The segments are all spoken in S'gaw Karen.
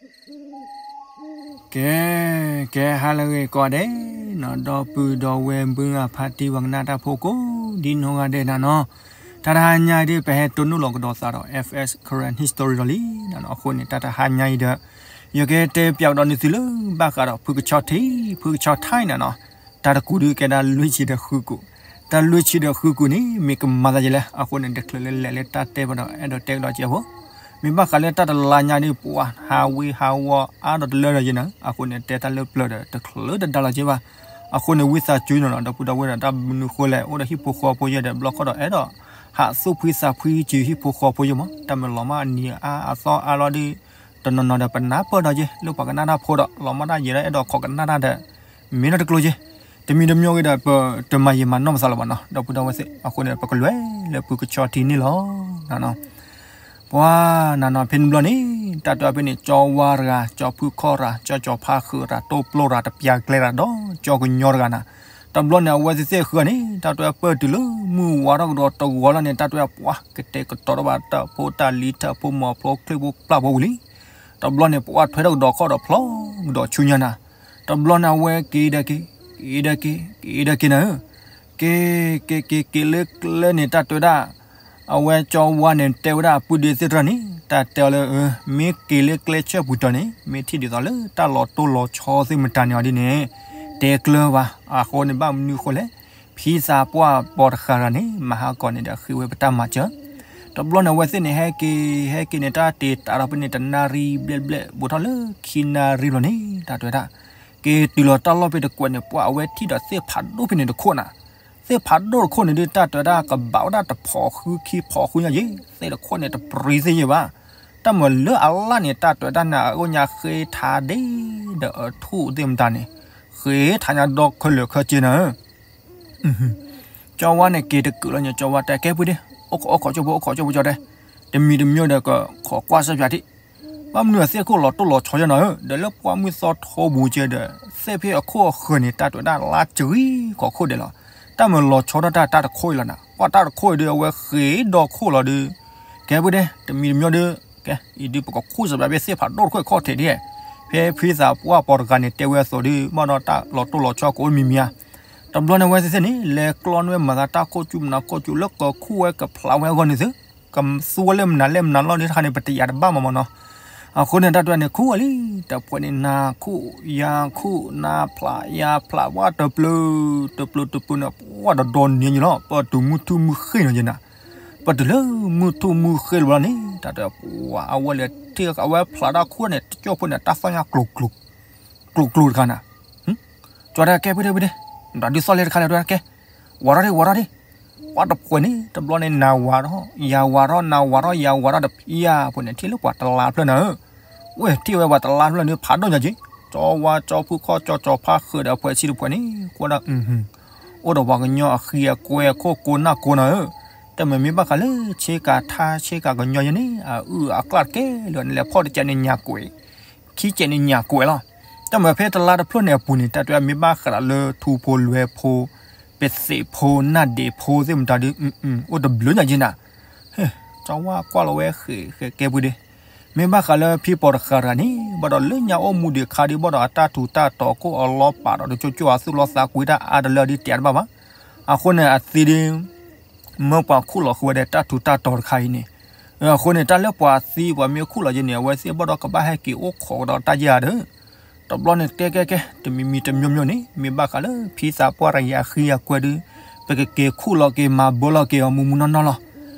ကဲ, ကဲဟါလၢအဂ့ၤကိးဂၤဒဲးနီၤ, ဒီပုၢ်ဒီဝဲၢ်မုၢ်ဂၤဖါတံၢ် ပှၤကနၣ်တၢ်ဖိကိးဒ်နီၢ်ဂၤဒဲးနၤနီၤ, တၢ်တဟါညါအံၤဒ် ပဟဲတိၢ်နီၣ်လီၤကဒီးသးဒီး F S Karen History လီၤလံနၤနီၤ. အဃိန့ၣ် တၢ်တဟါညါအံၤဒီး ယကတဲပၠးကဒီးနသုလၢဘၣ်ဃးဒီးဖုကဆီထံ, ဖုကဆီထံနၤနီၤ, တၢ်တကူာ်ဒုးကဲဒၣ်လွံၢ်ဆံဒီးဃုကူာ်, တၢ်လွံၢ်ဆံဒီးဃုကူာ်န့ၣ် မ့ၢ်ကမၤသးယဲလဲၣ်. အဃိန့ၣ် တချုးလၢလဲၤလၢတၢ်တဲဘၣ်ဒီး အဲၣ်ဒိးတဲကဒီးကဲဖိ မ့ၢ်ဘၣ်ဃးလၢတၢ်တလါညါဒ် ပှၤဟးဝ့ဟးဝီအါဒီးတလၢဒီးယဲနၤ, အဃိန့ၣ် တဲတၢ်လၢပျၢၤဒီး တချုးတဒါလီၤကဲဘၣ်. အဃိန့ၣ် ဝံသးစူၤနီၤနီၤ ဒီပုၢ်ဒီဝဲၢ်ဒီး တၢ်မနုၤဃိလဲၣ် အိၣ်ဒီးဟံၣ်ဖိဃီဖိယဲဒီး ဘျီခီၣ်ဒီးအဲၣ်ဒိး ဟးသူၣ်ဖှံသးဖှံစၢၤဟံၣ်ဖိဃီဖိယဲမး, တၢ်မၤလီၤမၢ်အနံၤအါအသီအါလီၤဒ် တနီၤနီၤဒီး ပနၢ်ပၢၢ်ဒီးက့ၤ လၢပှၤကနၣ်တၢ်ဖိဒီး လီၤမၢ်တၢ်ယဲဒီး အဲၣ်ဒိးခိးကနၣ်တၢ်ဒီး မ့ၢ်နီတကျိၤက့ၤ, တမံၤတမံၤဂ့ၤဒီး ပတမၤယံာ်မၤနီၢ်ပသးလၢၤဘၣ်နီၤ ဒီပုၢ်ဒီဝဲၢ်သ့ၣ်. အဃိန့ၣ် ပကလဲၤလၢဖုကဆီထံန့ၣ်လီၤ. ပှၤနၤနီၤ ဖဲန့ၣ်ဘျီန့ၣ် တၢ်တဲအီၤဖဲန့ၣ် ကၠီဝါတဂၤ ကၠီဖုခီၣ်ရၤ ကၠီကၠီဖါဃုာ်ရၤ တိၢ်ပျိၢ်ရၤ တပျၢ်ကျဲရၤဒီး ကၠီကညီတဂၤနၤ, တဘျီန့ၣ် အဝဲသ့ၣ်သ့ၣ်ဃုန့ၣ် တၢ်တဲပၢၢ်တုၤလၢမုၢ်ဝါထီၣ်ကဒီးတဂီၤလီၤန့ၣ် တၢ်တဲပှၤကတဲာ်ကတီၤထီၣ်ဘၣ် တၢ်ဖိတၢ်လံၤ ထၢၣ်ဖိမီၤဖိ ချံၣ်ဖိပျၢ်ဖိဝံၤလံ. တဘျီန့ၣ် ပှၤထွဲထီၣ်ကဒီးခီၣ်ဒီးဖျီကဒီးဆူညါနၤ, တဘျီန့ၣ် အဝဲက့ၤဒီးက့ၤ က့ၤဒီးက့ၤ က့ၤဒီးက့ၤနၤဧၢ, က့ၤ က့ၤ က့ၤ က့ၤလၢကျဲန့ၣ် တၢ်တဲဝဲဒၣ် အဝဲကၠီဝါန့ၣ် တဲဝဲဒၣ်အပုၢ်ဒ့သ့ၣ်တဖၣ်န့ၣ် တၢ်တဲအီၤလၢ မ့ၢ်က့ၤလၢကျဲဆၢပူၤတီၤန့ၣ် မ့ၢ်ထံၣ်ဒ်သိးလၢတၢ်လီၤတိၢ်လီၤဆီသ့ၣ်မတၤန့ၣ်အီၤဒ်န့ၣ် တဲကျၢၤဘၣ်. အဃိန့ၣ် ဘၣ်မနုၤဃိလဲၣ်, ဖံသးပှၢ်ပိာ်တဃာ်တဂၤန့ၣ် မၤဟးဂီၤန့ၣ်ဒီး ဃ့ဝဲပတၢ်မၤစၢၤ. တဘျီန့ၣ် အဝဲသ့ၣ်န့ၣ် ဟဲက့ၤ ဟဲက့ၤန့ၣ် တၢ်တ့ၢ်တၢ်ဒီးဖဲန့ၣ် တနၣ်ရံၣ်ဘျဲၣ်ဘျဲၣ် ဘူးထီၣ်လၢခံနၣ်ရံၣ်ဘျီန့ၣ် တၢ်တဲဝဲဒၣ် က့ၤတုၤလီၤတၢ်လီၢ်ဖဲတကွဲးန့ၣ် ပှၤအဝဲထံၣ်ဒီးသ့ၣ်ဖးဒိၣ်ဖဲန့ၣ်တခိၣ်နၤ, သ့ၣ်ဖးဒိၣ်တခိၣ်န့ၣ်ဒ် တၢ်တဲဝဲဒၣ် ကဘၣ်ဝဲဒၣ်တဖီၣ်ဃုခံဖီၣ်ဃုညါယ့ၤ, သ့ၣ်တခိၣ်န့ၣ် တပြံသ့ၣ်ယ့ၤဘၣ်. တၢ်မၤလၢအလၣ်န့ၣ် တၢ်တဲဝဲဒၣ်နၤ အအိၣ်ညါဃ့ထါဒ့ဒီးအထူၣ်သ့ၣ်မတၤန့ၣ် ဃ့ထါညါဒီးခဲလၢာ်ခဲဆ့နၤဧၢ ကၠီဝါန့ၣ် က့ၤတကုာ်လီၤန့ၣ် ကၠီဝါတဲ ကဲဖုဒ့, အိၣ်ခိး အိၣ်ခိးကၠိဖိ အိၣ်ခိးကၠိဖိကၠီတဲ, တမံၤတမံၤဒီး ကခိးကွၢ်စၢ်ပၠးထံၣ်, ဘၣ်မနုၤအသ့ၣ်ခိၣ်လီၤတိၢ်လီၤဆီယဲနၤဧၢ, ဒီးလၢပှၢ်မုၢ်သီထိပူၤကဲဒီး သ့ၣ်ဖဲအခိၣ်အဃၢၤန့ၣ် တၢ်တဲဝဲဒၣ်လါစရံခိးခိၣ်ဒဲးလီၤ. တၢ်မၤလီၤဆီထီၣ်တၢ်တၢ်တခိၣ်အံၤလီၤနၤ, ပှၤတၢ်တခိၣ်အံၤဒီး အဝဲဃ့ဒီခိၣ်လီၤဒီး, ကဲဖုဒ့, တမံၤတမံၤဒီး, ကဲ အံၤဒုး ပကခိၣ်စၢ်ပၠးဖဲသ့ၣ်ဖးဒိၣ်တခိၣ်ခီၣ်ထံးဒ်, ဖဲဖံသးပှၢ်ပိာ်တဂၤန့ၣ် တဲဝဲအသိးဒီး ဘၣ်ဒီးတၢ်လီၤတိၢ်လီၤဆီကိးမံၤမံၤဧါ တဘျီန့ၣ် အဝဲသ့ၣ်သ့ၣ်န့ၣ် လဲၤကျီန့ၢ်ဝဲမၤသးတၢ်ခိၣ်ကၠူ မနၤခိၣ်ကၠူ လၢကခိၣ်ဝဲကဖျးဝဲအဂီၢ်န့ၣ်သု, ကသူဝဲလၢမနုၤလဲၣ်မနုၤလီၤဒ်တခါန့ၣ် ပတယာ်တဘၣ်မးမးနီၤ. အဃိန့ၣ် တၢ်တဲန့ၣ် ခိၣ်ဝဲလံ, တဖှဲးန့ၣ် နၤခိၣ် ယၤခိၣ် နၤဖျး ယၤဖျး ပှၤတပျုၤ, တပျုၤတပျုၤန့ၣ် ပှၤတဒီနံၤညါလီၤ, ပတုၤမုၢ်ထူၣ်မုၢ်ဃ့ၢ်နီၤယဲနၤ, ပတုၤလၢမုၢ်ထူၣ်မုၢ်ဃ့ၢ်တဘျီန့ၣ် တၢ်တဲ ပှၤအဝဲလဲၤထံၣ် အဝဲဖျးတၢ်ခိၣ်န့ၣ် တကၠိၢ်ဖိန့ၣ် တၢ်သီၣ်ညါကျိၤကျိၤ ကျိၤကျိၤတခါနၤ ကၠီတဲ ကဲဖုဒ့ဖုဒ့, ဒီးဒုးသီၣ်လဲတခါလဲၣ် တဲ ကဲ, ဝးထီၣ်ဒ့ ဝးထီၣ်ဒ့, ပှၤတဖှဲးန့ၣ် တဘျီန့ၣ် နၤဝးထီၣ် ယၤဝးထီၣ် နၤဝးထီၣ် ယၤဝးထီၣ်ဒီး ဖံယၤဖှဲးန့ၣ် ထံၣ်လၢပှၤတလါတဖျၢၣ်နၤဧၢ, ဝဲထံၣ်ဝဲပှၤတလါတဖျၢၣ်န့ၣ် ဖးဒိၣ်ညါက့ၤ, ကၠီဝါ ကၠီဖုခီၣ် ကၠီကၠီဖါဃၢၤဒီး အဖှဲးဆံတဖှဲးန့ၣ် ကွၢ်ဒၣ် အိၣ်ဒီးပှၤကညီအဃံအကွဲ အခိၣ်ကိးနၢ်ကိးနၤဧၢ, တၢ်မၤမ့ၢ်ဘၣ်ဃးလၢဆ့ကၤထါ ဆ့ကၤကညီယဲန့ၣ် အအုၣ်အကျၣ်တကဲလၢာ်န့ၣ် လဲၤဖီၣ်တကဲန့ၣ် ညၣ်ကွဲး ခံကဲန့ၣ်ညၣ်ကွဲးလီၤ. တၢ်မၤဖဲတလါတဖျၢၣ်န့ၣ်အပူၤန့ၣ် တၢ်တဲမ့ၢ်ဘၣ်ဃးဒီးလၢထူဖိလွဲဖိ ပသံးဖိနၢ်ဒံးဖိသ့ၣ်မတၤဒီး အိၣ်တဘျုးညါက့ၤနၤ, ကၠီဝါကွၢ်လီၤဝဲဃဲၤဃဲၤကဲဖုဒ့, မ့ၢ်ဘၣ်ဃးလၢဖံပိာ်တဃာ်တဂၤန့ၣ် ဘၣ်ဒီးလၢညါအိၣ်မူဒံးခါဒီး ဘၣ်ဒီးအတၢ်ထူးတၢ်တီၤခိၣ်အလီၤပာ်ဒီး တကၠိကၠိအသူၣ်လီၤသးကွံတၢ်အါတလၢဒီး တဲတဘၣ်ဘၣ်. အဃိန့ၣ် အသံဒီး မၢပှၤခူၣ်လီၤဃုာ်ဝဲဒီးတၢ်ထူးတၢ်တီၤတခါအံၤန့ၣ်, အဃိန့ၣ် တၢ်လၢပှၤသံပှၤမ့ၢ်ခူၣ်လီၤယဲန့ၣ် အဝဲသ့ၣ်ဘၣ်ဒီးကဘၣ်ဟဲက့ၤအိၣ်ခိးဒီးတၢ်ယဲၢ်ဧါဒီး, တဘျီန့ၣ် ကဲကဲကဲ တမံၤမံၤတမံၤမံၤန့ၣ် မ့ၢ်ဘၣ်ဃးလၢဖံသးပှၢ်တဂၤအဃံအကွဲဒီး ပကက့ၤခူၣ်လီၤက့ၤမၤဘၢလီၤက့ၤအီၤမူးမူးနီၢ်နီၢ်လီၤ.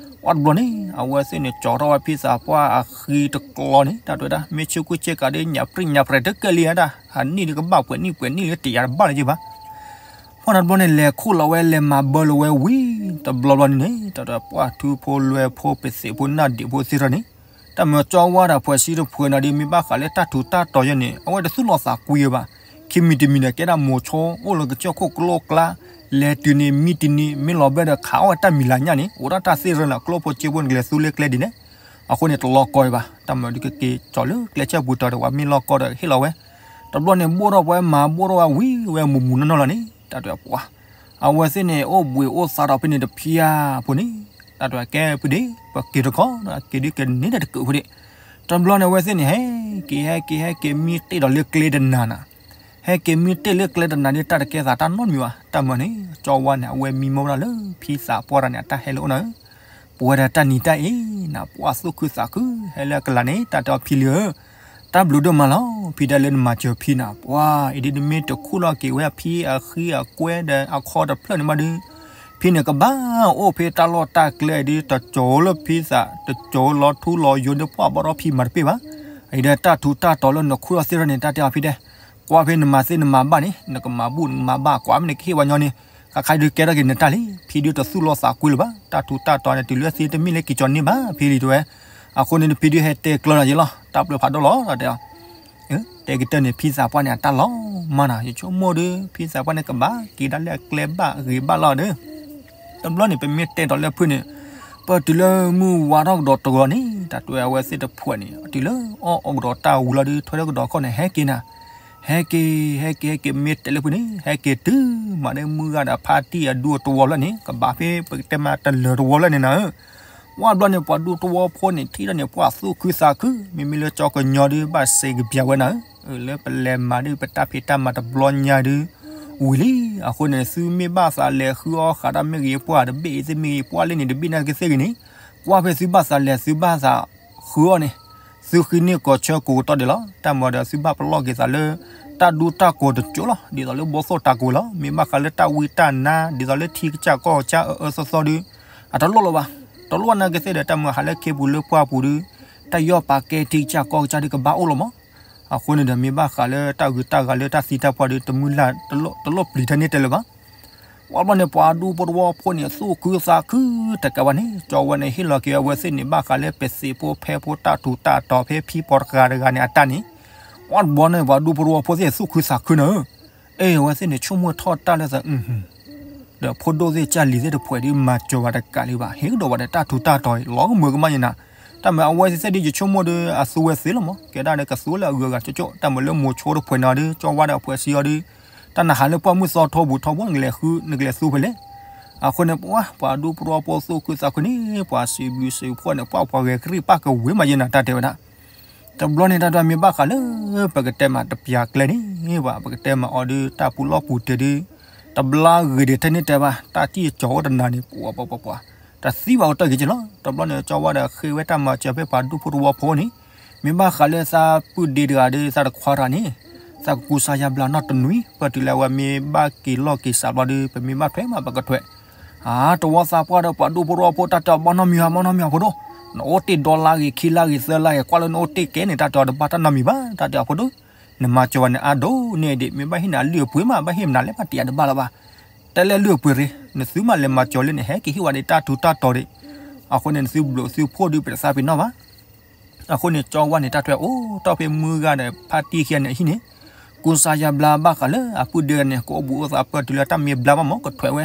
ပှၤတဘျီန့ၣ် အဝဲသ့ၣ်န့ၣ် ကၠီထီၣ်ဝဲဖံသးပှၢ်အဃံတကျီန့ၣ် တၢ်တဲဝဲဒၣ် မ့ၢ်ဆ့ကူဆ့ကၤဒီး ညၣ်ပြံၣ်ညၣ်ပြဲၤတကဲလံဧါဒၣ် ဟးနံၣ်ဒီးကဘၣ်ပှဲၤနံၣ်ပှဲၤနံၣ်လၢတယာ်တဘၣ်လၢၤဘၣ် ပှၤတဘျီန့ၣ် လဲၤခူၣ်လီၤဝဲ လဲၤမၤဘၢလီၤဝဲဝံၤ တဘျီဘျီန့ၣ်န့ၣ် တၢ်တဲပှၤထူဖိလွဲဖိ ပသံးဖိနၢ်ဒံးဖိသ့ၣ်ထီၣ်န့ၣ် တၢ်မၤကၠီဝါဒီးဖှဲးဆံတဖှဲးန့ၣ်ဒီး မ့ၢ်ဘၣ်ဃးလၢတၢ်ထူးတၢ်တီၤယဲန့ၣ် အဝဲတသူၣ်လီၤသးကွံဘၣ်. ခံမံၤတမံၤဒီး ကဲဒၣ်မိၤဆိ အိၣ်လၢကစၢၢ်ခိၣ်ကျိကျါ လဲၤတုၤန့ၣ် မံတနံၤ မ့ၢ်လီၤဘဲဒီး ခးအီၣ်ဝဲတၢ်မံၤလၤညၣ်န့ၣ် အိၣ်ဒၣ်တၢ်သ့ၣ်ရၢလၢကျိဖိစ့ဖိန့ၣ် ကလဲၤသူလၢကျဲဒ်န့ၣ် အဃိန့ၣ် တလီၤကီဘၣ်. တၢ်မၤဒုးကက့ၤကၠီလၢကျဲဆၢပူၤတီၤဒီး ပှၤမ့ၢ်လီၤကီဒီးဟ့ၣ်လီၤဝဲ တဘျီန့ၣ် ဘိၣ်ထီၣ်ပှၤမၤဘိၣ်ထီၣ်ဝဲဝံၤဝဲမူးမူးနီၢ်နီၢ်လီၤန့ၣ် တၢ်တဲပှၤ အဝဲသ့ၣ်န့ၣ် အိၣ်ဘှံးအိၣ်သါဒီးဖဲန့ၣ်တဖၣ်ဖိန့ၣ် တၢ်တဲကဲဖုဒ့ ပက့ၤတခီ က့ၤဒုးကန့ၢ်တၢ်တကုးဖုဒ့ တဘျီန့ၣ် အဝဲသ့ၣ်န့ၣ် ဟဲ က့ၤဟဲက့ၤဟဲက့ၤမံတ့ၢ်ဒီးလၢကျဲတနၤနၤ, ဟဲက့ၤမံတ့ၢ်လၢကျဲတနၤဒီး တၢ်တကဲသးတၢ်နီတမံၤဘၣ်. တၢ်မၤန့ၣ် ကၠီဝါန့ၣ် အဝဲမံမီၢ်ဝဲဒၣ်လၢဖံသးပှၢ်တဂၤန့ၣ် အတၢ်ဟဲလၢအအိၣ်နၤဧၢ, ပဝဲဒၣ်တၢ်နံၤတၢ်အ့ၣ်နၤ ပှၢ်သူၣ်ခုသးခု ဟဲလၢအကလၤန့ၣ် တၢ်တဲအီၤဖံလံဧၢ, တၢ်ဘျုးဒိၣ်မးလီၤ. ဖံတဲလၢနမၤစၢၤဖံနၤ ပှၢ်အံၤဒ် နမ့ၢ်တခူၣ်လီၤက့ၤဝဲဖံအဃံအကွဲဒီးအခီတဖျၢၣ်န့ၣ်မးဒီး ဖံန့ၣ်ကဘၣ်အိၣ်ဖဲတၢ်လီၢ်တၢ်ကျဲအံၤဒ် တစိၤလၢဖံသး တစိၤလီၤထူလီၤယိာ်ဒီး ပှၢ်ဘၣ်ဒီးဖံမၤတပ့ၢ်ဘၣ်. အံၤဒီးတၢ်ထူးတၢ်တီၤလၢနခူၣ်လီၤသ့ၣ်ထီၣ်န့ၣ် တၢ်တဲအီၤဖံတဲ ကွၢ်ဖဲနမၤသ့နမၤဘၣ်န့ၣ် နကမၤဘူၣ်နကမၤဘၣ် ကွၢ်မ့ၢ်နကဟ့ၣ်ဝဲညီန့ၣ် ခါခါဒုးကဲထီၣ်က့ၤနတၢ်လံ. ဖံဒုးတသူၣ်လီၤသးကွံလၢၤဘၣ်. တၢ်ထူးတၢ်တီၤန့ၣ် တုၤလၢသ့တမ့ၢ်လၢက့ၤကၠီၤန့ၢ်ဘၣ်ဖံလံတဲဝဲ. အဃိန့ၣ် ဖံဒုးဟဲတဲကျၢၤနၤယဲလီၤ တၢ်ဘျုးဖးဒိၣ်လီၤ တၢ်တဲအီၤ တဲကတၢၢ်န့ၣ် ဖံသးပှၢ်န့ၣ် အတၢ်လီၤမၢ်နၤ ယဆိကမိၣ်ဒီး ဖံသးပှၢ်န့ၣ် ကဘၣ်က့ၤဒၣ်လၢအကျဲဘၣ်ဂ့ၤဘၣ်လီၤဒီး တဘျီန့ၣ် ပမ့ၢ်တဲဒီးလၢဖုၣ်န့ၣ် ပတုၤလၢမုၢ်ဝါထီၣ်ကဒီးတဂီၤန့ၣ် တၢ်တဲအဝဲသ့ၣ်တဖုန့ၣ် တုၤလၢအီၣ်အီကဒီးတၢ်ဝံၤလီၤဒီး ထွဲထီၣ်ကဒီးခီၣ်န့ၣ် ဟဲက့ၤနၤ, ဟဲက့ၤ ဟဲက့ၤ ဟဲက့ၤ မ့ၢ်တဲလၢဖုၣ်န့ၣ် ဟဲက့ၤတုၤမးဒီးမုၢ်ဂၤဒီးဖါတံၢ်အဒူအတဝီဖျၢၣ်န့ၣ် ကဘၣ်ဖဲပကတဲမးတလၢာ်တဝီဖျၢၣ်န့ၣ်နၤဧၢ ဝံၤတဘျီန့ၣ် ပှၤဒူတဝီဖိန့ၣ် ထံၣ်ထီၣ်န့ၣ် ပှၢ်သူၣ်ခုသးခု မ့မ့ၢ်လၢကၠီကညီဒီး ဘၣ်စံးကပျးဝဲနၤဧၢ, လၢပလဲၤမၤဒုး ပတၢ်ဖံးတၢ်မၤတဘျီညါဒုး ဝံၤလံ. အဃိန့ၣ် သုမ့ၢ်ဘၣ်သးလဲၤဃုအီၣ်ဃးတၢ်မ့ၢ်ဂ့ၤ ပှၢ်တဘ့ၣ်အံၤသ့ၣ်မ့ၢ်ဂ့ၤ ပှၢ်လၢန့ၣ်တဘ့ၣ်နာ်က့သ့ၣ်ဂ့ၤန့ၣ် ကွၢ်ဖဲသုဘၣ်သးလဲၤ သုဘၣ်သးဃုအီၣ်န့ၣ် သုဃ့န့ၢ်ကီၢ်ဆၢကိးကတီၢ်ဒဲးလီၤ. တၢ်မၤဒီးသုဘၣ်ပလီၢ်က့ၤသးလၢ တၢ်ဒူတၢ်ကိးတကၠိလီၤ. ဒ်သိးလၢဘီသိၣ်တၢ်ကိးလီၤ. မ့ၢ်ဘၣ်ဃးလၢတၢ်ဝံတၢ်နါ ဒ်သိးလၢထံကစၢ်ကီၢ်ကစၢ်အအၢသီသီဒုး အတလိၣ်လၢၤဘၣ်. တလိၣ်နာ်က့သ့ၣ်ဒီး တၢ်မၤဟးလၢခ့ပူၤလၢပှၢ်ပူၤဒုး တၢ်ယီၢ်ပာ်ကဲထံကစၢ်ကီၢ်ကစၢ်ဒုးကဘၣ်အိၣ်လီၤမး. အဃိန့ၣ်ဒီး မ့ၢ်ဘၣ်ဃးလၢတၢ်ဂုၤတၢ်ဂၤလၢတၢ်သံတၢ်ပှၢ်ဒုး တမုၢ်လၢ် တလိၣ်ပျံၤထဲန့ၣ်တဲလၢၤဘၣ်. ဝံၤဘျီန့ၣ် ပှၤဒူဖိတဝီဖိန့ၣ် သူၣ်ခုသးခုတကးဘၣ်န့ၣ် ကၠီဝဲန့ၣ် ဟ့ၣ်လီၤက့ၤအဝဲသ့ၣ်န့ၣ် ဘၣ်ဃးလၢပသံးဖိဖဲဖိတၢ်ထူးတၢ်တီၤဖဲဖံပီၤတဂၤတဂၤန့ၣ်အတၢ်န့ၣ်, ဝံၤတဘျီန့ၣ် ပှၤဒူဖိတဝီဖိသ့ၣ်သူၣ်ခုသးခုန့ၣ် အ့ၣ် အဝဲသ့ၣ်န့ၣ် ဆိကမိၣ်ထီၣ်တၢ်လၢသး ဒီးဖိဒိၣ်သ့ၣ်ကၢ်လံၤသ့ၣ်တဖုဒုး မၤစၢၤဝဲတကးလံဘၣ် ဟ့ၣ်ကဒီးဝဲဒီးတၢ်ထူးတၢ်တီၤအံၤ လီၤကမၢကမၣ်ယနၤ, တၢ်မၤအဝဲသ့ၣ်သ့ၣ်ဒုး ယဆိကမိၣ်ဒီး အသူဝဲသ့လီၤမး ကဲဒၣ်ဒီးကသူလၢအဂုၤအဂၤကၠိကၠိ တၢ်မၤလၢမိၤဆိတဖုန့ၣ်ဒီး ကၠီဝါဒီးအဖုစံအီၤဒုး တၢ်နဟးလၢပှၢ်မုၢ်သီထီပူၤထီဘိ နကလဲၤဃု နကလဲၤသူဖဲလဲၣ်. အဃိန့ၣ် ပှၤ ပှၤဒူဖိတဝီဖိသူၣ်ခုသးခုန့ၣ် ပှၤစံးဘျုးစံးဖှိၣ်န့ၣ် ပှၤပှၤဂဲၤကရံၣ်ပၢ်ကဝ့ၤမးယနၤ တၢ်တဲဝဲဒၣ် တဘျီန့ၣ် တၢ်တဲမ့ၢ်ဘၣ်ဃးလၢ ပကတဲမးတပျၢ်ကျဲန့ၣ် ပှၤ ပကတဲမးအီၤဒုး တၢ်ပူၤလီၢ်ပူၤတဲာ်ဒုး တဘျါဂ့ၤဒံးထဲန့ၣ်တဲဘၣ် တၢ်တံၢ်အကီၤအိၣ်တနၤန့ၣ် ပှၤ ပှၤ ပှၤ ပှၤ တသံဘၣ်အိၣ်တၢ်ဂ့ၤက့လီၤ. တဘျီန့ၣ် ကၠီဝါဒီးဃ့ဝဲတၢ်မၤစၢၤဖဲပှၤဒူဖိတဝီဖိန့ၣ် မ့ၢ်ဘၣ်ဃးလၢသးပုၢ်ဒ့တဂၤဒီး သးတခွါတဂၤန့ၣ် သးကကူစါယါဘျါနီတနွံ ပၢၢ်တုၤလၢအဝဲမ့ၢ်ဘၣ်က့ၤလီၢ်က့ၤစးဘျီဒီး ပမ့ၢ်ဘၣ်ထွဲမးပကထွဲ အါ တဝီသးပှၢ်ဒီးပှၤဒူဖိတဝီဖိ တၢ်တဲအီၤဘၣ်နီတမံၤဘၣ် ဘၣ်နီတမံၤဘၣ်ဖိဒိၣ်, နအိၣ်တ့ၢ်ဒီလါဂ့ၤ ခံလါဂ့ၤ သၢလါဂ့ၤ ကွၢ်လၢနအိၣ်တ့ၢ်ကဲန့ၣ် တၢ်တဲအီၤတဘၣ်တၢ်နီတမံၤဘၣ် တၢ်တဲအီၤဖိဒိၣ်, နမၤစၢၤဝဲန့ၣ်အါဒိၣ်န့ၢ်ဒံး မ့ၢ်ဘၣ်ဟ့ၣ်နၤအလုၢ်အပှ့ၤမး ဘၣ်ဟ့ၣ်မနုၤလဲၣ် ဘၣ်တံာ်အါတဘၣ်လၢၤဘၣ်, တဲလၢလုၢ်အပှ့ၤရ့ နသုမးလဲၤမၤစၢၤလၢန့ၣ် ဟဲက့ၤဟ့ၣ်ဝဲဒၣ်တၢ်ထူးတၢ်တီၤဒံး, အဃိန့ၣ် နသုဘျုးသုဖှိၣ်ဒုး ပတသးပ့ၤနီၣ်ဘၣ် အဃိန့ၣ် ကၠီဝါန့ၣ် တၢ်ထွဲအိၣ်တီၢ်ဖဲမုၢ်ဂၤဒီး ဖါတံၢ်ခံဂၤန့ၣ်အဟံၣ်န့ၣ်, ကူစါယါဘျါဘၣ်ဃးလၢအပုၢ်ဒ့ဂၤန့ၣ် ကအိၣ်ဘူးအိၣ်သးပၢၢ်တုၤလၢတၢ်မ့ၢ်ဘျါဘၣ်မး ကထွဲဝဲ,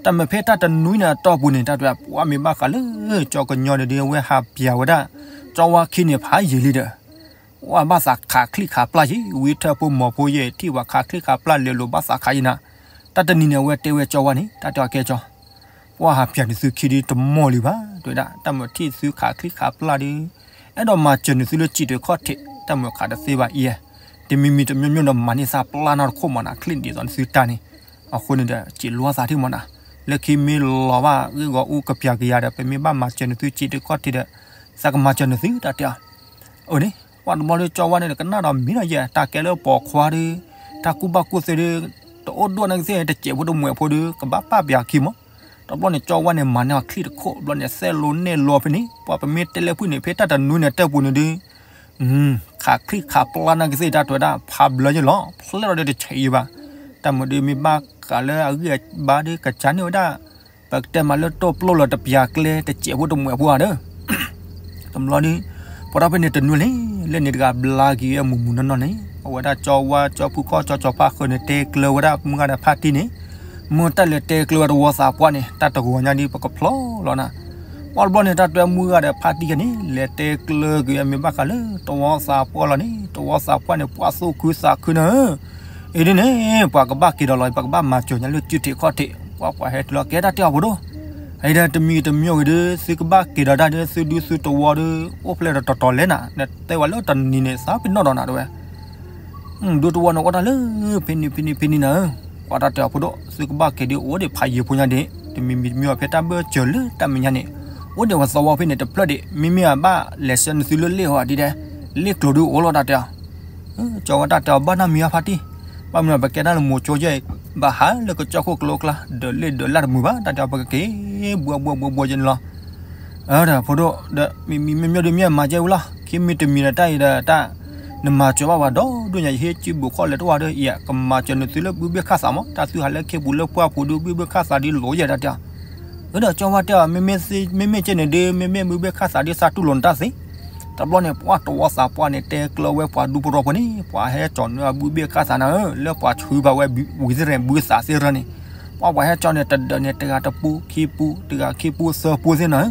တၢ်မ့ၢ်ဖဲတၢ်တနွံန့ၣ်အတီၢ်ပူၤန့ၣ် တၢ်ထွဲပှၤမ့ၢ်ဘၣ်ဃးလၢ ကၠီကညီန့ၣ်ဒုး အဝဲဟးပျးဝဲဒၣ် ကၠီဝါခံန့ၣ် ဖးယံာ်လံဒီး ပှၤဘၣ်သးခးချံၣ်ခးပျၢ်ယံၤ ဝံထၢၣ်ဖိမီၤဖိယဲၢ် ထံၣ်ပှၤခးချံၣ်ခးပျၢ်လဲၤလိာ်ဘၣ်သးခးယံၤနၤ, တၢ်တနံၤန့ၣ် အဝဲတဲဝဲကၠီဝါန့ၣ် တၢ်တဲအီၤကဲကၠီ ပှၤဟးပျးန့ၢ်သုခံဒုတမီၢ်လံဘၣ် တဲဝဲဒၣ် တၢ်မ့ၢ်ထံၣ်သုခးချံၣ်ခးပျၢ်ဒုး အဲၣ်ဒိးမၤစၢၤန့ၢ်သုလၢစံးတခီၣ်ထံး တၢ်မ့ၢ်ခးတသ့ဘၣ်အံၤ, တမံၤမံၤတမံၤမံၤဒီးမၤန့ၢ်သးပျၢ်နီတခိၣ်မးနၤ ချံၣ်ဒ်သိးန့ၢ်သုတၢ်န့ၣ်, အဃိန့ၣ်ဒီး စံးလိသးထံၣ်မးနၤ, လၢခံမ့ၢ်လီၤဘၣ်ဂ့ၢ်ဂီၢ်အူကပျးကယၤဒီး ပမ့ၢ်ဘၣ်မၤစၢၤန့ၢ်သုစံးတခီၣ်ထံးဒီး သးကမၤစၢၤန့ၢ်သု တၢ်တဲအီၤ အၢန့ၣ် ပှၤတဘျီဒုးကၠီဝါန့ၣ် ကနၣ်ဒီးမံဒီးယဲ တၢ်ကဲလၢပိာ်ခွါဒုး တၢ်ကူၣ်ဘၣ်ကူၣ်သ့ဒုး တအိၣ်ဒိၣ်နာ်က့သ့ၣ် တစဲးဖိတမှဲးဖိဒုး ကဘၣ်ပာ်ပျးခံမး, တဘျီန့ၣ် ကၠီဝါန့ၣ် မၤန့ၢ်အီၤချံၣ်တခိၣ် တဘျီန့ၣ် သဲလိနဲၣ်လိဖဲန့ၣ် ပှၤပမ့ၢ်တဲလၢဖုၣ်န့ၣ် ဖဲတၢ်တနွံန့ၣ် တၢ်ပူၤန့ၣ်ဒုး ခးချံၣ်ခးပျၢ်နာ်က့သ့ၣ် တၢ်တဲဝဲဒၣ် ဖးဘျၢယလီၤ ဖျဲၣ်လီၤဒီးတဆဲးယံၤဘၣ်, တၢ်မ့ၢ်ဒုးမ့ၢ်ဘၣ်ဃးလၢအဂံၢ်အဘါဒုး ကစၢ်န့ၢ်ဝဲဒၣ် ပကတဲမးလၢတိၢ်ပျိၢ်လီၤတပျးကျဲ တစဲးဖိတမှဲးဖိဧါဒီး တဘျီဒုး ပှၤထီၣ်ဖဲန့ၣ်တနွံလံ လၢန့ၣ်တဂၤဘျါက့ၤဝဲမုၢ်မုၢ်နီၢ်နီၢ်န့ၣ် အဝဲဒၣ်ကၠီဝါကၠီဖုခီၣ်ကၠီကၠီဖါဃၢၤန့ၣ် တဲကျၢၤဝဲဒၣ်မုၢ်ဂၤဒီးဖါတံၢ်န့ၣ်, မ့ၢ်တၢ်လဲၤတဲကျၢၤဝဲတဝီသးပှၢ်န့ၣ် တၢ်တဂီၤညါဒုး ပကဖျီလီၤနၤ, ပှၤတဘျီန့ၣ် တၢ်တဲမုၢ်ဂၤဒီးဖါတံၢ်ခဲန့ၣ် လဲၤတဲကျၢၤက့ၤဝဲမ့ၢ်ဘၣ်ဃးလၢတဝီသးပှၢ်လီၤန့ၣ် တဝီသးပှၢ်န့ၣ် ပှၤသူၣ်ခုသးခုန့ၣ် အံၤဒ်န့ၣ် ပှၤကဘၣ်က့ၤဒီးလီၤ ပှၤကဘၣ်မၤစၢၤညါလၢစုထံးခီၣ်ထံး ပှၤပှၤဟဲတုၤလီၤ ကဲတၢ်တဲအီၤဖိဒိၣ်, အံၤဒီးတမံၤတမံၤဂ့ၤဒီး သုကဘၣ်က့ၤဒီးတၢ်ဒီး သုဒူသုသဝီဒီး အိၣ်ဖျဲၣ်ဒီးတီၤတီၤလဲၣ်နၤ, နတဲဝဲလၢတနံၤန့ၣ် သးပ့ၤနီၣ်ဒီးနၤတဲဝဲ, ဒူသဝီန့ၣ်အိၣ်တၢ်လၢဖဲန့ၣ်ဖဲန့ၣ်ဖဲန့ၣ်နၤ, ပှၤတၢ်တဲအီၤဖိဒိၣ် သုကဘၣ်က့ၤဒီး အိၣ်ဒံးဖးယံၤဖိညါဒံး, တမံၤမံၤတမံၤအီၤဖဲတၢ်ဘၢၣ်စၢၤလၢတၢ်မဲာ်ညါန့ၣ်, အိၣ်ဒံးပှၤသဝီဖဲန့ၣ်တဖျၢၣ်ဒံး, မ့မ့ၢ်အဘၣ်လဲၤဆှၢနသုလၢ လ့ၣ်ဟီဒ်ဒဲး, လ့ၣ်ကျိၤဒုးအိၣ်လီၤတၢ်တဲအီၤ ကၠီဝဲတၢ်တဲအီၤဘၣ်နီတမံၤအါဖါတံၢ်, ဘၣ်မနုၤပကဲတၢ်လၢမိၤဆိယဲၢ်အံၤ, ဘၣ်ဟးလၢကစၢၢ်ခိၣ်ကျိကျါ ဒီးလ့ၣ်ဒီးလၢ်တမုာ်ဘၣ် တၢ်တဲအီၤ ပကက့ၤဘှီဘှီဘှီဘှီယဲၢ်န့ၣ်လီၤ. ဒီးဖိဒိၣ်ဒီး မ့မ့ၢ်မ့ၢ်မ့ၢ်ဒုးမ့ၢ်မၤကဲဝံၤလီၤ, ခံမံၤတမံၤဒီးတၢ်အံၤဒီးတၢ်, နမၤစၢၤဘၣ်ပှၤဒီဒိၣ်ညါ ယဟ့ၣ်စုဘိးခီၣ်လဲၤတဝၢ်ဒီး ယကမၤစၢၤနသုလၢဘုဘ့ၣ်ခၣ်သးမး, တၢ်သုဟးလၢခ့ပူၤလၢပှၢ်ပူၤဒုး ဘုဘ့ၣ်ခၣ်သးဒုးလိာ်ယဲၢ်တၢ်တဲအီၤ ဒီးကၠီဝဲတဲအီၤ မ့မ့ၢ်ကဲန့ၣ်ဒုး မ့မ့ၢ်ဘုဘ့ၣ်ခၣ်သးဒုး စးတူၢ်လိာ်နတၢ်သ့, တဘျီန့ၣ် ပှၤတဝီသးပှၢ်န့ၣ် တဲကျၢၤဝဲပှၤဒူဖိတဝီဖိန့ၣ် ပှၤဟဲကၠီနုအဘုဘ့ၣ်ခၣ်သးနၤဧၢ, လၢပှၤဆှၢဘၣ်ဝဲဝံၤသ့ၣ်ရၣ်ဘုသးသ့ၣ်ရၣ်န့ၣ်, ပှၤပှၤဟဲကၠီန့ၣ် တဒၢးန့ၣ် တဂၤတပူ ခံပူ တဂၤခံပူသၢပူသ့ၣ်နၤဧၢ,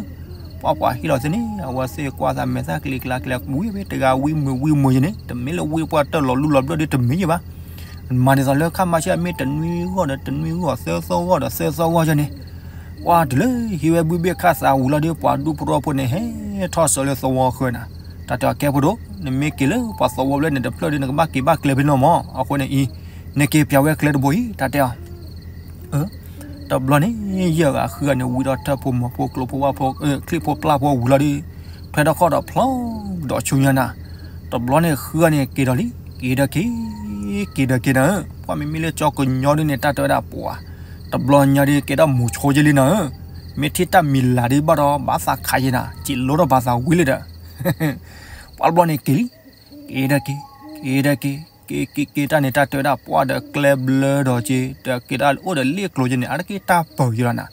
ပှၤပှၤဟ့ၣ်လီၤသ့ၣ်န့ၣ် အဝဲသ့ၣ်ကွၢ်သးမဲာ်သၣ်ကျံၤကျါကျဲ ဝံဝဲတဂၤဝံမုာ်ဝံမုာ်ယဲၢ်န့ၣ် တမ့ၢ်လၢဝံပှၢ်တၢၢ်လီၤလူလီၤဘျၢၣ်ဒုးတမ့ၢ်ယဲၢ်ဘၣ် မၤဒ်သိးလၢခါမၤဆၢမ့ၢ်တနွံဂီၢ်ဒီးတနွံဂီၢ် သၢသီဂီၢ်ဒီးသၢသီဂီၢ်ယဲၢ်န့ၣ်, ပှၤတုၤလၢဟံးဝဲဘုဘ့ၣ်ခၣ်သးဝံၤလီၤဒီး ပှၤဒူဖိတဝီဖိန့ၣ် ဟဲထီၣ်ဆှၢလၢသဝီဃၢၤနၤ, တၢ်တဲအီၤကဲဖိဒိၣ် နမ့ၢ်က့ၤလၢပှၤသဝီဘျဲၣ်န့ၣ်တဖျၢၣ်ဒီး နကဘၣ်က့ၤဘၣ်ကျဲဖဲန့ၣ်မး, အဃိန့ၣ်အံၤ နက့ၤပျးဝဲကျဲတဘိအံၤ တၢ်တဲအီၤ တဘျီန့ၣ် ယဲၢ်ဂၤဃုဂၤန့ၣ် ဝံၤဒီးထၢၣ်ဖိမိၢ်ဖိကျိဖိဝၣ်ဖိ ချံၣ်ဖိပျၢ်ဖိဝံၤလီၤဒီး ထွဲထီၣ်ခီၣ်ဒီးဖျီဒီးဆူညါနၤ, တဘျီန့ၣ်ဃုဂၤန့ၣ်က့ၤဒီးလံ, က့ၤဒီးက့ၤ, က့ၤဒီးက့ၤနၤဧၢ, ပှၤမ့မ့ၢ်လၢကၠီကညီဒ်န့ၣ် တၢ်တဲဝဲဒၣ်ပှၤ, တဘျီညါဒီးကဲထီၣ်မိၤဆိယဲၢ်လံနၤဧၢ, မ့ၢ်ထံၣ်တၢ်မံၤလၤဒ်ဘၣ်ဒီး ဘၣ်သးခးယဲၢ်နၤ, စံးလိထီၣ်ဘၣ်သးဝံၤလံဒီး ပှၤတဘျီန့ၣ်က့ၤလံ, က့ၤဒီးက့ၤ, က့ၤဒီးက့ၤ, က့ၤက့ၤက့ၤတၢ်န့ၣ် တၢ်တဲဝဲဒၣ်ပှၤဒီးကျဲဘျၢဒီးက့ၤ, ဒီးက့ၤတၢ်အိၣ်ဒီးလ့ၣ်ကျိၤက့ၤန့ၣ် အါတက့ၢ်တၢ်ပၢၤယဲၢ်လီၤနၤ,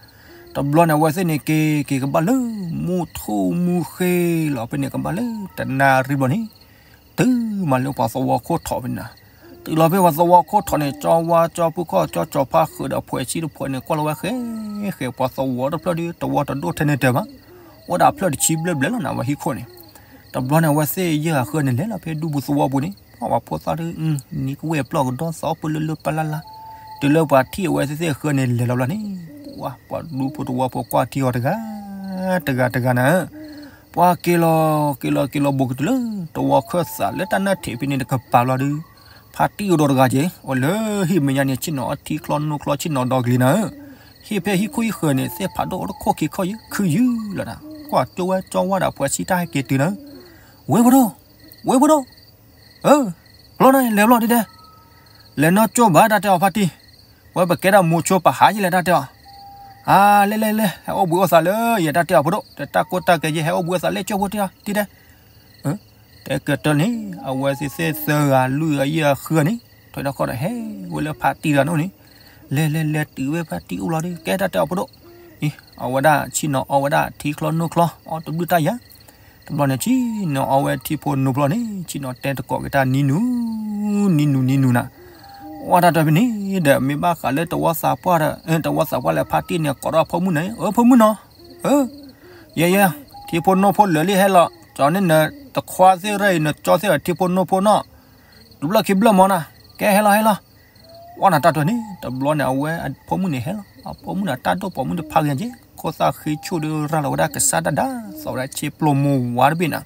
တဘျီန့ၣ် အဝဲသ့ၣ်န့ၣ်က့ၤက့ၤကဘၣ်လၢ မူထူၣ်မူဃ့လီၤဖဲန့ၣ် ကဘၣ်လၢတနၣ်ရံၣ်ဘျီန့ၣ် တုၤမးလၢပှၤသဝီခိၣ်ထီၣ်ဖဲန့ၣ်နၤ, တုၤလီၤဖဲပှၤသဝီခိၣ်ထီၣ်န့ၣ် ကၠီဝါကၠီဖုခီၣ် ကၠီကၠီဖါဃုာ်ဒီးဖှဲးဆံတဖှဲးန့ၣ် ကွၢ်လီၤဝဲဃဲဃဲ ပှၤသဝီတဖျၢၣ်ဒီး တဝီတဒိၣ်ထဲန့ၣ်တၢၤဘၣ်, အိၣ်ဒီးအဖျၢၣ်တဆံဘျဲၣ်ဘျဲၣ်လီၤနၤ ဝဲဟံၣ်ခိၣ်န့ၣ်, တဘျီန့ၣ် အဝဲသ့ၣ်ယဲၢ်ဂၤဃုဂၤန့ၣ် လဲၤလီၤဖဲဒူပူၤသဝီပူၤန့ၣ် ပှၤပှၤဖိသၣ်ဒီး နံၤကဝဲၢ်ပျီၢ်ကဒီသီပလၢလၢပလၢ်လၢ်, တုၤလၢပှၤထံၣ်အဝဲသ့ၣ်သ့ၣ်ဃုဂၤန့ၣ် လဲၤလီၤဘျီန့ၣ်, ပှၤဒူဖိသဝီဖိကွၢ်ထံအီၤတဂၤ တဂၤတဂၤနၤ ပှၤက့ၤလီၤ က့ၤလီၤက့ၤလီၤ ဘူးကတုၤလၢ တဝီခၢၣ်သးလၢတၢ်နၢ်ထံးဖဲန့ၣ်တကပၤဘျီဒီး ဖါတံၢ်အိၣ်ဒီးတဂၤက့ၤ အိၣ်လၢဟံၣ်မဲာ်ညါန့ၣ် ဆ့ၣ်နီၤအီထံချီနိချီ ဆ့ၣ်နီၤဒီကလံၤနၤဧၢ, ဟံၣ်ဖဲဟံၣ်ခိၣ်ဟံၣ်ဃၢၤန့ၣ် သ့ၣ်ဖးဒိၣ်အိၣ်တခိၣ်ခံခီၣ်ယုၢ်ခုၣ်ယုၢ်လီၤနၤ, ကွၢ်ကၠိဝဲကၠီဝါဒီးဖှဲးဆံတၢ်ဟဲက့ၤတုၤနၤဧၢ, ဝဲဖိဒိၣ် ဝဲဖိဒိၣ် အၢ ဘျီနၤလဲၤဘျီဒ်ဒဲး, လဲၤနီၢ်ကၠိဘၣ်တၢ်တဲအီၤဖါတံၢ်, ဝဲပကဲဒၣ်မိၤဆိပဟးယလဲၣ်တၢ်တဲအီၤ, အါ လဲၣ်လဲၣ်လဲၣ် ဟဲအိၣ်ဘှံးအိၣ်သးလၢယတၢ်တဲအီၤဖိဒိၣ်, တၢ်ကိၢ်တၢ်ကဲယဲၢ် ဟဲအိၣ်ဘှံးအိၣ်သးလၢကၠိဖိတၢ်တဲဒဲး, တဲကတၢၢ်န့ၣ် အဝဲသ့ၣ်သ့ၣ်သၢဂၤလွံၢ်ဂၤယဲၢ်ဂၤဃုဂၤန့ၣ် ထွဲထီၣ်ခီၣ်ဒီးဟဲဝဲလၢဖါတံၢ်တဂၤန့ၣ်န့ၣ်, လဲၤလဲၤလဲၤတုၤဝဲဖါတံၢ်အိၣ်လီၤဒီး ကဲတၢ်တဲအီၤဖိဒိၣ်, အံၤ အဝဲဒၣ်ဆ့ၣ်နီၤအီဝဲဒၣ်ထံချီနိချီ အီတဘျုးတၢ်ယၤ, တဘျီန့ၣ် ဆ့ၣ်နီၤအီဝဲထံဖိနိဖျီန့ၣ် ဆ့ၣ်နီၤတဲတကိးက့ၤတၢ်နံၤနူၤ, နံၤနူၤနံၤနူၤနၤ, အီၣ်တၢ်တဲဖဲန့ၣ်ဒီး မ့ၢ်ဘၣ်ဃးလၢတဝီသးပှၢ်ဒီး တဝီသးပှၢ်လၢဖါတံၢ်န့ၣ် ကိးထီၣ်အဖိမုၣ်န့ၣ် အၢ ဖိမုၣ်နီၤ, အၢ ယဲယဲ ထံဖိနိဖိလၢာ်လံဟဲလီၤ, ကၠီန့ၣ်နတခွါသ့ၣ်ရၢအံၤ နကၠီသ့ၣ်ဒီးထံဖိနိဖိနီၤ, တဘျီခံဘျီမီၤနၤ, ကဲဟဲလီၤဟဲလီၤ, အီၣ်နၤတၢ်တဲန့ၣ် တဘျီန့ၣ် အဝဲအဖိမုၣ်န့ၣ်ဟဲလီၤ, အဖိမုၣ်န့ၣ် တၢ်ဒိၣ်ပိာ်မုၣ်တဖၣ်ဂ့ၤက့ၤ ခိၣ်သၣ်ဃံဆူၣ်ဒီးရၤလီၤဝဲဒၣ်ကစၢ်ဒၣ်ဒါ သီၣ်ဝဲဒၣ်ဆ့ပျိမိၢ်ဝါတဘ့ၣ်နၤ,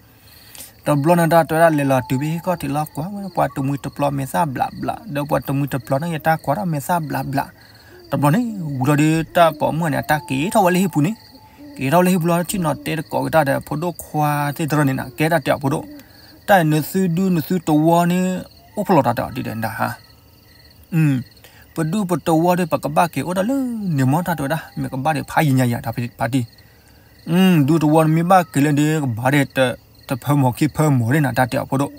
တဘျီန့ၣ်တၢ်တဲဝဲဒၣ်လဲၤလီၤတုၤဖဲဟံၣ်ခီၣ်ထံးလီၤကွၢ်ဝဲ ပှၤတမှံၤတပျီၤမဲာ်သၣ်ဘျးဘျး ဒီးပှၤတမှံၤတပျီၤန့ၣ်ယတၢ်ကွၢ်ထီၣ်မဲာ်သၣ်ဘျးဘျး, တဘျီန့ၣ် ဝံၤလီၤဒီးတၢ်ပိာ်မုၣ်န့ၣ် အတၢ်က့ၤထီၣ်ဝဲလၢဟံၣ်ပူၤန့ၣ်, က့ၤထီၣ်လၢဟံၣ်ပူၤလီၤ ဆ့ၣ်နီၤတဲတကိးက့ၤတၢ်ဒီး ဖိဒိၣ်ခွါသ့ၣ်တရၢန့ၣ်နၤ ကဲတၢ်တဲအီၤဖိဒိၣ်, တၢ်အံၤနသုဒုနသုတဝီန့ၣ် အိၣ်ဖျိးတၢ်တဲအီၤဒ်ဒဲးဒၣ်ဟါ ပဒူပတဝီဒီး ပကဘၣ်က့ၤအိၣ်တၢ်လၢန့ၣ်မီၢ်တၢ်တဲဝဲဒၣ် မ့ၢ်ကဘၣ်ဒီးဖးယံၤညါယၤတၢ်ဖါတံၢ်, ဒူတဝီနမ့ၢ်ဘၣ်က့ၤလၢဒီး ကဘၣ်ဒီး တဖၢမီၤခံဖၢမီၤဒ်နၤတၢ်တဲအီၤဖိဒိၣ်,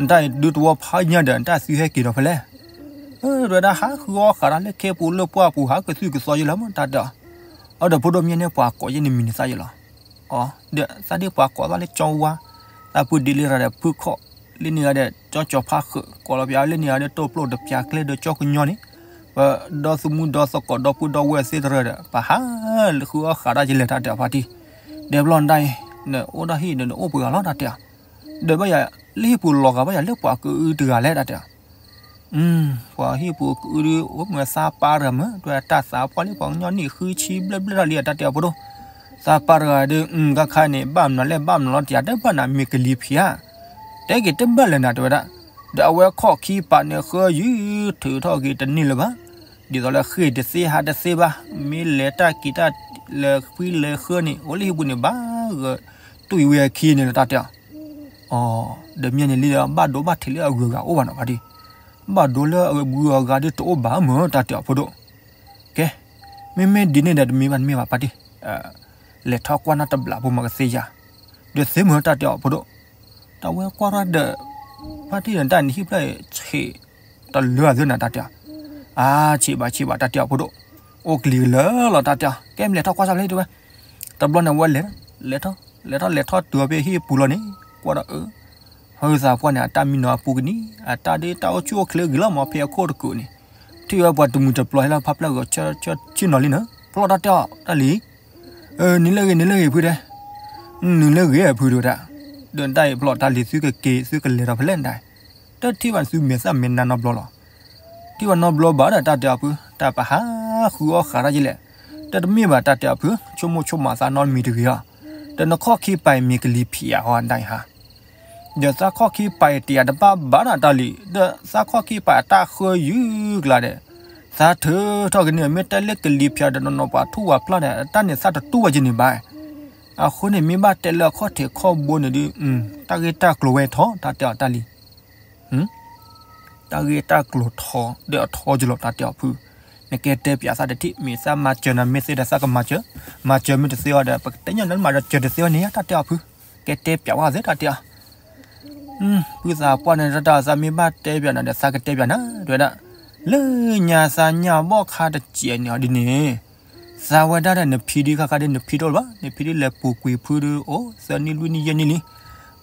နတၢ်အံၤဒူတဝီဖးယံၤညါဒီး နတၢ်သုဟဲက့ၤဒီးဖဲလဲၣ်, တဲဝဲဒၣ်ဟးဃုအီၣ်ဃးတၢ်လၢခဲပူၤလၢပှၢ်ပူၤ ဟးကသုၣ်ကသီယဲလၢမ့ၢ်တၢ်တဲအီၤ, အဒီးဖိဒိၣ်မ့ၢ်န့ၢ်ပှၤကိးယဲၢ်နမံၤန့ၣ်သးယဲလီၤ အဒီးသးဒ်ပှၤကိးသးလၢကၠီဝါ, သးပူၤဒ်လံရၤဒီးဖုခီၣ်, လၢန့ၣ်ဂၤဒီးကၠီကၠီဖါဃုး, ကိးလီၤပျးလၢန့ၣ်ဂၤဒီးတိၢ်ပျိၢ်တပျးကျဲဒီးကၠီကညီန့ၣ်, ပဒီသုးမုၢ်ဒီသကိးဒီပုၢ်ဒီဝဲၢ်သ့ၣ်တရၢဒီး ပဟးဃုအီၣ်ဃးတၢ်ယလဲၤတၢ်တဲအီၤဖါတံၢ်, ဒဲးဘျီနတၢ်အံၤ, နအိၣ်ဒီးဟံၣ်ဒီးနအိၣ်ပှဲၤဂၤလီၤတၢ်တဲအီၤ, ဒီးဘၣ်ယၤလၢဟံၣ်ပူၤလီၤဂာ်ဘၣ်ယၤလၢပှၤကအုတဂၤလဲၣ်တၢ်တဲအီၤ ပှၤဟံၣ်ပူၤကအုဒုး အိၣ်မုာ်သးပၢ်တဂၤမုာ် တဲဝဲတၢ်သးပှၢ်လံ ပှၤကညီနံၣ်ဃုဆံဘျဲၣ်ဘျဲၣ်ထီၣ်လံ တၢ်တဲအီၤဖိဒိၣ်, သးပၢ်တဂၤဒုး ခါခါန့ၣ် ဘၣ်မနုၤလဲၣ်ဘၣ်မနုၤလီၤ တယၤတဘၣ်နၤ မ့ၢ်ကလံၤဖံးဧါ, တဲက့ၤတဘၣ်လဲၣ်နၤ တဲဝဲဒၣ်, ဒီးအဝဲခီၣ်ခံပၤန့ၣ် ဃၢယုၢ်ထုးထီၣ်က့ၤတန့ၢ်လၢၤဘၣ်, ဒ်သိးလၢဃ့ၢ်တသ့ဟးတသ့ဘၣ်, မ့ၢ်လဲၤတၢ်က့ၤတၢ်လဲၤဖှံလဲၤဃၢန့ၣ် အိၣ်လၢဟံၣ်ပူၤန့ၣ် ဘၣ်ဂၢၢ်တွံၢ်ဝဲအခံန့ၣ်လီၤ တၢ်တဲအီၤ ဒီးမ့ၢ်န့ၣ်လံဒီး ဘၣ်ဒိဘၣ်ထံးလၢအဂုၤအဂၤအိၣ်ဘၣ်နီၤ ဖါတံၢ်, ဘၣ်ဒိလၢအဂုၤအဂၤဒုးတအိၣ်ဘၣ်မုာ် တၢ်တဲအီၤဖိဒိၣ်, ကဲ, မ့မ့ၢ်ဒ်န့ၣ်ဒီးတမ့ၢ်ဘၣ်တမ့ၢ်ဘၣ် ဖါတံၢ်, လဲၤထီၣ်ကွၢ်နီၢ်တဘျီဖိမၤကသ့ယၤ, ဒီးသ့မုာ် တၢ်တဲအီၤဖိဒိၣ်, တၢ်ဝဲကွၢ်ထီၣ်ဒီး ဖါတံၢ်ဒီးတၢ်န့ၣ်ဟံၣ်ဖျၢၣ်ဆံး တလၢအသ့နၤ တၢ်တဲအီၤ, အါဆံးဘၣ်ဆံးဘၣ် တၢ်တဲအီၤဖိဒိၣ်, အိၣ်ကလံၤကလၢာ်လီၤ တၢ်တဲအီၤ, ကဲမ့ၢ်လဲၤထီၣ်ကွၢ်စၢ်ဖဲလဲၣ်တဲဝဲ, တဘျီန့ၣ် အဝဲလဲၤ လဲၤထီၣ်လဲၤထီၣ်လဲၤထီၣ်တုၤအီၤဖဲဟံၣ်ပူၤလီၤန့ၣ် ကွၢ်ဒီးအၢ ဟၢသးပှၢ်န့ၣ် အတၢ်မံနီၤအပူၤကနံၣ် အတၢ်ဒုးတၢ်အိၣ်ဆူၣ်အိၣ်ချ့ဂ့ၤလီၤမး ဖဲအခိၣ်တကုာ်န့ၣ်, ထံၣ်ဝဲပှၤတမှံၤတပျီၤဟဲလီၤဖးဖျၢၣ်ဂီၤဆၢဆၢဆ့ၣ်နီၤလံနၤ, ဖျီၣ်တၢ်တဲအီၤတၢ်လံ, နုၤလၢဂ့ၤ နုၤလၢဂ့ၤဖုတဲ, နုၤလၢဂ့ၤဖုတဲဝဲဒၣ်, ဒီးတၢ်အံၤဖျီၣ်တၢ်လံ သုကက့ၤသုကလဲၤထီၣ်ဖဲလဲၣ်နတၢ်, တထံၣ်ဘၣ်နသုမဲာ်သၣ်မဲာ်နါနီတဘျီလီၤ ထံၣ်ဘၣ်နီတဘျီဘၣ်ဒီး တၢ်တဲအီၤဖု တၢ်ပဟးဃုအီၣ်ဃးတၢ်ယလဲၣ်, ဒီးတမ့ၢ်ဘၣ် တၢ်တဲအီၤဖု ဆိကမိၣ်ဆိကမးသးနီတမံၤတဂ့ၤဧါ, ဒီးနခီၣ်ခံပၤအံၤမ့ၢ်ကလံၤဖံးဧါ ဟီဒၣ်အံၤဟါ, ဒီးသးခီၣ်ခံပၤအံၤတယၤတဘၣ်ဘၣ်ဒီးတၢ်လံ, ဒီးသးခီၣ်ခံပၤအတၢ်ဃၢယုၢ်ကျါဒီး သးထုးထီၣ်ကန့ၢ် မ့ၢ်တဲလၢကလံၤဖံးဒီးနီၢ်နီၢ်ပှၤထူၣ်ပှၤဖျါန့ၣ် တၢ်န့ၣ်သးတတူၢ်ဝဲကန့ၣ်ဘၣ်, အဃိန့ၣ် မ့ၢ်ဘၣ်တဲလၢအခီၣ်ထံးခီၣ်ဘိန့ၣ်ဒုး တၢ်ဂ့ၢ်တၢ်ကျိၤဝဲထီ တၢ်တဲအီၤတၢ်လံ တၢ်ဂ့ၢ်တၢ်ကျိၤထီဒီးအထီကလီၤ တၢ်တဲအီၤဖု, နကဲတဲပၠးသးတထံၣ် မ့ၢ်သးမၤစၢၤနၤမ့ၢ်သ့ဒီးသးကမၤစၢၤ, မၤစၢၤမ့ၢ်တသ့အီၤဒီး ပကတဲညါနမၤစၢၤတသ့အီၤန့ၣ် တၢ်တဲအီၤဖု, ကဲတဲပၠးဝဲသ့ တၢ်တဲအီၤ ဖုသးပှၢ်န့ၣ် တၢ်တၢ်သးမ့ၢ်ဘၣ်တဲပၠးနၤဒီး သးကတဲပၠးနၤ တဲဝဲဒၣ်, လၢညါသးညၣ်ဘီၣ်ခါတစဲးန့ၣ်အီၤဒ်န့ၣ်, သးဝဲဒၣ်ဒီးနဖံဒုးခါခါဒ်နဖံတအိၣ်လၢၤဘၣ်, နဖံဒုးလဲၤပူၤကွံာ်ဖုဒုးအိၣ် သၢနံၣ်လွံၢ်နံၣ်ယဲၢ်နံၣ်လံ,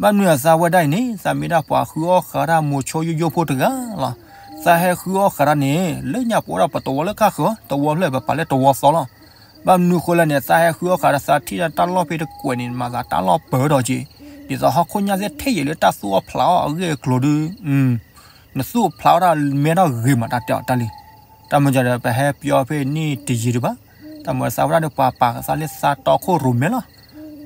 ဘၣ်မနုၤအသးဝဲဒၣ်အံၤန့ၣ် သးမ့ၢ်ဒၣ်ပှၤဃုအီၣ်ဃးတၢ်မိၤဆိယိယိဖိတဂၤလီၤ, သးဟဲဃုအီၣ်ဃးတၢ်န့ၣ် လၢညါပအိၣ်ဒၣ်ပတဝီလၢခါဃၢၤ တဝီဖျၢၣ်ပပာ်လၢတဝီသီလီၤ ဘၣ်မနုၤဃိလဲၣ်န့ၣ် သးဟဲဃုအီၣ်ဃးဒီးသးထံၣ်တၢ်လီၢ်ဖဲတကွဲးန့ၣ် မၤသးတၢ်လီၢ်ပၢၢ်ထီၣ်က့ၤ, ဒ်သိးဟီၣ်ခိၣ်ညါသ့ၣ်ထဲယံာ်လၢတၢ်သူၣ်အီၣ်ဖျးအီၣ်အဂ့ၢ်အကျိၤဒုး, နသူၣ်ဖျးအီၣ်တၢ်မဲထီၣ်ဂ့ၤမး တၢ်တဲအီၤတၢ်လံ, တၢ်မၤစၢၤဒီး ပဟဲပျီဖဲန့ၣ်တယံာ်ဒံးဘၣ်, တၢ်မၤသးဝဲဒၣ်ဒီးပှၤပာ်သးလၢသးတီခိၣ်ရိၣ်မဲလီၤ,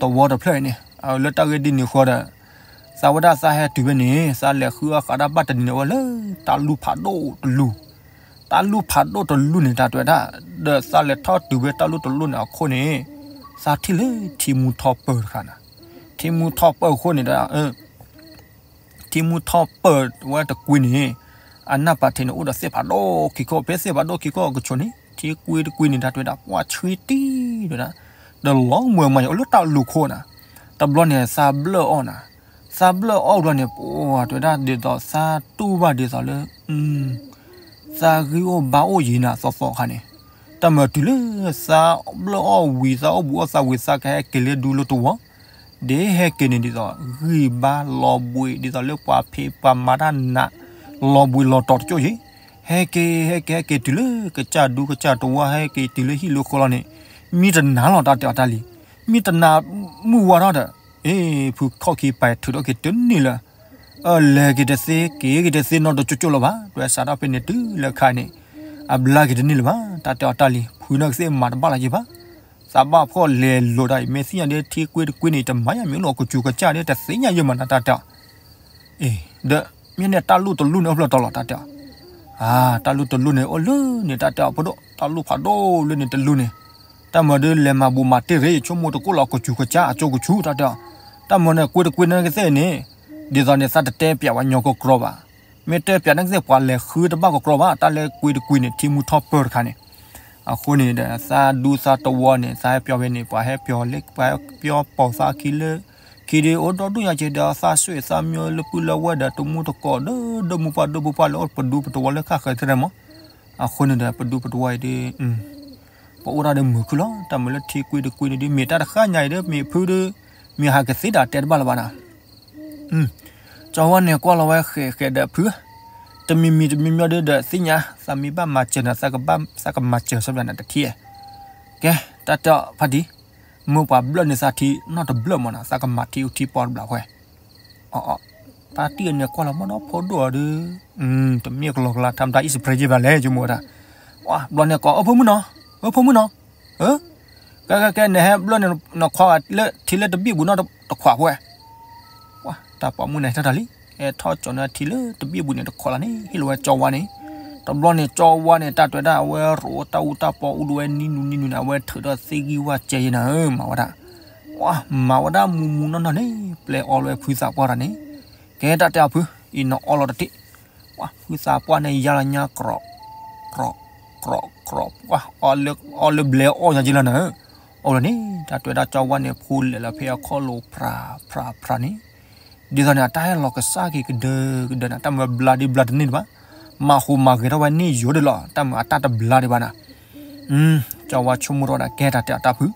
တဝီတဖျၢၣ်အံၤန့ၣ် လၢတၢ်ဂ့ၢ်ဒ်န့ၣ်ဃီဒီး သးဝဲဒၣ်သးဟဲတုၤဖဲန့ၣ် သးလဲၤဃုအီၣ်ဃးတၢ်ဘၣ်တနံၤန့ၣ် အဝဲလၢတၢ်လူၢ်ဖးဒိၣ်တလူၢ်, တၢ်လူၢ်ဖးဒိၣ်တလူၢ်န့ၣ် တၢ်တဲဝဲဒၣ်, ဒီးသးလဲၤထီၣ်တုၤဖဲတၢ်လူၢ်တလူၢ်န့ၣ်အခိၣ်န့ၣ်, သးထံၣ်လၢထံမူထီပၢၢ်တခါနၤ, ထံမူထီပၢၢ်အခိၣ်န့ၣ်ဒီး ထံမူထီပၢၢ်ဝဲတကွံန့ၣ်, အနၢ်ပာ်ထံးန့ၣ်အိၣ်ဒီးသ့ၣ်ဖးဒိၣ်ခံခိၣ် ဖဲသ့ၣ်ဖးဒိၣ်ခံခိၣ်အကဆိးန့ၣ် ထံကွံတကွံန့ၣ် တၢ်တဲဝဲဒၣ် ပှၢ်ဆှံတံၢ်တဲဝဲဒၣ်, ဒီးလီၤမၢ်မးအိၣ်လၢတၢ်လူၢ်ခိၣ်နၤ, တဘျီန့ၣ် သးဘျၢၣ်အီၣ်နၤ, သးဘျၢၣ်အီၣ်တဘျီန့ၣ် ပှၤတဲဝဲဒၣ်ဒ်သိးသးတူၢ်ဘၣ်ဒ်သိးလၢ သးဂံၢ်အိၣ်ဘါအိၣ်ယံၤနၤသီသီခါန့ၣ်, တၢ်မၤတုၤလၢသးဘျၢၣ်အီၣ်ဝံၤ သးအိၣ်ဘူးအီၣ်သးဝံၤ သးကဟဲက့ၤလၢဒူလၢတဝီ, ဒ်ဟဲက့ၤန့ၣ်ဒ်သိး ဂံၢ်ဘါလီၤဘှံး ဒ်သိးလၢပှၤဖံးပှၤမၤတၢ်နး လီၤဘှံးလီၤတီၤတကၠိၣ်ယံၤ, ဟဲက့ၤ ဟဲက့ၤ ဟဲက့ၤတုၤလၢကစၢ်ဒူကစၢ်တဝီ ဟဲက့ၤတုၤလၢဟံၣ်လၢဃီလီၤန့ၣ်, မံတနၤလီၤ တၢ်တဲအီၤတၢ်လံ, မံတနၤမုၢ်ဝါထီၣ်ဒီး အ့ ဖုခီၣ်ခံပၤထုးထီၣ်က့ၤတန့ၢ်လၢၤ အလဲၤက့ၤတသ့ က့ၤက့ၤတသ့နီတကၠိၣ်ကၠိၣ်လၢၤဘၣ်, တွဲစးထီၣ်ဖဲန့ၣ်တုၤလၢခါန့ၣ်, အဘျါက့ၤတန့ၢ်လၢၤဘၣ်, တၢ်တဲအီၤတၢ်လံ, ဖုန့ၣ်ကသ့ၣ်မၤတဘၣ်လၢၤယံၤဘၣ်, သးဘၣ်ဖှီၣ်လဲၤလိာ်တၢ်အံၤ မ့ၢ်သ့ၣ်ညါဒ်ထံကွံတကွံန့ၣ် တမၤယၤမ့ၢ်အိၣ်လၢကစူၤကစၢ်ဒ်တသ့ၣ်ညါယံၤမးနၤ တၢ်တဲအီၤ အ့ ဒီး မ့ၢ်န့ၣ်တၢ်လူၢ်တလူၢ်န့ၣ်အိၣ်ဖျၢၣ်တီၤလီၤ တၢ်တဲအီၤ, အ တၢ်လူၢ်တလူၢ်န့ၣ်အိၣ်လၢန့ၣ် တၢ်တဲအီၤဖိဒိၣ် တၢ်လူၢ်ဖးဒိၣ်လၢန့ၣ်တလူၢ်န့ၣ်, တၢ်မၤဒုးလဲၤမၤဘူးမၤတ့ၢ်ရ့ ယဆိကမိၣ်တကိၣ်လီၤကစူၤကစၢ်အကၠိကဆူ တၢ်တဲအီၤ, တၢ်မၤန့ၣ်ကွံတကွံန့ၣ်ကသ့ၣ်န့ၣ်, ဒ်သိးန့ၣ်သးတတဲပၠးဝဲညီကီၢ်ကြီဘၣ်, မ့ၢ်တဲပၠးန့ၣ်ကသ့ၣ်ပှၤလဲၤဃုတဘၣ်ကီးကြီဘၣ် တၢ်လၢကွံတကွံန့ၣ် ထံမူထီၣ်ပၢၢ်တခါန့ၣ် အဃိန့ၣ်ဒီး သးဒူသးတဝီန့ၣ် သးဟဲပျီဖဲန့ၣ် ပှၤဟဲပျီလၢ ပှၤဟဲပျီပိာ်သးခံလၢ ခံဒုးအိၣ်ဒီဒူၣ်ညါက့ၤဒီး သးဆွေသးမျိုးလၢပုၢ်လၢဝဲၢ်ဒီး တမူတကိးဒီး ဒီမူပှၢ်ဒီပူၤပှၢ်လၢအိၣ်ပဒူပတဝီလၢဃၣ်ဃၢၤသ့ၣ်တမး, အဃိန့ၣ်ဒီး ပဒူပတဝီအံၤဒုး ပအိၣ်ဒၣ်ဒီးမုာ်ခုၣ်လီၤ. တၢ်မၤလၢထံကွံတကွံန့ၣ်ဒုး မ့ၢ်တၢ်တဃၣ်ညါအံၤဒီး မ့ၢ်ဖုဒုး မ့ၢ်ဟးကသ့ဒၣ်တဲတဘၣ်လၢၤဘၣ်နၤ ကၠီဝဲန့ၣ်ကွၢ်လီၤဝဲဃဲးဃဲးဒီးဖု, တမံၤမံၤတမံၤမံၤဒုးဒီးသ့ၣ်ညါ သးမ့ၢ်ဘၣ်မၤစၢၤနၤ သးကမၤစၢၤစီဖျါနၤတထံၣ်, ကဲ တၢ်တဲအီၤဖါတံၢ်, မ့ၢ်ပှၤဘျၢၣ်န့ၢ်သးထံနီတဘျၢၣ်မးနၤ သးကမၤထံအူထံပီတဘျီဃီ, အီအီ ဖါတံၢ်အန့ၣ်ကွၢ်လီၤမ့ၢ်ဒီးဖိဒိၣ်အီၤဒီး တမ့ၢ်ကလီကလါ ထါမတၤ အံၣ်စပရ့ယ့ၢ်ဘၣ်လဲၣ် ဆိကမိၣ်ဝဲဒၣ်. ပှၤဘျီန့ၣ်ကိး အိၣ် ဖိမုၣ်နီၤ, အိၣ် ဖိမုၣ်နီၤ, ကဲ ကဲ ကဲ နဟဲဘျၢန့ၣ် နခွါလၢထံလၢတဘ့ၣ်ဘူးနီတခွးဖိဝဲ. ပှၤတၢ်ပိာ်မုၣ်န့ၣ် ဟဲထီၣ်တၢ်လံ, ဟဲထီၣ်ကၠီၤန့ၢ်ထံလၢတဘ့ၣ်ဘူးန့ၣ်တခွးလီၤန့ၣ် ဟ့ၣ်လီၤဝဲကၠီဝါန့ၣ်. တဘျီန့ၣ် ကၠီဝါန့ၣ် တၢ်တဲဝဲဒၣ် အဝဲရိးတၢ်အူတၢ်ပီအူဒိၣ်ဝဲနံၤနူၤနံၤနူၤန့ၣ် အဝဲထုးထီၣ်သ့ၣ်ဂံၢ်ဝၣ်ကဲယဲနၤဧၢ မၤဝဲဒၣ်. ပှၤမၤဝဲဒၣ်မူမူနီၢ်နီၢ်န့ၣ် ပျဲအီၣ်လီၤဝဲဖုသးပှၢ်တၢ်န့ၣ်. ကဲတၢ်တဲအီၤဖု, အံၤနအီၣ်လီၤတထံၣ်. ပှၤဖုသးပှၢ်န့ၣ် ယါလီၤညါ ကြီး, ကြီး, ကြီး, ကြီး, ပှၤအီၣ်လၢဘျဲအီၣ်ညါက့လီၤနၤဧၢ. အီၣ်လီၤန့ၣ် တၢ်တဲဝဲဒၣ်ကၠီဝါန့ၣ် ဖိလဲၤလီၤဖဲအခီၣ်လိၤဖြးဖြးဖြးန့ၣ်. ဒ်သိးန့ၣ် အတၢ်ဟဲလီၤကစၢ်က့ၤကဒၢကဒၢန့ၣ် တၢ်မၤဘျါဒ့ဘျါတန့ၢ်တဘၣ်. မၤဟူးမၤဂဲၤထီၣ်ဝဲန့ၢ်ယိာ်ဒၣ်လီၤ တၢ်မၤအတၢ်တဘျါဒံးဘၣ်နၤ. ကၠီဝါဆိကမိၣ်ထီၣ်ဝဲဒၣ် ကဲတၢ်တဲအီၤတၢ်ဖု,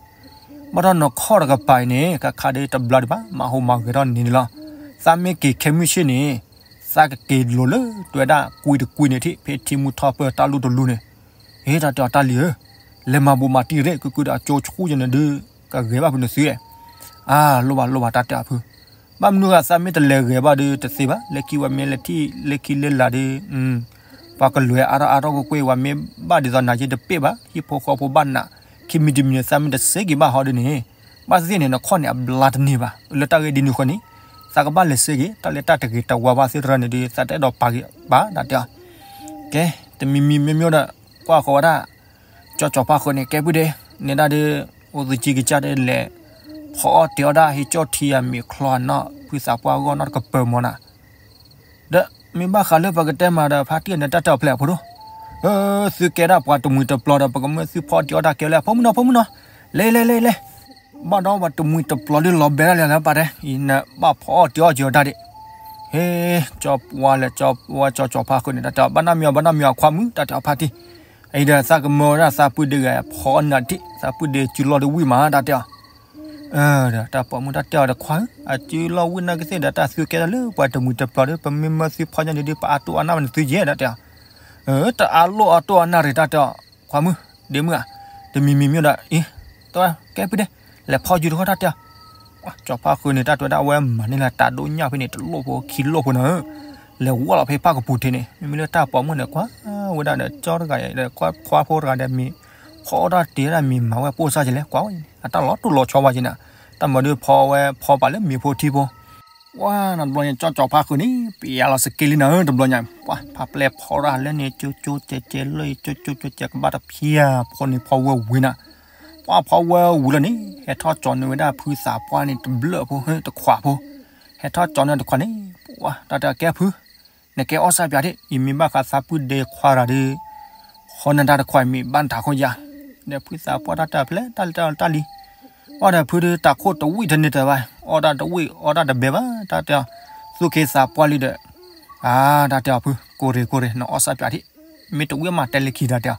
ဘၣ်ဒီးနခီၣ်တကပၤအံၤန့ၣ် ခါခါဒ်တဘျါဒံးဘၣ် မၤဟူးမၤဂဲၤထီၣ်န့ၢ်န့ၣ်လီၤ. သးမ့ၢ်က့ၤခဲမုၢ်ဆ့ၣ်န့ၣ် သးကက့ၤလိၤလၢတဲဝဲဒၣ်ကွံတကွံန့ၣ်ထံၣ် ဖဲထံမူထီၣ်ပၢၢ်တၢ်လူၢ်တလူၢ်န့ၣ်. ဟ့ၣ် တၢ်တဲအီၤတၢ်လံၤဧၢ, လဲၤမၤဘူးမၤတံၢ်ရ့ၣ် ကုကုဒီးအကၠိဆူၣ်ယဲန့ၣ်ဒုး ကဂဲၤဘၣ်ဖုနသုဧါ. အၢ လိၣ်ဘၣ်လိၣ်ဘၣ်တၢ်တဲအီၤဖု, ဘၣ်မနုၤဂၤသးမ့ၢ်တလဲၤဂဲၤဘၣ်ဒီးတသ့ဘၣ် လၢခံဝဲမ့ၢ်လဲၤထံၣ်လၢခံလၢလာ်ဒီး ပှၤကလဲၤအါထီၣ်အါထီၣ်ကွ့ၢ်ကွ့ၢ် ဝဲမ့ၢ်ဘၣ်ဒ်သိးနၤယ့တပ့ၢ်ဘၣ် ဟံၣ်ဖိဃီဖိဘၣ်နး, ခံမံၤတမံၤန့ၣ် သးမ့ၢ်တစ့က့ၤဘၣ်ဟီဒ်န့ၣ်, ဘၣ်သ့ၣ်န့ၣ် နခီၣ်န့ၣ်အဘျါတန့ၢ်ဘၣ်. လၢတၢ်ဂ့ၢ်ဒ်န့ၣ်အဃိန့ၣ် သးကဘၣ်လဲၤစ့က့ၤ တၢ်လၢတၢ်တဂ့ၤတဝါဘၣ်သ့ၣ်တဖၣ်န့ၣ်ဒီး သးတအဲၣ်ဒိးပာ်က့ၤဘၣ် တၢ်တဲအီၤ. ကဲ တမံၤမံၤမ့ၢ်မ့ၢ်ဒီး ကွၢ်ဃီၤဝဲဒၣ် ကၠီကၠီၤဖါဃုာ်န့ၣ် ကဲပုၢ်ဒ့, န့ၣ်ဒၣ်ဒီး အိၣ်သကံကစၢ်ဒ်လဲၣ်, ဖီအီၣ်တ့ၤအီၣ်ဒၣ်ဟံးကၠီၣ်ထံအမ့ၤချီနီၣ် ဖုသးပှၢ်အဂီၢ်နီတကပၤမီၤနၤ. ဒီးမ့ၢ်ဘၣ်ဃးလၢပကတဲမၤဒီးဖါတံၢ်န့ၣ် တၢ်တဲအီၤဖျဲၣ်အဖိဒိၣ်, သုကဲဒၣ်ပှၤတမှံၤတပျီၤဒီး ပကမၢသုဖီအီၣ်တ့ၤအီၣ်တၢ်ကဲလၢ ဖိမုၣ်နီၤ ဖိမုၣ်နီၤ, လဲၤလဲၤလဲၤလဲၤ, ဘၣ်ဒီးပှၤတမှံၤတပျီၤဒ်လီၤဘဲဒၣ်လဲာ်လၢပၢ်တဲ, အံၤနဘၣ်ဖီအီၣ်တ့ၤအီၣ်က့ၤအီၤတၢ်ဒ့ၣ်. ဟ့ၣ် ကၠီဝါလဲၤ ကၠီဝါကၠီကၠီၤဖါဃုာ်န့ၣ် တၢ်တဲအီၤ ဘၣ်နီတမံၤအီၤ ဘၣ်နီတမံၤအီၤခွါမုၣ် တၢ်တဲအီၤဖါတံၢ်, အံၤဒီးသးကမၢဝဲဒၣ်သးပုၢ်ဒ့ဂၤ ဖီအီၣ်နၤတ့ၢ် သးပုၢ်ဒ့စုလီၢ်ဒ်ဝံၣ်မး တၢ်တဲအီၤ. ဒီးတၢ်ပိာ်မုၣ်တၢ်တဲအီၤဒီး ခွါဧၢ, အစုလီၢ်ဝံၣ်နာ်က့သ့ၣ်ဒီး တၢ်သုကဲတၢ်လၢပှၤတမှံၤတပျီၤဒီး ပမ့ၢ်မၢသုဖီညါန့ၣ်ဒီး ပအါတိၢ်အါနၢ်ဘၣ်နသုယဲၢ် တၢ်တဲအီၤ. တအါလိၢ်အါတိၢ်အါနၢ်ရ့ၣ် တၢ်တဲအီၤ ခွါမုၣ် ဒ့မုၣ်ဧါ, တမံၤမံၤမ့ၢ်ဒီး အံၤ တဝဲကဲပုၢ်ဒ့, လဲၤဖီယုာ်တခီ တၢ်တဲအီၤ. ကၠီၤဖါဃုာ်န့ၣ် တၢ်တဲဝဲဒၣ် အဝဲမၤန့ၢ်လၢတၢ်ဒိၣ်ညၣ်ဖဲန့ၣ် တလိၣ်ဖိခံလိၣ်ဖိနၤဧၢ, လဲၤဝီလီၤဖဲဖၣ်ကပူၤထံးန့ၣ် မ့မ့ၢ်လၢတၢ်ပိာ်မုၣ်န့ၣ် ကွၢ်ဝဲဒၣ်ဒီး ကၠီတဂၤဒီး ခွါဖိတဂၤဒီး မ့ၢ်ဖီအီၣ်တၢ်တ့ၤဒၣ် မ့ၢ်မၤဝဲပိၢ်စၢ်ကလဲၣ် ကွၢ်ဝဲန့ၣ် အတၢ်လီၤတိၢ်လီၤဆီဝဲက့ၤန့ၣ်, တၢ်မၤဒုးဖီဝဲဖီပာ်လၢမ့ၤဖိထံဖိ ပှၤနီတဘျီညါ ကၠီကၠီၤဖါဃုာ်န့ၣ် ပျဲလီၤစက့လံနၤဧၢ တဘျီညါ ပှၤဖးပျဲၢ်ဖီတၢ်လၢန့ၣ် ကၠိကၠိကဲကဲလၢ ကၠိကၠိကဲကဘၣ်တဖၠၣ်ဖိန့ၣ် ဖီဝဲဝံၤနၤ, ပှၤဖီဝဲဝံၤလီၤန့ၣ် ဟဲထီၣ်ကၠီၤန့ၢ်ဝဲဒၣ်ဖုသးပှၢ်န့ၣ် တဘျၢၣ်ဖိ တခွးဖိ, ဟဲထီၣ်ကၠီၤန့ၢ်တခွးန့ၣ် ပှၤတၢ်တဲကဲဖု နကဲအီၣ်စၢ်ပၠးဒ့ၣ် အံၤမ့ၢ်ဘၣ်ဃးသးပုၢ်ဒ့ခွါတဂၤဒီး ဃီနတၢ်တခွးအံၤမ့ၢ်ဘၣ်နတၢ်ခိၣ်ယါ, ဒီးဖုသးပှၢ်တၢ်တဲအီၤဖျဲၣ် တၢ်လၢတၢ်လီၤတၢ်လံ, အီၣ်ဒီးဖုဒုးတၢ်ခိၣ်တဝံၣ်တန့ၢ်တဘၣ်, အီၣ်တၢ်တဝံၣ်အီၣ်တၢ်တဘဲဘၣ် တၢ်တဲအီၤ, သူၣ်က့သးပှၢ်လံဒီး, အါ တၢ်တဲအီၤဖု ကိၢ်ရ့ၣ်ကိၢ်ရ့ၣ် နအီၣ်စၢ်ပၠးဒ့ၣ်, မ့ၢ်တဝံၣ်မးတဲလၢခံတၢ်တဲအီၤ,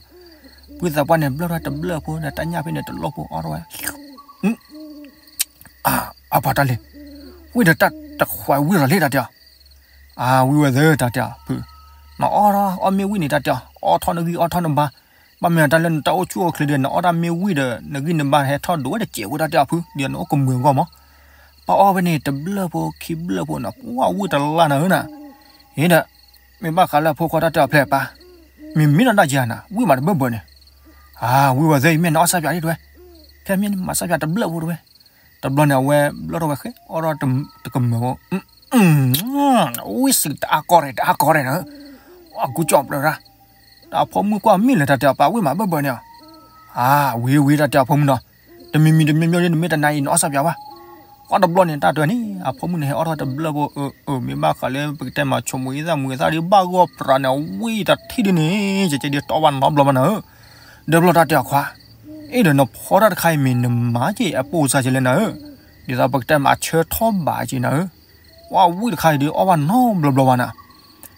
ဖုသးပှၢ်န့ၣ် ဘျၢၣ်ထီၣ်တဘျၢၣ်ဖိဒီး တၢ်ညၣ်ဖဲန့ၣ်တလိၣ်ဖိအီၣ်ထီၣ်ဝဲ အါ အါပှၤတၢ်လဲၣ်, ဝံၣ်ဒီးတၢ်တခွးဝံၣ်လီၤလံ တၢ်တဲအီၤ, အါ ဝံၣ်ဝဲသၢ တၢ်တဲအီၤဖု, နအီၣ်ထီၣ်အီၣ်မ့ၢ်ဝံၣ်န့ၣ် တၢ်တဲအီၤ အီၣ်ထီၣ်နဂံၢ်အီၣ်ထီၣ်နဘါ, ဘၣ်မနုၤတၢ်လၢနတၢ်အိၣ်ဆူၣ်အိၣ်ချ့ဒီး နအီၣ်တၢ်မ့ၢ်ဝံၣ်ဒီး နဂံၢ်နဘါဟဲထီၣ်ဒိၣ်ဝဲတစဲးဖိ တၢ်တဲအီၤဖု, ဒီးနအိၣ်ကမုာ်အဂီၢ်မး, ပၢ်အီၣ်ဖဲန့ၣ် တဘျၢၣ်ဖိခံဘျၢၣ်ဖိန့ၣ် ပှၤဝံၣ်တလၢ်နၤဧၢနၤ, အံၤဒီး မ့ၢ်ဘၣ်ဃးလၢအဖိခွါတၢ်တဲအီၤဖျဲၣ်ပၢ်, မ့မ့ၢ်နီၢ်ဒၣ်ယၤနၤ ဝံၣ်မးတဘၢၣ်ဘၢၣ်န့ၣ်, အါ ဝံၣ်ဝဲသၢအံၤ မ့ၢ်နအီၣ်စၢ်ပၠးဒ်တဝဲ, ဖဲမ့ၢ်နမၤစၢ်ပၠးတဘျၢၣ်ဖိတဝဲ, တဘျီန့ၣ် အဝဲဘျၢၣ်ထီၣ်ဝဲဃဲ အီၣ်ထီၣ်တကမၢၢ်ဖိ, ဝံၣ်စံးတအါကီၢ်ရဲၣ် တအါကီၢ်ရဲၣ်နၤ, အကူကၠီၣ်ပျၢၤရၣ်, တၢ်အဖိမုၣ်ကွၢ်မ့ၢ်လဲၣ် တၢ်တဲအီၤပၢ် ဝံၣ်မးဘၢၣ်ဘၢၣ်န့ၣ်, အါ ဝံၤဝံၤ တၢ်တဲအီၤဖိမုၣ်နီၤ, တမံၤမံၤတမံၤမံၤဒ် နမ့ၢ်တနာ်အံၤ နအီၣ်စၢ်ပၠးဝဲ, ဃီတဘျီန့ၣ် တၢ်တဲန့ၣ် အဖိမုၣ်န့ၣ် ဟဲအီၣ်ထီၣ်တဘျၢၣ်ဖိ, အၢ အၢ မ့ၢ်ဘၣ်ဃးလၢပကတဲမၤဆိကမိၣ်အံသၣ်မုာ်အသၣ်ဒီး ဘၣ်ဂီၢ်ပြးန့ၣ် ဝံၣ်တထံၣ်ဒ်န့ၣ် ကကဲဒ်တီဘၣ်နီတဘျီဘၣ်နၤဧၢ, ဒီးဘျီတၢ်တဲအီၤခွါ, အ့ၣ်ဒီးနဖီတၢ်တခါအံၤမ့ၢ်နမၤက့ၤအပိၢ်စၢ်ကလဲၣ်နၤဧၢ, ဒ်သိးပကတဲမၤအဆၢထီၣ်ဘၣ်က့ၤနၤဧၢ, ဝံၣ်တခါအံၤဒီးအီၣ်ဘၣ်နီတဘျီဘျီဘၣ်နၤ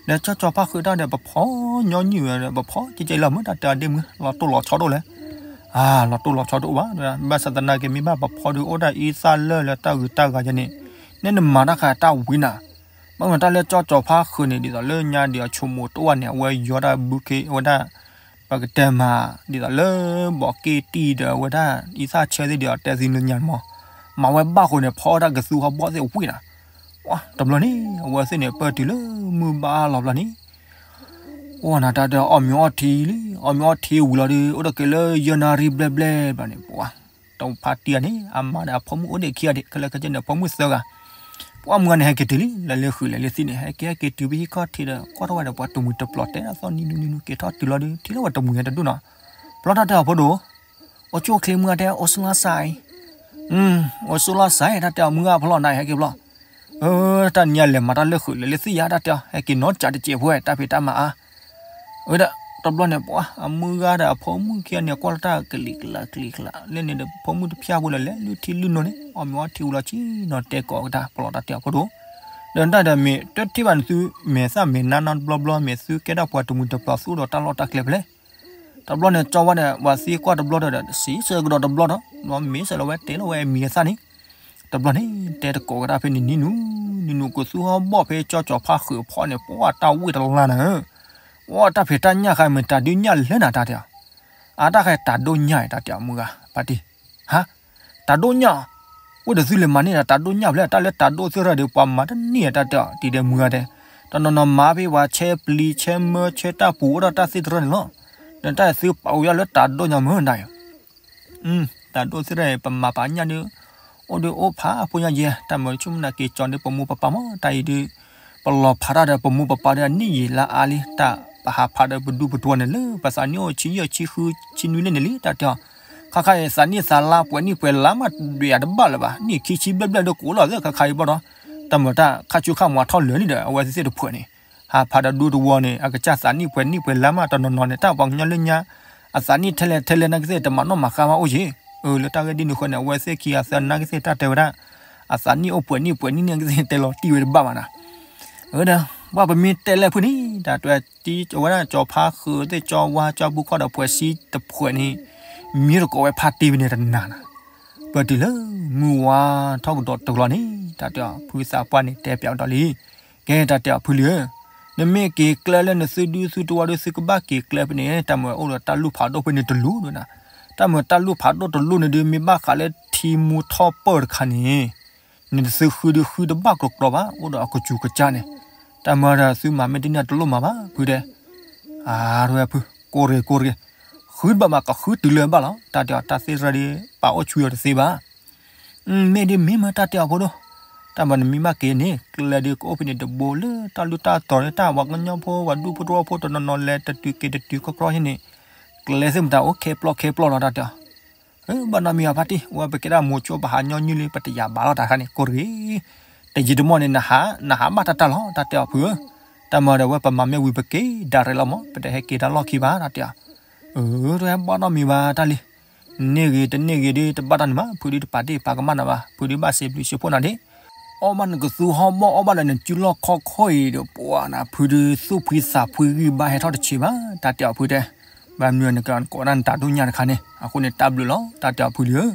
ဒီးကၠီကၠီၤဖါဃုာ်တၢ်ဒီး ပဖီညီနုၢ်ဝဲဒီး ပဖီကဲကဲလီၤမုၢ် တၢ်တဲအီၤဒ့မုၢ် လီၤတိၢ်လီၤဆီဒိၣ်လဲၣ်, အါ လီၤတိၢ်လီၤဆီဒိၣ်ဘၣ်, ဘၣ်ဆၣ်သနာ်က့ မ့ၢ်ဘၣ်ပဖီဒီး အိၣ်ဒၣ်အံသၣ်လၢလၢတၢ်ဂုၤတၢ်ဂၤယဲန့ၣ်, နဲနမၤတၢ်ဃးတၢ်ဝံၤနၤ, ဘၣ်မနုၤတၢ်လၢကၠီကၠီၤဖါဃုာ်န့ၣ် ဒ်သိးလၢညါဒီးအဆိကမိၣ်တအိၣ်ဘၣ်န့ၣ် အဝဲယီၤတၢ်ဘုခ့အဝဲဒၣ် ပကတဲမၤ ဒ်သိးလၢဘီးက့ၣ်တံၢ်ဒီးအဝဲဒၣ် အံသၣ်ဆၢသ့ၣ်ဒီး တဲသ့ၣ်ညါမး, မၤဝဲဘၣ်ဃိန့ၣ် ဖီအီၣ်တၢ်ကသူဟီဘီၣ်သ့ၣ်ဝံၣ်နၤ, တဘျီန့ၣ် အဝဲသ့ၣ်န့ၣ် ပၢၢ်တုၤလၢမုၢ်ဘၣ်လီၤဘျီန့ၣ် ပှၤနၤတၢ်တဲအီၣ်မ့ၤအီထံလံ, အီၣ်မ့ၤအီထံဝံၤလီၤဒီး အိၣ်ဒီးက့ၤလၢယဲၢ်နၣ်ရံၣ်ဘျဲၣ်ဘျဲၣ်ဘျီန့ၣ် ပှၤတဖါတံၢ်ဧါန့ၣ် အမါဒီးအဖိမုၣ်အိၣ်ဒံးခံဂၤဒံး ခဲလၢာ်ခဲဆ့န့ၣ် အဖိမုၣ်သၢဂၤ, ပှၤမုၢ်ဂၤန့ၣ် ဟဲက့ၤတုၤလံ လဲၤလၢဃုာ်လဲၤလၢသံန့ၣ် ဟဲက့ၤဟဲက့ၤတုၤဖဲဟံၣ်ခီၣ်ထံးဒီး ကွၢ်ထီၣ်ဝဲဒီးပှၤတမှံၤတပျီၤတဲဒၣ်သီနံၤနုၤနုၤက့ၤထီၣ်တုၤလီၤဒီး ထံၣ်လၢပှၤတမှံၤဟဲတဒိၣ်နီၤ, ဘျီတၢ်တဲအီၤဖိဒိၣ်, အိၣ်ဆူၣ်အိၣ်ချ့မုၢ်ဂၤတဲ အိၣ်ဆူၣ်လီၤစးအံၤ အိၣ်ဆူၣ်လီၤစးအံၤ တၢ်တဲအီၤမုၢ်ဂၤဖီလီၤနၤ ဟဲက့ၤဘျီ, တၢ်နံၤအလဲၤမၤတၢ်လၢဃုာ်လဲၤလၢသံယါ တၢ်တဲအီၤ ဟဲက့ၤနီၢ်ကးတစဲးဖိ တၢ်ဖံးတၢ်မၤအါ, ဝဲဒၣ် တဘျီန့ၣ် ပှၤအမုၢ်ဂၤဒီးအဖိမုၣ်ခံဂၤန့ၣ် ကွၢ်လၢတၢ်ကလံၤကျါကလံၤကျါ လၢန့ၣ်ဒီးဖိမုၣ်တဖၠၣ်ဖိလၢလဲၤလုၢ်ထံလုၢ်နိန့ၣ် အီၣ်မ့ၤအီထံဝံၤလီၤဆံနီၤ တဲကိးကဒါ ပလီၤတၢ်တဲအီၤဖိဒိၣ်, ဒီးတၢ်ဒီးမ့ၢ်တထံၣ်ဘၣ်န့ၣ်သု မဲာ်သၣ်မဲာ်နါနီတဘျီဘျီ မ့ၢ်သုကဲဒၣ်ပှၤတမှံၤတပျီၤသူၣ်ဒီးတၢ်လီၢ်တၢ်ကျဲဖဲလဲၣ် တဘျီန့ၣ် ကၠီဝါဒီး ပှၤသံကွၢ်တဘျီဒီး စံးဆၢကဒီးတဘျီဒီး မ့ၢ်စၢၤလီၤဝဲတဲလီၤဝဲအမံၤအသၣ်န့ၣ်, တဘျီန့ၣ် တဲတကိးကဒါဖဲန့ၣ်နံၤနုၤ, နံၤနုၤကသူဟီဘီၣ်ဖဲကၠီကၠီဖါဃုာ်အဖီန့ၣ် ပှၤတၢ်ဝ့ၢ်တလါနၤဧၢ, ပှၤတၢ်ဖံးတၢ်ညၣ်ဃါမ့ၢ်တၢ်ဒုးညၣ်လၢနၤတၢ်တဲအီၤ, အတၢ်ဃါတၢ်ဒိၣ်ညၣ်တၢ်တဲအီၤမုၢ်ဂၤ ပၢ်တံၢ်, ဟါ တၢ်ဒိၣ်ညၣ်, အိၣ်ဒီးသုလဲၤမၤန့ၢ်ဒီးတၢ်ဒိၣ်ညၣ်ဖဲလဲၣ် တၢ်လၢတၢ်ဒိၣ်သ့ၣ်ရၣ်ဒီး ပှၤမၤတန့ၢ်တၢ်တဲအီၤ တံၤဒီးမုၢ်ဂၤတဲ, တနီၤနီၤမၤဖဲပှၤဆဲပျံၤဆဲမၢ ဆဲတၢ်ပူၤအိၣ်ဒီးတၢ်သ့ၣ်တရၢန့ၣ်လီၤ, ဒီးတၢ်သုပာ်ဝဲလၢတၢ်ဒိၣ်ညၣ်မုၢ်နၤအံၤ, တၢ်ဒိၣ်သ့ၣ်ရၣ် ပမၤပာ်ညၣ်ဒီး အိၣ်ဒီးအိၣ်ဖးဖိညါယဲ တၢ်မၤဆိကမိၣ်နၤက့ၤကၠီဒီးပမိၢ်ပပၢ်မး တၢ်အံၤဒီး ပလီၤဖးတၢ်ဒီးပမိၢ်ပပၢ်ဒီးအနံၣ်ယံာ်လါအါလံ တၢ်ပဟးဖးဒီးပဒူပတဝီန့ၣ်လၢ ပသးနံၣ်အိၣ်ဆံယဲၢ်ဆံဃုဆံနွံန့ၣ်လံ တၢ်တဲအီၤ, ခါခါအံၤသးနံၣ်သးလါပှဲၤနံၣ်ပှဲၤလါမး ဒွဲၣ်ယၤတဘၣ်လၢၤဘၣ် နံၣ်ခံဆံဘျဲၣ်ဘျဲၣ်ဒီးကအိၣ်လီၤသ့ၣ်ခါခါအံၤဘၣ်ဒီး, တၢ်မၤတၢ်ခါဆူခါမၤထီၣ်လၢာ်လံဒီး အဝဲသ့ၣ်တဖုန့ၣ် ဟးဖးဒီးဒူတဝီန့ၣ် အကစၢ်သးနံၣ်ပှဲၤနံၣ်ပှဲၤလါမး တနီၤနီၤန့ၣ် တၢ်ပှၤကညီလၢညါ အသးနံၣ်ထဲလဲၣ်ထဲလဲၣ်နာ်ကသ့ၣ် တမၤနီၣ်မၤဃါမးအိၣ်ယံၤ, အၢ လၢတၢ်ဂ့ၢ်ဒ်န့ၣ်အဃိန့ၣ် အဝဲသ့ၣ်ခံဂၤသၢနၤကသ့ၣ်တၢ်တဲဝဲဒၣ်, အသးနံၣ်အိၣ်ပှဲၤနံၣ်ပှဲၤနံၣ်နာ်ကသ့ၣ်တဲလီၤတံၢ်ဝဲတဘၣ်ဘၣ်နၤ, အၢ ဒီး ပှၤပမ့ၢ်တဲလဲၣ်ဖုန့ၣ် တၢ်တဲတံၢ်ဝဲဒၣ် ကၠီဖါဃုာ်သ့ၣ် ကၠီဝါ ကၠီဘူခီၣ်ဒီး ဖှဲးဆံတဖှဲးန့ၣ် မ့ၢ်တကိးဝဲဖါတံၢ်ဖဲန့ၣ်တနၤနၤ, ပတုၤလၢမုၢ်ဝါထီၣ်ကဒီးတုၤလီၤန့ၣ် တၢ်တဲအီၤဖုသးပှၢ်န့ၣ် တဲပၠးကဒီးလံ, ကဲတၢ်တဲအီၤဖုလံဧၢ, နမ့ၢ်က့ၤကျဲလၢနသုဒုသုတဝီဒီး သုကဘၣ်က့ၤကျဲဖဲန့ၣ် တၢ်မၤအိၣ်ဒီးတၢ်လူၢ်ဖးဒိၣ်ဖဲန့ၣ်တလူၢ်ဒၣ်နၤ, တၢ်မၤတၢ်လူၢ်ဖးဒိၣ်တလူၢ်န့ၣ်ဒုး မ့ၢ်ဘၣ်ဃးလၢထံမူထီၣ်ပၢၢ်တခါန့ၣ် နသုဃုဒုးဃုတဘၣ်ကျိၤကျိၤဘၣ် အိၣ်ဒီးအကစူၤကစၢ်န့ၣ်, တၢ်မၤဒီးသုမၤမ့ၢ်တန့ၢ်တလိၣ်မၤဘၣ် ဖုတဲ, အါ ဖု ကိၢ်ရ့ၣ်ကိၢ်ရ့ၣ်, ဃုတဘၣ်မးကဃုတုၤလၢၤဘၣ်လီၤ တၢ်တဲအီၤတၢ်သ့ၣ်တဖၣ်ဒီး ပာ်အိၣ်ဆူၣ်အီၤတသ့ဘၣ် မ့ၢ်ဒ်မ့ၢ်မ့ၢ်တၢ်တဲအီၤဖိဒိၣ်, တၢ်မၤနမံၤဘၣ်က့ၤန့ၣ် ကျဲဒုးကအိၣ်ဖဲန့ၣ်တဘိလၢတၢ်လုၢ်တၢ်တီၤန့ၣ် တၢ်ပှၤကညီဖိပှၤဒူဖိတဝီဖိတနီၤနီၤလဲၤတတုၤက့ၤတတုၤခီခီဟံၣ်န့ၣ်, ကျဲသ့ၣ်မတၤအိၣ်ခဲပျီၢ်ခဲပျီၢ်လီၤတၢ်တဲအီၤ, ဘၣ်နီတမံၤဘၣ်ဖါတံၢ် ဝဲပကဲဒၣ်မိၤဆိပဟးညီနုၢ်လံ ပတယာ်ဘၣ်လီၤတၢ်ခါန့ၣ် ကိၢ်တဂ့ၤ, တယံာ်တမီၢ်န့ၣ် နဟးဘၣ်တၢ်တၢ်လီၤ တၢ်တဲအီၤဖုဧၢ, တၢ်မၤဒီးဝဲပမၤမ့ၢ်ဝံၤပက့ၤဒၣ်ရဲၣ်လီၤမး ပတဟဲက့ၤတၢ်လီၢ်ခံဘၣ်တၢ်တဲအီၤ, အၢ တဝဲဘၣ်နီတမံၤဘၣ်တၢ်လံ န့ၢ်ဂ့ၤတန့ၢ်ဂ့ၤဒ်တဘၣ်တၢ်န့ၣ်ဘၣ် ဖုဒ်တပာ်တ့ၢ်ပာ်ကမၣ်နၤဘၣ် ဖုဒ်ဘၣ်စံးဘျုးစံးဖှိၣ်နၤဒ်, အီၣ်ဘၣ်နကသူဟီဘီၣ်အီၣ်ဘၣ်ဒီးနစုလီၢ်ခီခီအံၤဒီး ပှၤနၤဖုဒ်သူၣ်ဖှံသးဖှံဂံၢ်ဘါ ဟဲထီၣ်တဆံးဘၣ် တၢ်တဲအီၤဖုတဲ, ဘၣ်မနုၤနကကိးဒၣ်နတၢ်ဒိၣ်ညၣ်တခါန့ၣ် အဃိန့ၣ်တၢ်ဘျုးလီၤ တၢ်တဲအီၤဖုလံဧၢ,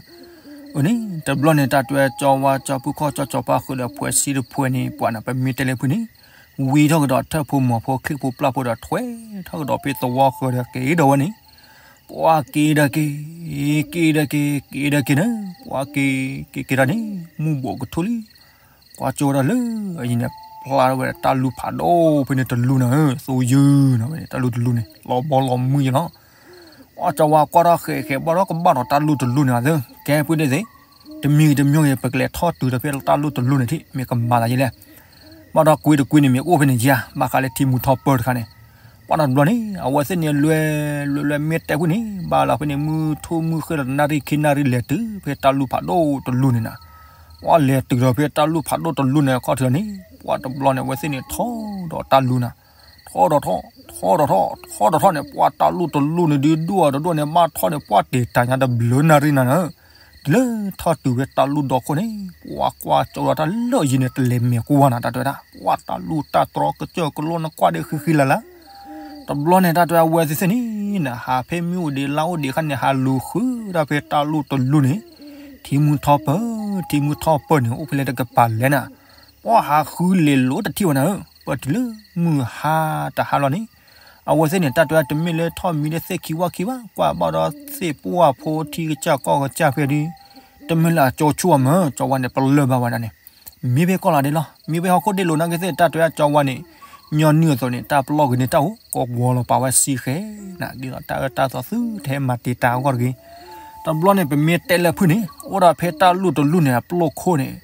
အန့ၣ် တဘျီန့ၣ် တၢ်တဲကၠီဝါကၠီဖုခီၣ်ကၠီကၠီဖါဃုာ်ဒီး ဖှဲးဆံတဖှဲးန့ၣ် ပှၤနၤ ပမ့ၢ်တဲလၢဖုန့ၣ် ဝံထီၣ်ကဒီးထၢၣ်ဖိမီၤဖိချံၣ်ဖိပျၢ်ဖိဒီး ထွဲထီၣ်ကဒီးဖဲသဝီဃၢၤဒီးက့ၤဒီးဝဲန့ၣ် ပှၤက့ၤဒီးက့ၤ, က့ၤဒီးက့ၤ, က့ၤဒီးက့ၤန့ၣ် ပှၤက့ၤ, က့ၤက့ၤဒီးန့ၣ် မုၢ်ဘိးကထိလံ, ကွၢ်ကၠိဒီးလၢအယံၤန့ၣ် ဖျါထီၣ်ဝဲဒၣ်တၢ်လူၢ်ဖးဒိၣ်ဖဲန့ၣ်တလူၢ်နၤဧၢ, သိယုၢ်နၤဝဲန့ၣ် တၢ်လူၢ်တလူၢ်န့ၣ် လီၤဘီလီၤမုၢ်ယဲလီၤ. ပှၤကၠီဝါကွၢ်ထီၣ်ဃဲးဃဲး ဘၣ်ဒီးကဘၣ်ဒီးတၢ်လူၢ်တလူၢ်န့ၣ်သ့, ကဲဖုဒ်သ့, တမံၤဂ့ၤတမံၤဂ့ၤ ပကလဲၤထီၣ်တုၤဒီးဖဲတၢ်လူၢ်တလူၢ်န့ၣ်ထံၣ် မ့ၢ်ကမၤသးယဲလဲၣ် ဘၣ်ဒီးကွ့တကွ့န့ၣ် မ့ၢ်အိၣ်ဖဲန့ၣ်ယါ, ဘၣ်ဃးလၢထံမူထီၣ်ပၢၢ်တခါန့ၣ်, ပှၤတဘျီန့ၣ် အဝဲသ့ၣ်န့ၣ်လွဲ, လွဲလွဲမ့ၢ်တဲဖုန့ၣ် ဘၣ်လီၤဖဲန့ၣ် မုၢ်ထူၣ်မုၢ်ဃ့ဒီးတနၣ်ရံၣ်ခံနၣ်ရံၣ်လဲၤတုၤဖဲတၢ်လူၢ်ဖးဒိၣ်တလူၢ်န့ၣ်နၤ, ပှၤလဲၤတုၤဒီးဖဲတၢ်လူၢ်ဖးဒိၣ်တလူၢ်န့ၣ် အခီၣ်ထံးန့ၣ် ပှၤတဘျီန့ၣ် အဝဲသ့ၣ်န့ၣ်ထီၣ်ဒီးတၢ်လူၢ်နၤ, ထီၣ်ဒီးထီၣ်, ထီၣ်ဒီးထီၣ်, ထီၣ်ဒီးထီၣ်န့ၣ် ပှၤတၢ်လူၢ်တလူၢ်န့ၣ်ဒုးဒိၣ်တဒိၣ်န့ၣ် ဘၣ်ထီၣ်န့ၣ် ပှၤတ့ၢ်တၢ်ညါတဘျုးနၣ်ရံၣ်နၤနၤ တုၤလၢထီၣ်တုၤဖဲတၢ်လူၢ်ဒီခိၣ်န့ၣ် ပှၤကွၢ်ကၠိဒီးတၢ်လၢာ်ယံၤန့ၣ် တလဲၤမဲာ်ကွၢ်နၤ တၢ်တဲဝဲဒၣ် ပှၤတၢ်လူၢ်တၢ်တြီကစၢၢ်ကလိနကွၢ်ဒီးဃံဃံလၤလၤ, တဘျီန့ၣ် တၢ်တဲဝဲသ့ၣ်သ့ၣ်န့ၣ် နဟးဖဲမ့ၢ်အိၣ်ဒံးလါအိၣ်ဒံးအခါန့ၣ် ဟးလူၤဃုတၢ်ဖဲတၢ်လူၢ်တလူၢ်န့ၣ်, ထံမူထီၣ်ပၢၢ်, ထံမူထီၣ်ပၢၢ်န့ၣ် အိၣ်ဖဲလဲၣ်တကပၤလဲၣ်နၤ, ပှၤဟးဃုလဲၤလိာ်တထံၣ်ဝဲနၤဧၢ, ပတုၤလၢမုၢ်ဟါတဟါလီၤန့ၣ် အဝဲသ့ၣ်န့ၣ် တၢ်တဲဝဲတမ့ၢ်လၢထီၣ်မံလၢသ့ၣ်ခံဝၣ်ခံဘၣ် ကွၢ်ဘၣ်ဒီးသ့ၣ်ပှၢ်ဖိထံကစၢ်ကီၢ်ကစၢ်ဖဲဒုး, တမ့ၢ်လၢအကၠိဆူၣ်အမၢ ကၠီဝါန့ၣ် ပလၢၢ်ဘၣ်ဝဲဒၣ်န့ၣ်, မံဖဲကီၢ်လၤဒ့လီၤ. မံဖဲဟီၣ်ခိၣ်ဒ့လိၤနာ်က့သ့ၣ် တၢ်တဲအကၠီဝါန့ၣ် ညီနုၢ်အသိးန့ၣ် တၢ်ပလီၢ်ဂ့ၤန့ၣ် တၢ်အိၣ်ကဝီၤလီၤပာ်ဝဲစံဃဲနၤ ဒ်သိးတၢ်အၢတၢ်သီသုထဲမၤတံာ်တာ်အဂီၢ်တဂ့ၤ. တဘျီန့ၣ် ပမ့ၢ်တဲလၢဖုၣ်န့ၣ် အိၣ်ဒီးဖဲတၢ်လူၢ်တလူၢ်န့ၣ် အပျိၢ်ခိၣ်န့ၣ်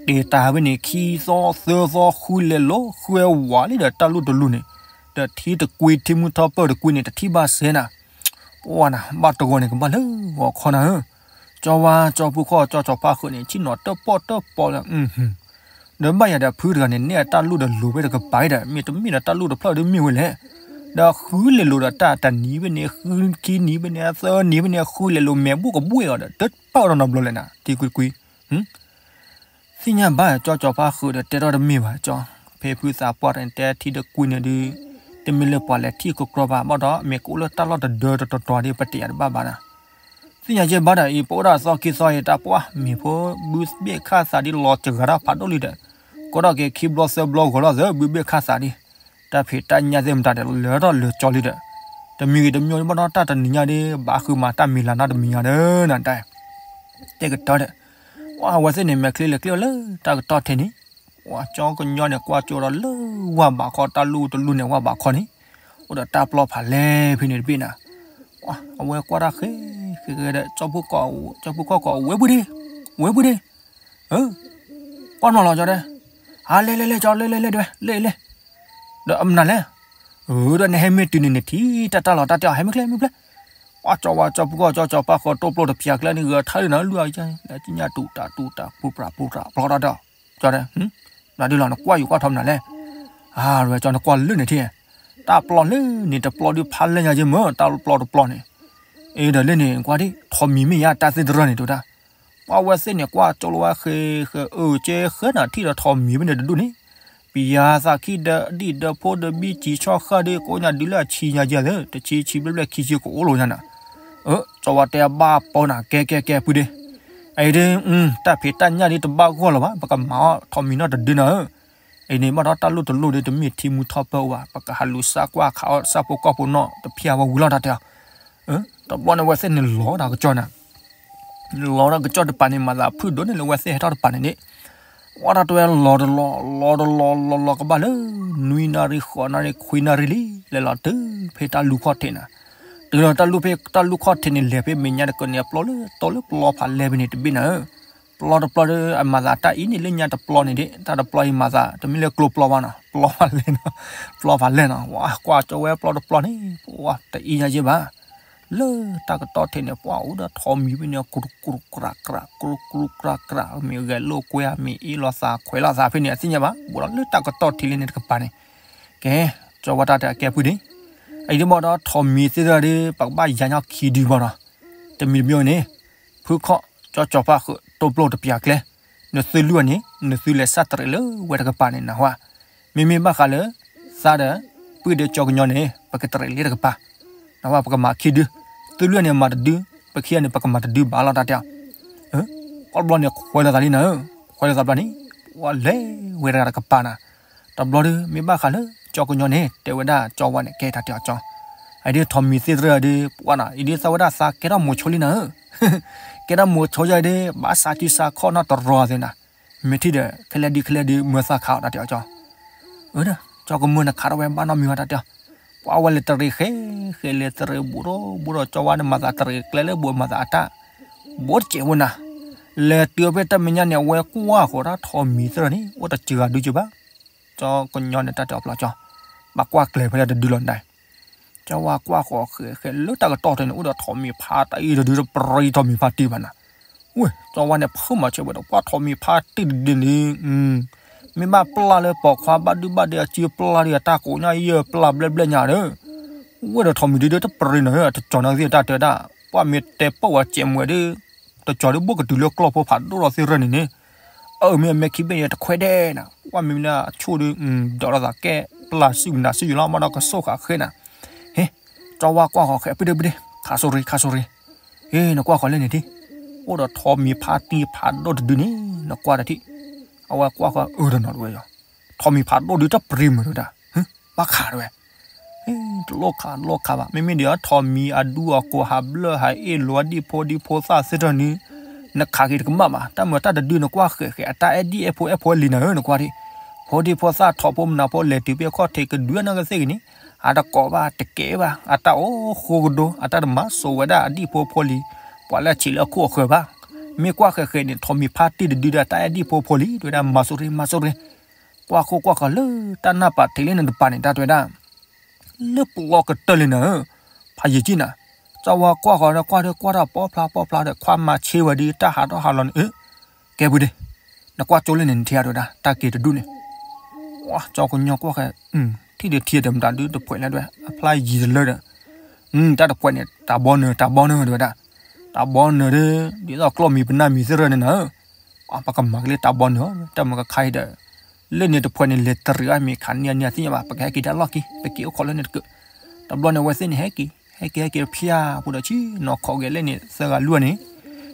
တ့ၤတၢ်ဖဲန့ၣ် ခံသီသၢသီဃုလဲၤလိၤဃုဝဲဝးလံဒီးတၢ်လူၢ်တလူၢ်န့ၣ် ဒီးထံတကွံထံမူထီပၢၢ်တကွံန့ၣ် တထံၣ်ဘၣ်စဲနၤ ပှၢ်နၤ ဘၣ်တဂီၤန့ၣ် ကဘၣ်လၢဂီၤခီနၤဧၢ, ကၠီဝါကၠီဖုခီၣ်ကၠီစီၤဖါဃုာ်န့ၣ် ဆ့ၣ်နီၤတပီၢ်တပီၢ်လၢ ဒီးဘၣ်ယၤဒီးဖုတဂၤန့ၣ် နဲၣ်အတၢ်လူၢ်ဒီးလိၤဖဲတကပၤဒီး မ့ၢ်တမ့ၢ်ဒီးတၢ်လူၢ်တဖျၢၣ်ဒ်မ့ၢ်ဝဲလဲၣ်, ဒီးဃုလဲၤလိၤဒီးတၢ်တနံၤဖဲန့ၣ် ဃုခံနံၤဖဲန့ၣ် သၢနံၤဖဲန့ၣ် ဃုလဲၤလိၤမဲာ်ဘိၣ်ကဘှ့ၣ်အီၤဒီး တပာ်အီၤဒီးနီတဘျီလဲၣ်နၤ ထံကွံတကွံ သ့ၣ်ညါဘၣ်ကၠီစီၤဖါဃုာ်ဒီးတဲထီၣ်တမ့ၢ်ဘၣ်ကၠီ, ဖဲဖုသးပှၢ်တန့ၣ် တဲထံတကွံန့ၣ်ဒုး တမ့ၢ်လၢပှၤလဲၤထံၣ်ကကြီဘၣ် ဘၣ်ဒီးမ့ၢ်ကအိၣ်လၢတၢ်လီၢ်တဒၢတတီၤတီၤဒ်ပတယၤတဘၣ်ဘၣ်နၤ, သ့ၣ်ညါယဲၢ်ဘၣ်ဒီးအံၤ ပအိၣ်ဒၣ်သီခံသီအံၤ တၢ်ပှၢ်မ့ၢ်ဖိ ဘုဘ့ၣ်ခၣ်သးဒ်လီၤစှၤတၢ်ဖးဒိၣ်လံဒီး ကိးထီၣ်က့ၤခံဘျီသၢဘျီဂီၤလီၤသၢ ဘုဘ့ၣ်ခၣ်သးဒ် တၢ်ဖံးတၢ်ညၣ်သ့ၣ်မတၤဒီး လၢထီၣ်လၢကၠီလံဒီး တမံၤဂ့ၤတမံၤဘၣ်ဒီးတၢ်တနံၤညါဒ် ဘၣ်ဃုမၤတၢ်မံၤလၤနီတမံၤညါဒီးနၤတၢ် တဲကတၢၢ်ဒီး ပှၢ်အဝဲသ့ၣ်န့ၣ် မဲာ်ချံလဲၤကျ့ၣ်လၢတၢ်ကတီၢ်ထဲန့ၣ်, ပှၢ်ကၠီကညီန့ၣ် ကွၢ်ကၠိဒီးလၢဝၢ်ဘးခီ တၢ်လူၢ်တလူၢ်န့ၣ် ဝၢ်ဘးခီန့ၣ် အိၣ်ဒီးတၢ်ပျီဖးလဲၢ်ဖဲန့ၣ်တဘ့ၣ်နၤ, ပှၢ်အဝဲကွၢ်တၢ်ဃဲဃဲဃဲဒီး ကၠီဖိကီၢ် ကၠီဖိကီၢ်ကိး ဝဲဘုဒ့ ဝဲဘုဒ့ ကွၢ်နီၢ်လီၤကၠီဒီး ဟါလဲၤလဲၤလဲၤကၠီ လဲၤလဲၤလဲၤဒွဲ လဲၤလဲၤ ဒီးအမနုၤလဲၣ်, ဒီးနဟဲမ့ၢ်တုၤန့ၣ် နထံၣ်တၢ်တၢ်လီၤတၢ်တဲအီၤ ဟဲမ့ၢ်ကျဲမ့ၢ်ကျဲ, ပှၢ်ကၠီဝါကၠီဖိကီၢ် ကၠီစီၤဖါဃုာ် တိၢ်ပျီတပျၢ်ကျဲန့ၣ် ဂဲၤထၢၣ်လံနၤ လွံၢ်အကၠီ လၢကညၣ်တူၢ်တၢ်တူၢ်တၢ်ပူၤပြးပူၤပြးပျီတၢ်ဒီး ကၠီဒီး ဘျီဒုလီၤ နကွၢ်ယူၤကွၢ်ထီမနုၤလဲၣ်, အါ ရဝဲကၠီ နကွၢ်လၢန့ၣ်ထံၣ် တၢ်ပျီလၢန့ၣ်တပျီဒုးဖးလဲၢ်ညါက့မ့ၢ် တၢ်ပျီတပျီန့ၣ်, အ့ဒီးလၢန့ၣ် ကွၢ်ဒ် ထိးမံၤမ့ၢ်ယါတၢ်သ့ၣ်တရၢန့ၣ် တဲဝဲဒၣ်, ပှၢ်ဝဲသ့ၣ်န့ၣ် ကွၢ်ကၠိလီၤဝဲဃဲဃဲ အၢကဲဃဲနၤ ထံၣ်ဒီးထိးမံၤဖဲန့ၣ်တဒူၣ်န့ၣ်, ပယါသးခံဒီးဒံၣ်ဒီးဖိဒီးဘံၣ်စံၤဆီၣ်ဃၢ်ဒီး ကိးညါဒုးလၢအဆံညါက့သ့ တဆံဆံဘျဲၣ်ဘျဲၣ်ခံဆံကအိၣ်လိာ်ညါနၤ, ကၠီဝါတဲဘၣ်ပီနၤ ကဲကဲကဲဖုဒ့ အံၤဒ် တၢ်ဖံးတၢ်ညၣ်ဒ်တဘၣ်ဂီၢ်လၢၤဘၣ် ပကမၤအီၣ်ထိးမံၤနီတဒုနၤဧၢ, အံၤန့ၣ်ဘၣ်ဒီးတၢ်လူၢ်တလူၢ်ဒ်တမ့ၢ်ထံမူထီၣ်ပၢၢ်အိၣ်ဘၣ် ပကဟးလူၤစၢ်ကွၢ်ခးအီၣ်စၢ်ဖိကီၢ်ဖိနီၣ်တဖျၢၣ်ဝဲဝံၤလီၤတၢ်တဲအီၤ, တဘျီန့ၣ်ဝဲသ့ၣ်န့ၣ်လီၤတၢ်ကစီၣ်နၤ လီၤတၢ်ကစီၣ်တပၤန့ၣ် မၤသးဖုၣ်ဒိၣ်န့ၣ်လၢဝဲသ့ၣ်ဟဲထီၣ်တပၤန့ၣ်ဒ်, ဝဲတၢ်တဝဲလီၤတလီၤ လီၤတလီၤလီၤလီၤကဘၣ်လၢ နွံနၣ်ရံၣ်ဃိးနၣ်ရံၣ်ခွံနၣ်ရံၣ်လံ လဲၤလီၤတုၤဖဲတၢ်လူၢ်ခီၣ်ထံးနၤ, တုၤလီၤတၢ်လူၢ်ဖဲတၢ်လူၢ်ခီၣ်ထံးန့ၣ် လဲၤဖဲမဲာ်ညါတကးန့ၣ် အပျီလၢတီလၢပျီဖးလဲၢ်ဖဲန့ၣ်တဘ့ၣ်နၤဧၢ, ပျီတပျီဒီး အမၤသးတၢ်အံၤန့ၣ်လၢညါတပျီန့ၣ်ဒ် တၢ်တပျီအံၤမၤသး တမ့ၢ်လၢကျိပျီဘၣ်နီၤ ပျီဖးလဲၢ်နီၤ ပျီဖးလဲၢ်နီၤ ဝဲကွၢ်ကၠီဝဲပျီတပျီန့ၣ် ပှၢ်တအံၤညါယ့ၢ်ဘၣ် လၢတၢ်ကတီၢ်ထဲန့ၣ် ပှၢ်အိၣ်ဒီးထိးမံၤဖဲန့ၣ် ကြူကြူကြူကြူ ကြူကြူကြူကြူ မ့ၢ်ဂဲၤလိာ်ကွဲ မ့ၢ်အ့ၣ်လိာ်သးခွဲးလိာ်သးဖဲန့ၣ် အသ့ၣ်ညါဘၣ် ဘူးဒီးလၢတၢ်ကတီၢ်ထဲလၢန့ၣ်တကပၤန့ၣ်, ကဲ ကၠီဝဲတၢ်တဲအကဲဖုဒ့, အံၤဒ်ဘၣ်ဒီးထိးမံၤသ့ၣ်တဖၣ်ဒီး ပကဘၣ်ယါညီခံဒုဘၣ်ဒီး, တမံၤတမံၤန့ၣ် ဖုခီၣ် ကၠီကၠီဖါဃုာ် တိၢ်ပျိၢ်တပျၢ်ကျဲ, နသုလုၢ်အီၤန့ၣ် နသုလဲၤစၢ်တရံးလၢဝဲတကပၤန့ၣ် နၢ်ဟူဧါ, မ့မ့ၢ်ဘၣ်ဃးလၢ သးဒီး ပုၢ်ဒီးကၠီကညီန့ၣ် ပကတရံးလၢတကပၤ, နၢ်ဟူဧါ ပကမၤခံဒု, သုလုၢ်အီၤန့ၣ်မၤတဒု, ပခံဂၤန့ၣ် ပကမၤတဒုဘၣ်လီၤတၢ်တဲအီၤ, ပျီတဘျီန့ၣ် ခွဲးလိာ်သးလံနၤဧၢ, ခွဲးလိာ်သးဘျီန့ၣ် ပှၢ်လဲၤဝဲတဂၤတကပၤနၤ, တဘျီဒီး မ့ၢ်ဘၣ်ဃးလၢ ကၠီကညီန့ၣ် တဲဝဲဒၣ်ကၠီဝါန့ၣ် ကဲတၢ်တဲအီၤကၠီ, အံၤဒ်ထိးမံၤသ့ၣ်တဖၣ်ဒီး ပှၢ်နၤ အံၤဒ်သးဝဲဒၣ်သးကဲထီၣ်မိၤဆိလံနၤဧၢ, ကဲထီၣ်မိၤဆိယါအံၤဒီး ဘၣ်စးစုစးခီၣ်နီၣ်တရီသ့နၤ, မ့ၢ်ထံၣ်ဒီး ခဲလၢာ်ဒုးခဲလၢာ်ဒုး မၢသးခးအီၤတၢ်တဲအီၤကၠီ, အၢ ကၠီကမၢနခးထီၣ်ဝဲဘၣ်နီတမံၤဘၣ် တၢ်တဲအီၤ, ပှၢ်ဝဲလဲၤတရံးဃဲ ဃဲလဲၤတရံးဘူးဒီးဘူးဒီး ကၠီဝါန့ၣ်မၤသးတရံးကျဲလၢဘူးမၤသးအတၢ်, ဘူးတစဲးဝဲနၤ, လဲၤတုၤဖဲတၢ်မဲာ်ညါန့ၣ် အဝဲကွၢ်ဃီၤတၢ်ထိးမံၤသ့ၣ်တဖၣ်န့ၣ် အိၣ်တစှၤဒုကဘၣ်, ကၠီကညီန့ၣ် တၢ်တဲအီၤပျီကၠီ, ဘၣ်ကွၢ်ကျဲၤဖဲလဲၣ်တဒုလီၤနၤ ကၠီဝါကွၢ်ဃီၤဃဲဃဲလၢတၢ်ကတီၢ်ထဲန့ၣ် အိၣ်ဒီးထိးမံၤဖါတံၢ်တဒုတပရံၤထိးမံၤဖါတံၢ်ဘၣ်နၤ, ဝဲ ကၠီဝါန့ၣ် ဖုးမၤဆၢဝဲဒီး ပှၢ်ထိးမံၤဖါတံၢ်တဒုန့ၣ်, မ့ၢ်ဘၣ်ပျၢ်လၢပိာ်ခွါဘၣ်ဒုဘၣ်ဒဲအစုပျၢ်ဒီး အတၢ်ကိးညါယဲၢ်ပျၢ်ဘျဲၣ်ဘျဲၣ်ညါဒီး, ဝဲဒီးထိးမံၤဒုဒုတပရံၤနၤဧၢ တကၠီၤနၤသ့ၣ်တၢ်တဲဒၣ်, ပှၢ်မ့ၢ်တဲပၢၢ်ဝဲစဲးမွဲဒီး တကၠီၤဒုးဘိၣ်ကတုၤလၢကျီၢ်ဖိဖးဒိၣ်ထီၣ်သ့ၣ်ရၢၢ်န့ၣ်န့ၣ်, အၢမ့ၢ်အမဲာ်ခံဘ့ၣ်န့ၣ် တခွဲးဒဲးနၤ, ပှၢ်မ့ၢ်မ့ၢ်အဆိၣ်ဒီး ဒီးလီၤသးကဲပျၢ်စုၣ်နၤစုၣ်ယလီၤ မ့ၢ်ဒီးကစိၣ်ဃာ်ဃဲနၤ, ဟ့, ကၠီဝါကွၢ်ဃီၤဃဲ ပဒ့ပဒ့, ခးစိရံ ခးစိရံ, ဟ့ နကွၢ်ဃီၤလၢန့ၣ်ထံၣ်, အိၣ်ဒီးထိးမံၤဖါတံၢ်ဖးဒိၣ်တဒုန့ၣ် နကွၢ်တထံၣ်, အဝဲကွၢ်ဃီၤအၢတနီၤတဝဲယီၤ, ထိးမံၤဖးဒိၣ်ဒုတပရံၤမုာ်တဝဲဒၣ်, ဘၣ်ခးတဝဲ တလိၣ်ခးတလိၣ်ခးဘၣ် မ့မ့ၢ်ဒီးထိးမံၤအဒူအကိးဟးဘျၢၣ်ဟးအ့ၣ်လိာ်ဒံၣ်ဖိဒံၣ်ဖိသၣ်သ့ၣ်တဖၣ်န့ၣ်, နခးက့ၤတကမၣ်ဘၣ်, တၢ်မုာ်တၢ်တဒုနကွၢ်ဃဲးဃဲး အတၢ်အဲၣ်ဒံၣ်အဲၣ်ဖိအဲၣ်ဖိလံၤနၤဧၢ နကွၢ်ဒံး, ဖိဒံဖိသၣ်ထီၣ်ဖိမနၤဖိလဲၤတုၤဖဲအခီၣ်ထံးကဒုးနီၢ်ကသ့ၣ်ဂ့ၤန့ၣ်, အတကိးဘၣ် တကဲဘၣ်, အတၢ်အိၣ်ဃိကဒိ, အတၢ်တမၤစိးဝဲဒၣ်အဒံၣ်ဖိဖိလံၤ, ပှၤလၢအဆံးလၢအခိၣ်အဃၢၤဘၣ်. မ့ၢ်ကွၢ်ဃဲးဃဲးန့ၣ် ထိးမံၤဖါတံၢ်တဒုဒီး တၢ်အဲၣ်ဒံၣ်ဖိဖိလံၤ တဲဝဲဒၣ် မၤစိးရ့ မၤစိးရ့, ကွၢ်ဃိကွၢ်ဃီၤလၢတၢ်နၢ်ပာ်ထံးလၢနတပၤန့ၣ် တၢ်တဲဝဲဒ၁ လၢပျီကတၢၢ်လံနၤဧၢ, ဖးယံာ်ကံနၤ, ကၠီဝါကွၢ်ဃီၤဒီးကွၢ်ဒီးကွၢ်တၢ်ပီဖျါပီဖျါဒီး ခွါမၤဆ့ဝဲဒ်တၢ်ဟးထီၣ်ဟးလီၤန့ၣ်ဧၢ, ကဲပူၤဒ့, နကွၢ်ကၠိလၢန့ၣ် နထံၣ်အါတဲဝဲဒၣ် တၢ်က့ၤတဒူၣ်န့ၣ်, ကၠီကညီကွၢ်ဃဲး, ထံၣ်ဒီးထံၣ်တမတၤဒုတဖှဲးလၢတဲဝဲ အဖျါယံၤတလၢဒီး, တၢ်တဖှဲးန့ၣ် တၢ်ဘီနၢၤ တၢ်ဘီနၢၤတဲဝဲဒၣ်, တၢ်ဘီနၢၤဒီး ဒ်သိးကျီၢ်မံၤပနၢ်မံၤသ့ၣ်ရၢန့ၣ်နၤဧၢ ပကမၤက့ၤလၢတၢ်ဘီနၢၤ တၢ်မၤကခါအံၤဒီး, လၢန့ၣ်တဖှဲးန့ၣ် လဲၤတရံးအမ့ၢ်ခးန့ၢ်အန့ၢ်အသ့ၣ်ညါဘၣ် ပကဟဲက့ၤတၢ်လီၢ်ခံ ပက့ၤအိၣ်ခိးလၢန့ၣ်တကၢၢ်, တဘျီန့ၣ် အဝဲသ့ၣ်န့ၣ် ဟဲက့ၤ ဟဲက့ၤဟဲက့ၤတဖျၢၣ်ဖိဒီး ဆ့ၣ်နီၤခီက့ၤလၢန့ၣ် သၢဂၤလွံၢ်ဂၤန့ၣ်,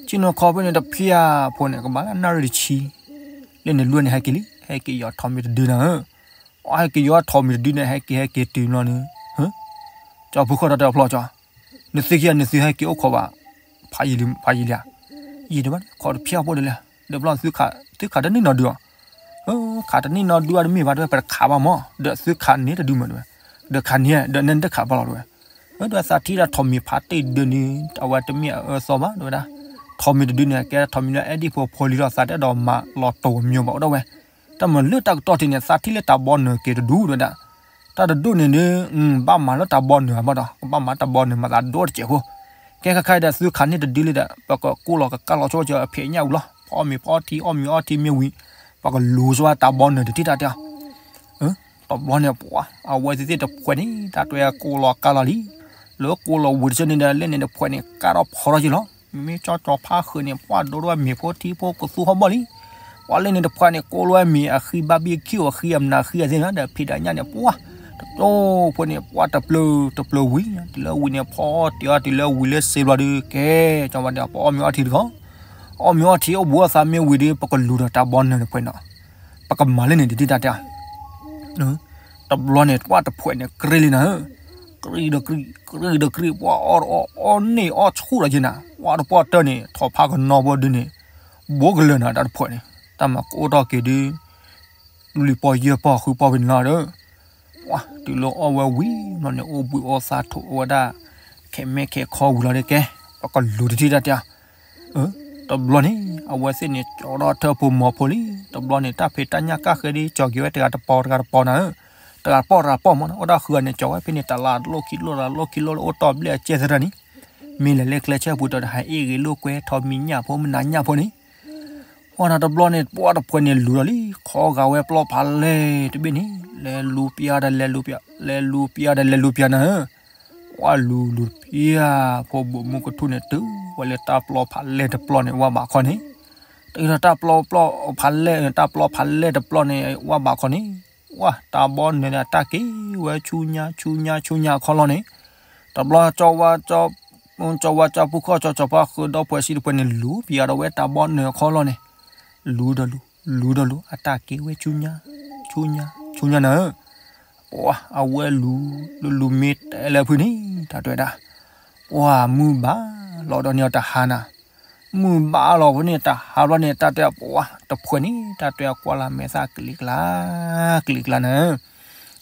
ဆ့ၣ်နီၤခီဖဲန့ၣ်တဖျၢၣ်ဖိန့ၣ် ကဘၣ်လၢနၣ်ရံၣ်တဆံ, လၢန့ၣ်လွံၢ်ဂၤန့ၣ် ဟဲက့ၤလံ ဟဲက့ၤယီၤထိးမံၤတဒုနၤဧၢ, အဟဲက့ၤယီၤထိးမံၤတဒုန့ၣ် ဟဲက့ၤဟဲက့ၤတုၤဘျီန့ၣ် ကၠီဖုခီၣ်ထီၣ်တဲအဖျီကၠီ, နသုခံဂၤ နသုဟဲက့ၤအိၣ်ခိးဘၣ် ဖးယံာ်လံဧါ, ယံာ်ဒံးဘၣ် ခိးတဖျၢၣ်ဖိဒ်လဲၣ်, ဒီးဘျီသုခးတန့ၢ်နီတဒုဧါ, ခးတန့ၢ်နီတဒုဧါတမ့ၢ်ဘၣ်တဲဝဲ ပတခးဘၣ်မး ဒီးသုခးန့ၢ်တဒုမးတဲဝဲ, ဒီးခးန့ၢ် ဒီးနတခးဘၣ်လီၤတဲဝဲ, ဒီးသးထံၣ်ဒၣ်ထိးမံၤဖါတံၢ်တဒုန့ၣ် အဝဲတမ့ၢ်အအၢသီဘၣ်တဲဝဲဒၣ်, ထိးမံၤတဒုန့ၣ် ကဲထိးမံၤလၢအဲၣ်ဒံၣ်ဖိဖိလံၤဒီး သးတအဲၣ်ဒိးမၤလီၤတိာ်ကမျိၤဘၣ်အိၣ်ဒၣ်ဝဲ, တၢ်မၤလၢတၢ်ကတီၢ်ထံးန့ၣ် သးထံၣ်လၢတၢ်ဘီနၢၤက့ၤတဒူၣ်တဲဝဲဒၣ်, တၢ်တဒူၣ်န့ၣ်ဒီး ဘၣ်မၤလၢတၢ်ဘီနၢၤအဘၣ်ဒီး ကဘၣ်မၤတၢ်ဘီနၢၤမၤသးဒိၣ်တစဲးဖိ, ကဲခါခါအံၤဒီးသုခးန့ၢ်တဒုလံဒီး ပကကိၢ်လီၤကကါလီၤဆိကၠီအဖံးညၣ်ဝံၤလီၤ ဖီအီၣ်မ့ၤဖီအီထံအီၣ်မ့ၤအီထံမ့ၢ်ဝံၤ, ပကလူၤဆိတၢ်ဘီနၢၤတထံၣ်တၢ်တဲအီၤ တဘျီန့ၣ်ပှၤ အဝဲသ့ၣ်သ့ၣ်တဖှဲးန့ၣ် တၢ်တဲကိၢ်လီၤကါလီၤလံ, လၢကိၢ်လီၤဝံၤတဆၢန့ၣ်ဒီး လၢန့ၣ်တဖှဲးန့ၣ် ကါထီၣ်ဖီထီၣ်က့ၤလီၤ, မ့မ့ၢ်ကၠီကၠီဖးဃုာ်န့ၣ် ပှၤဒိၣ်ထီၣ်ဝဲမ့ၤဖိထံဖိကသူဟီၣ်ဘီၣ်လံ, ပှၤလၢန့ၣ်တဖှဲးန့ၣ် ကိၢ်လီၤဝဲမ့ၤအဃံဘၣ်ဘံၣ်ခ့ၣ်အဃံအမနၤဃံအသ့ၣ်ညါဒီး ဖံးဒၣ်ညၣ်န့ၣ် ပှၤ တကၠိဖိန့ၣ် ပှၤတပျၢၤတပျၢၤဝံၤ တုၤလၢဝံၤန့ၣ် ဖီအီၣ်တ့ၤအီၣ်တုၤလၢဝံၤလၢစ့ဘျီဒီး ကဲ ကၠီဝါဒီး ပအီၣ်မ့ၤအီထံတခီ အီၣ်မ့ၤအီထံအိၣ်ဘူးအသးမ့ၢ်ဝံၤဒီး ပကလူၤဒီးတၢ်ဘီနၢၤတဖှဲးနီၤ, ပကမၤလၢန့ၣ်တထံၣ်တၢ်တဲအီၤ တဘျီန့ၣ် ပှၤတဖှဲးန့ၣ် ကြ့လံနၤဧၢ, ကြ့ဒီးကြ့, ကြ့ဒီးကြ့, ပှၤအီၣ်တအီၣ် အီၣ်န့ၢ်အီၣ်ဆူၣ်ဒီးက့နၤ, ပှၤတပှၢ်တၢၢ်န့ၣ် ထီၣ်ဖးကနီၤဘိဒုန့ၣ်, ဘိကလၢာ်နၤတၢ်တဖှဲးန့ၣ် တၢ်မၤကအိၣ်ထီၣ်က့ၤဒု လွံၢ်ပီၢ်ယဲၢ်ပီၢ်ဃုပီၢ်ဖဲန့ၣ်လီၤဒီး ပှၤတုၤလၢအီၣ်ဝဲဝံၤဘျီန့ၣ် အိၣ်ဘှံးအိၣ်သါထိးဝဲဒၣ် ခဲးမဲာ်ခဲးခီဝံၤလီၤဒီးကဲ, ပကလူၤတထံၣ်တၢ်တဲအီၤ တဘျီန့ၣ် အဝဲသ့ၣ်န့ၣ် ကၠီထီၣ်ထၢၣ်ဖိမီၤဖိလံ, တဘျီန့ၣ် တၢ်ဖံးတၢ်ညၣ်ကၣ်ဃဲဒီး ကၠီက့ၤဝဲတဂၤတပီၤတဂၤတပီၤနၤဧၢ, တဂၤတပီၤတဂၤတပီၤမးနီၤ, အိၣ်ဒၣ်ဃုဂၤန့ၣ် ကၠီဝဲဖဲန့ၣ် တလါတလိၣ်ခံလိၣ်တလါတလိၣ်ခံလိၣ်လၢအိၣ်တီၢ်ဘျဲၣ်အကဲသရၢန့ၣ်, မ့ၢ်လဲၤလၢကျဲဆၢပူၤဒီး တဟးအ့ၣ်ဂ့ၤလိာ်ကွဲထီးမံၤညၣ်ဖိမနၤညၣ်ဖိန့ၣ် ပှၤနၤတဘျီန့ၣ် ပှၤတဖှဲးန့ၣ်လူၤဒီးလံ ခီဂာ်ဝဲပျီဖးလဲၢ်တဘ့ၣ်န့ၣ် လဲၤလူၤပျါဒီးလဲၤလူၤပျါ လဲၤလူၤပျါဒီးလဲၤလူၤပျါနၤဧၢ, ပှၤလူၤလူၤပျါ ဖိဘူးမူကထူၣ်န့ၣ် တုၤဝဲလၢတၢ်ပျီဖးလဲၢ်တပျီန့ၣ် ဝါဘးခီန့ၣ်, တုၤဒီးတၢ်ပျီပျီဖးလဲၢ် တၢ်ပျီဖးလဲၢ်တပျီန့ၣ် ဝါဘးခီန့ၣ်, ပှၤတၢ်ဘီနၢၤန့ၣ် အတၢ်က့ၤဝဲဆူညါဆူညါဆူညါအခီလီၤန့ၣ်, တဘျီ ကၠီဝါ ကၠီဝါ ကၠီပူၤခီၣ် ကၠီကၠီဖါဃုာ်ဒီပုၢ်ဝဲၢ်ဆံးတဖှဲးန့ၣ် လူၤပျါဒီးဝဲတၢ်ဘီနၢၤအခီလီၤန့ၣ်, လူၤဒီးလူၤ လူၤဒီးလူၤ အတၢ်က့ၤဝဲဆူညါ ဆူညါ ဆူညါနၤဧၢ, ပှၤအဝဲလူၤ လူၤလူၤမ့ၢ်တဲလၢဖုန့ၣ် တၢ်တဲဝဲဒၣ်, ပှၤမုၢ်ဘၣ်လီၤဒီးန့ၣ်အတဟါနၤ, မုၢ်ဘၣ်လီၤဖဲန့ၣ်တဟါဘျီန့ၣ် တၢ်တဲပှၤတဖှဲးန့ၣ် တၢ်တဲအကွၢ်လၢ်မဲာ်သၣ်ကလံၤကျါ ကလံၤကျါနၤဧၢ,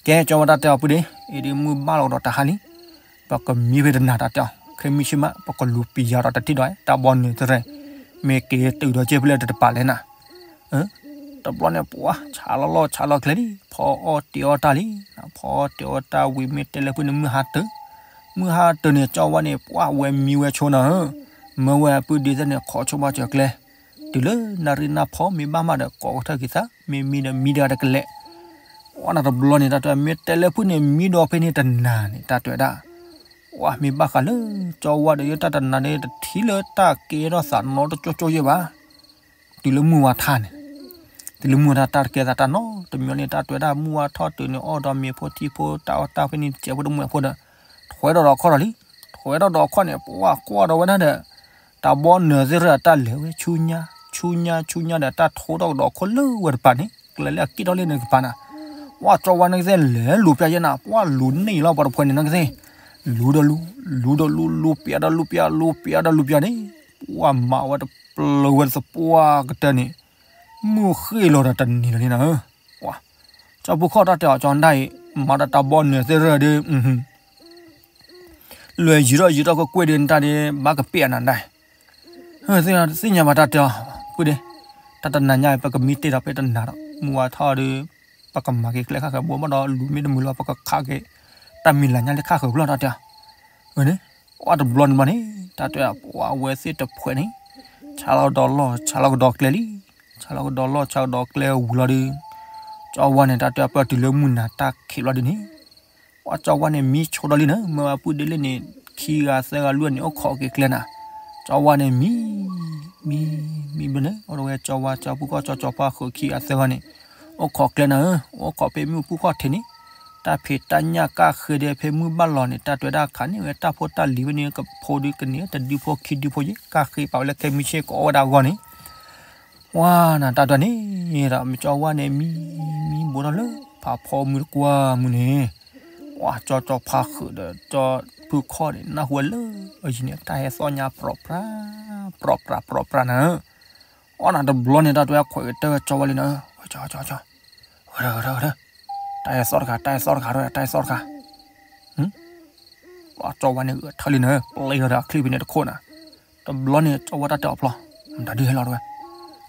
ကဲ ကၠီဝါတၢ်တဲအီၤပုၢ်ဒ့ အံၤဒ်မုၢ်ဘၣ်လီၤဒီးတဟါလံ ပကမံဖဲတနၤတၢ်တဲအီၤ ခဲမုၢ်ဆ့ၣ်မး ပကလူၤပျါဒီးတထံၣ်ဒီး တၢ်ဘီနၢၤသရဲၣ် မ့ၢ်က့ၤတုၤဒီးကဲဖဲလဲၣ်တတပာ်လဲၣ်နၤ, တဘျီန့ၣ် ပှၤဆးလီၤလီၢ်ဆးလီၤကျဲလံ ဖီအီၣ်တ့ၤအီၣ်တၢ်လံ, ဖီအီၣ်တ့ၤအီၣ်တၢ်ဝံၤမ့ၢ်တဲလၢဖုန့ၣ် မုၢ်ဟါတၢၢ်, မုၢ်ဟါတၢၢ်န့ၣ် ကၠီဝါန့ၣ် ပှၤဝဲမံဝဲဆိနၤဧၢ, မၢဝဲအပုၢ်ဒ့သ့ၣ်န့ၣ် ခိးဆိဘၣ်စၢၤကျဲ တုၤလၢနၣ်ရံၣ်နၢ်ဖီမ့ၢ်ဘၣ်မးဒီး ကိးကထၢၣ်က့ၤသး မ့ၢ်မံဒီးမံတဂၤတကလဲာ်, ပှၤနၤတဘျီန့ၣ် တၢ်တဲမ့ၢ်တဲလၢဖုန့ၣ် မံဒီးဖဲန့ၣ်တနၤန့ၣ် တၢ်တဲဝဲဒၣ်, ပှၤမ့ၢ်ဘၣ်ဃးလၢ ကၠီဝါဒီးယတၢ်တနၤန့ၣ် တထံၣ်လၢတၢ်ကဲထီၣ်သးနီတကၠိကၠိယဲၢ်ဘၣ်, တုၤလၢမုၢ်ဝါထါန့ၣ်, တုၤလၢမုၢ်ဝါထါတၢ်တကဲသးတၢ်နီတမံၤန့ၣ် တၢ်တဲဝဲဒၣ် မုၢ်ဝါထီၣ်တုၤန့ၣ် အီၣ်ဒီးမ့ၤဖိထံဖိ တၢ်အီၣ်တၢ်ဖဲန့ၣ် တစဲးဖိတမှဲးဖိဒီး ထွဲထီၣ်ဒီးအခီၣ်ဒီးလံ, ထွဲထီၣ်ဒီးအခီၣ်န့ၣ် ပှၤကွၢ်ဒီးဝဲဒၣ်ဒီး တၢ်ဘီနၢၤသ့ၣ်ရၢၣ်တၢ်လဲၤဝဲဆူညါ ဆူညါဆူညါဒီး တၢ်ထိထီၣ်ကဒီးခိၣ်လၢဝဲတပၤန့ၣ် ကျဲလၢအက့ၢ်ထီၣ်လၢန့ၣ်တကပၤနၤ, ပှၤကၠီဝါန့ၣ်ကသ့ၣ်လဲၤလူၤပျါယဲနၤ ပှၤလူၤန့ၢ်လီၤပှၤတဖှဲးန့ၣ်န့ၣ်ကသ့ၣ်, လူၤဒီးလူၤ လူၤဒီးလူၤ လူၤပျါဒီးလူၤပျါ လူၤပျါဒီးလူၤပျါန့ၣ်, ပှၤမၤဝဲ ပျၢၤဝဲသပှၢ်ကတၢၢ်န့ၣ်, မုၢ်ဃ့ၢ်လီၤဒီးတနံၤလီၤလံနၤဧၢ, ကၠီဖုခီၣ်တၢ်တဲအီၤ ကၠီဒၣ်အံၤ, မၤဒီးတၢ်ဘီနုာ်သ့ၣ်ရၢၢ်ဒီး လွဲၢ်ယံၤထီၣ်ယံၤထီၣ်ကွ့ၢ်ကွ့ၢ်ဒီး နတၢ်ဒ်ဘၣ်ကပ့ၢ်အနၤဒၣ်, သ့ၣ်ညါဘၣ်တၢ်တဲအီၤ, ဖုဒ့, တၢ်တနၤညါပကမံတ့ၢ်ဒီးဖဲတနၤဒီး မုၢ်ဝါထီၣ်ဒီး ပကမၤက့ၤကျဲခါဃၢၤဘိ ဘၣ်ဒီးလူၤမ့ၢ်တမုာ်လီၤ ပကခးက့ၤ တၢ်မံၤလၤညါလၢခါဃၢၤဖျီၣ်တၢ်တဲအီၤ, အန့ၣ်, အတဘျီန့ၣ်ဘျီန့ၣ် တၢ်တဲအီၤ ပှၤဝဲသ့ၣ်တဖှဲးန့ၣ်, ဆါလီၤကဒီးလီၢ် ဆါလီၤကဒီးကျဲလံ, ဆါလီၤကဒီးလီၢ် ဆါကဒီးကျဲဝံၤလီၤဒီး, ကၠီဝါန့ၣ် တၢ်တဲအီၤ ပတုၤလၢမုၢ်နၤတၢ်ခံးဘျီဒ်န့ၣ် ပှၤကၠီဝါန့ၣ် မံဆိဒီးလံနၤ, မ့ၢ်ဝဲပုၢ်ဒ့လ့ၣ်န့ၣ် ခံဂၤသၢဂၤလွံၢ်ဂၤန့ၣ် အိၣ်ခိးက့ၤကျဲနၤ, ကၠီဝါန့ၣ် မံ, မံ, မံဘျီန့ၣ် အိၣ်ဒီးဝဲကၠီဝါ ကၠီဖုခီၣ် ကၠီကၠီဖါဃုာ်ခံဂၤသၢဂၤန့ၣ်, အိၣ်ခိးကျဲနၤဧၢ, အိၣ်ခိးဖဲမုၢ်ပူၤခီၣ်ထံးန့ၣ်, တၢ်ဖံးတၢ်ညၣ်ကၢ်ဃ့ဒီးဖဲမုၢ်ဘၣ်လီၤန့ၣ် တၢ်တဲဝဲဒၣ်ခးန့ၢ်ဝဲတၢ်ဖိတၢ်လံၤဝဲန့ၣ် ကဖိဒုကန့ၢ်တဒုဖိခံဒုဖိယ့ၣ် ကၢ်ဃ့ပာ်ဝဲလၢခဲမုၢ်ဆ့ၣ်ကအိၣ်ဝဲဒၣ်အဂီၢ်န့ၣ် ဝါနၤတၢ်တဲန့ၣ်ဒီး မ့ၢ်ကၠီဝါန့ၣ် မံ, မံဘူးထီၣ်လၢ ဖးဖီမုၢ်တကွၢ်မုၢ်န့ၣ်, ပှၤကၠီကၠီဖါဃုာ်ဒီးကၠီဖုခီၣ်န့ၣ် နၢ်ဟူဝဲလၢအယံၤန့ၣ် တၢ်ဟဲသီၣ်ညါပြီပြး, ပြီပြး ပြီပြးနၤဧၢ, အီနၤတဘျီန့ၣ် တၢ်တဲဝဲခွဲးကတၢၢ်ကၠီဝါလံနၤဧၢ, ကၠီ, ကၠီ, ကၠီ, ဝဲဒၣ်, ဝဲဒၣ်, ဝဲဒၣ်, တၢ်ဟဲသီၣ်တခါ, တၢ်ဟဲသီၣ်တခါ, တၢ်ဟဲသီၣ်တခါ ကၠီဝါန့ၣ် ဂဲၤထၢၣ်လံနၤဧၢ, ပျဲလီၤဒီးအချံၣ်ဖဲန့ၣ်တခိၣ်နၤ, တဘျီန့ၣ် ကၠီဝါတၢ်တဲအီၤဖျီၣ်, မတၤဒုးဟဲလီၤတဲဝဲ,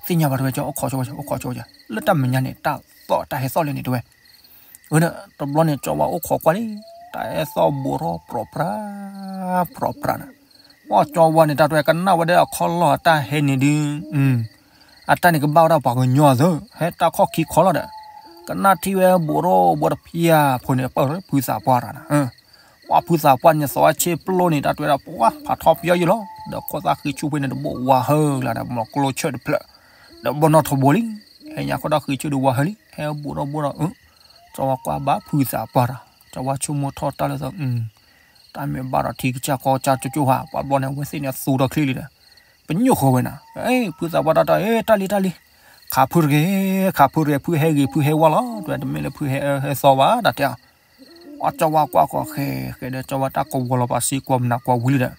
သ့ၣ်ညါဘၣ်တဲဝဲ ကၠီအိၣ်ခိးကၠီဝါ အိၣ်ခိးကၠီဝါ, လၢတၢ်မဲာ်ညါန့ၣ် တၢ်သီၣ်တၢ်ဟဲသီၣ်လံန့ၣ်တဲဝဲ, အဝဲဒၣ် တဘျီန့ၣ် ကၠီဝါအိၣ်ခိးကွၢ်လံ, တၢ်ဟဲသီၣ်ဘူးထီၣ်ပြီပြး, ပြီပြးနၤ, ပှၤကၠီဝါန့ၣ် တၢ်တဲဝဲကနၣ်ဝဲဒၣ်အခီၣ်လီၢ်အတၢ်ဟဲန့ၣ်ဒုး အတၢ်န့ၣ်ကဘၣ်ဝဲဒၣ်ပှၤကညီအသိး ဟဲတၢ်ခီၣ်ခံခီလီၤဒီး, ကနၣ်ထံၣ်ဝဲဘူးထီၣ်ဘူးတဖျၢၣ်ဖိန့ၣ် ပၢၢ်ဖုသးပှၢ်တဂၤနၤ, ပှၤဖုသးပှၢ်န့ၣ် သီဝဲဆ့ပျိန့ၣ် တၢ်တဲဝဲဒၣ် ပှၤဖးထီပယီၤယံၤလီၤ, ဒီးခိၣ်သၣ်ဃံဆူၣ်ဖဲန့ၣ် တဘိဝါဟၢလၢဒီး မီၤကျိဆၢၣ်တဖျၢၣ်, ဒီးဘီနီၣ်ထီဘိလံ, ဟဲညါခိၣ်သၣ်ဃံဆူၣ်ဒီးဝါဟၢလံ, ဟဲဘူးထီၣ်ဘူးထီၣ်, ကၠီဝါကွၢ်ဘၣ်ဖုသးပှၢ်တဂၤ, ကၠီဝါဆိကမိၣ်ထီၣ်တၢ်လၢသီ တၢ်မ့ၢ်ဘၣ်ဒီးထံကစၢ်ကီကစၢ်ကၠိကၠိဧါ, ပှၤဘျီန့ၣ် အဝဲသ့ၣ်န့ၣ်သူဒီးချံလံဒီး, ပညိၣ်ဃီဝဲနၤ, ဖုသးပှၢ်တၢ်တဲ, တၢ်လံတၢ်လံ, ခးဖုတဂ့ၤ, ခးဖုတဂ့ၤ, ဖုဟဲဂ့ၤဖုဟဲဝါလီၤ, တဲတမ့ၢ်လၢဖုဟဲအၢဟဲသီဘၣ် တၢ်တဲအီၤ, အကၠီဝါကွၢ်ဃီဃဲဃဲဒီး ကၠီဝါတၢ်ကဝီၤလီၤပှၤစ့ကွီၤမနၤကွၢ်ဝံၤလံ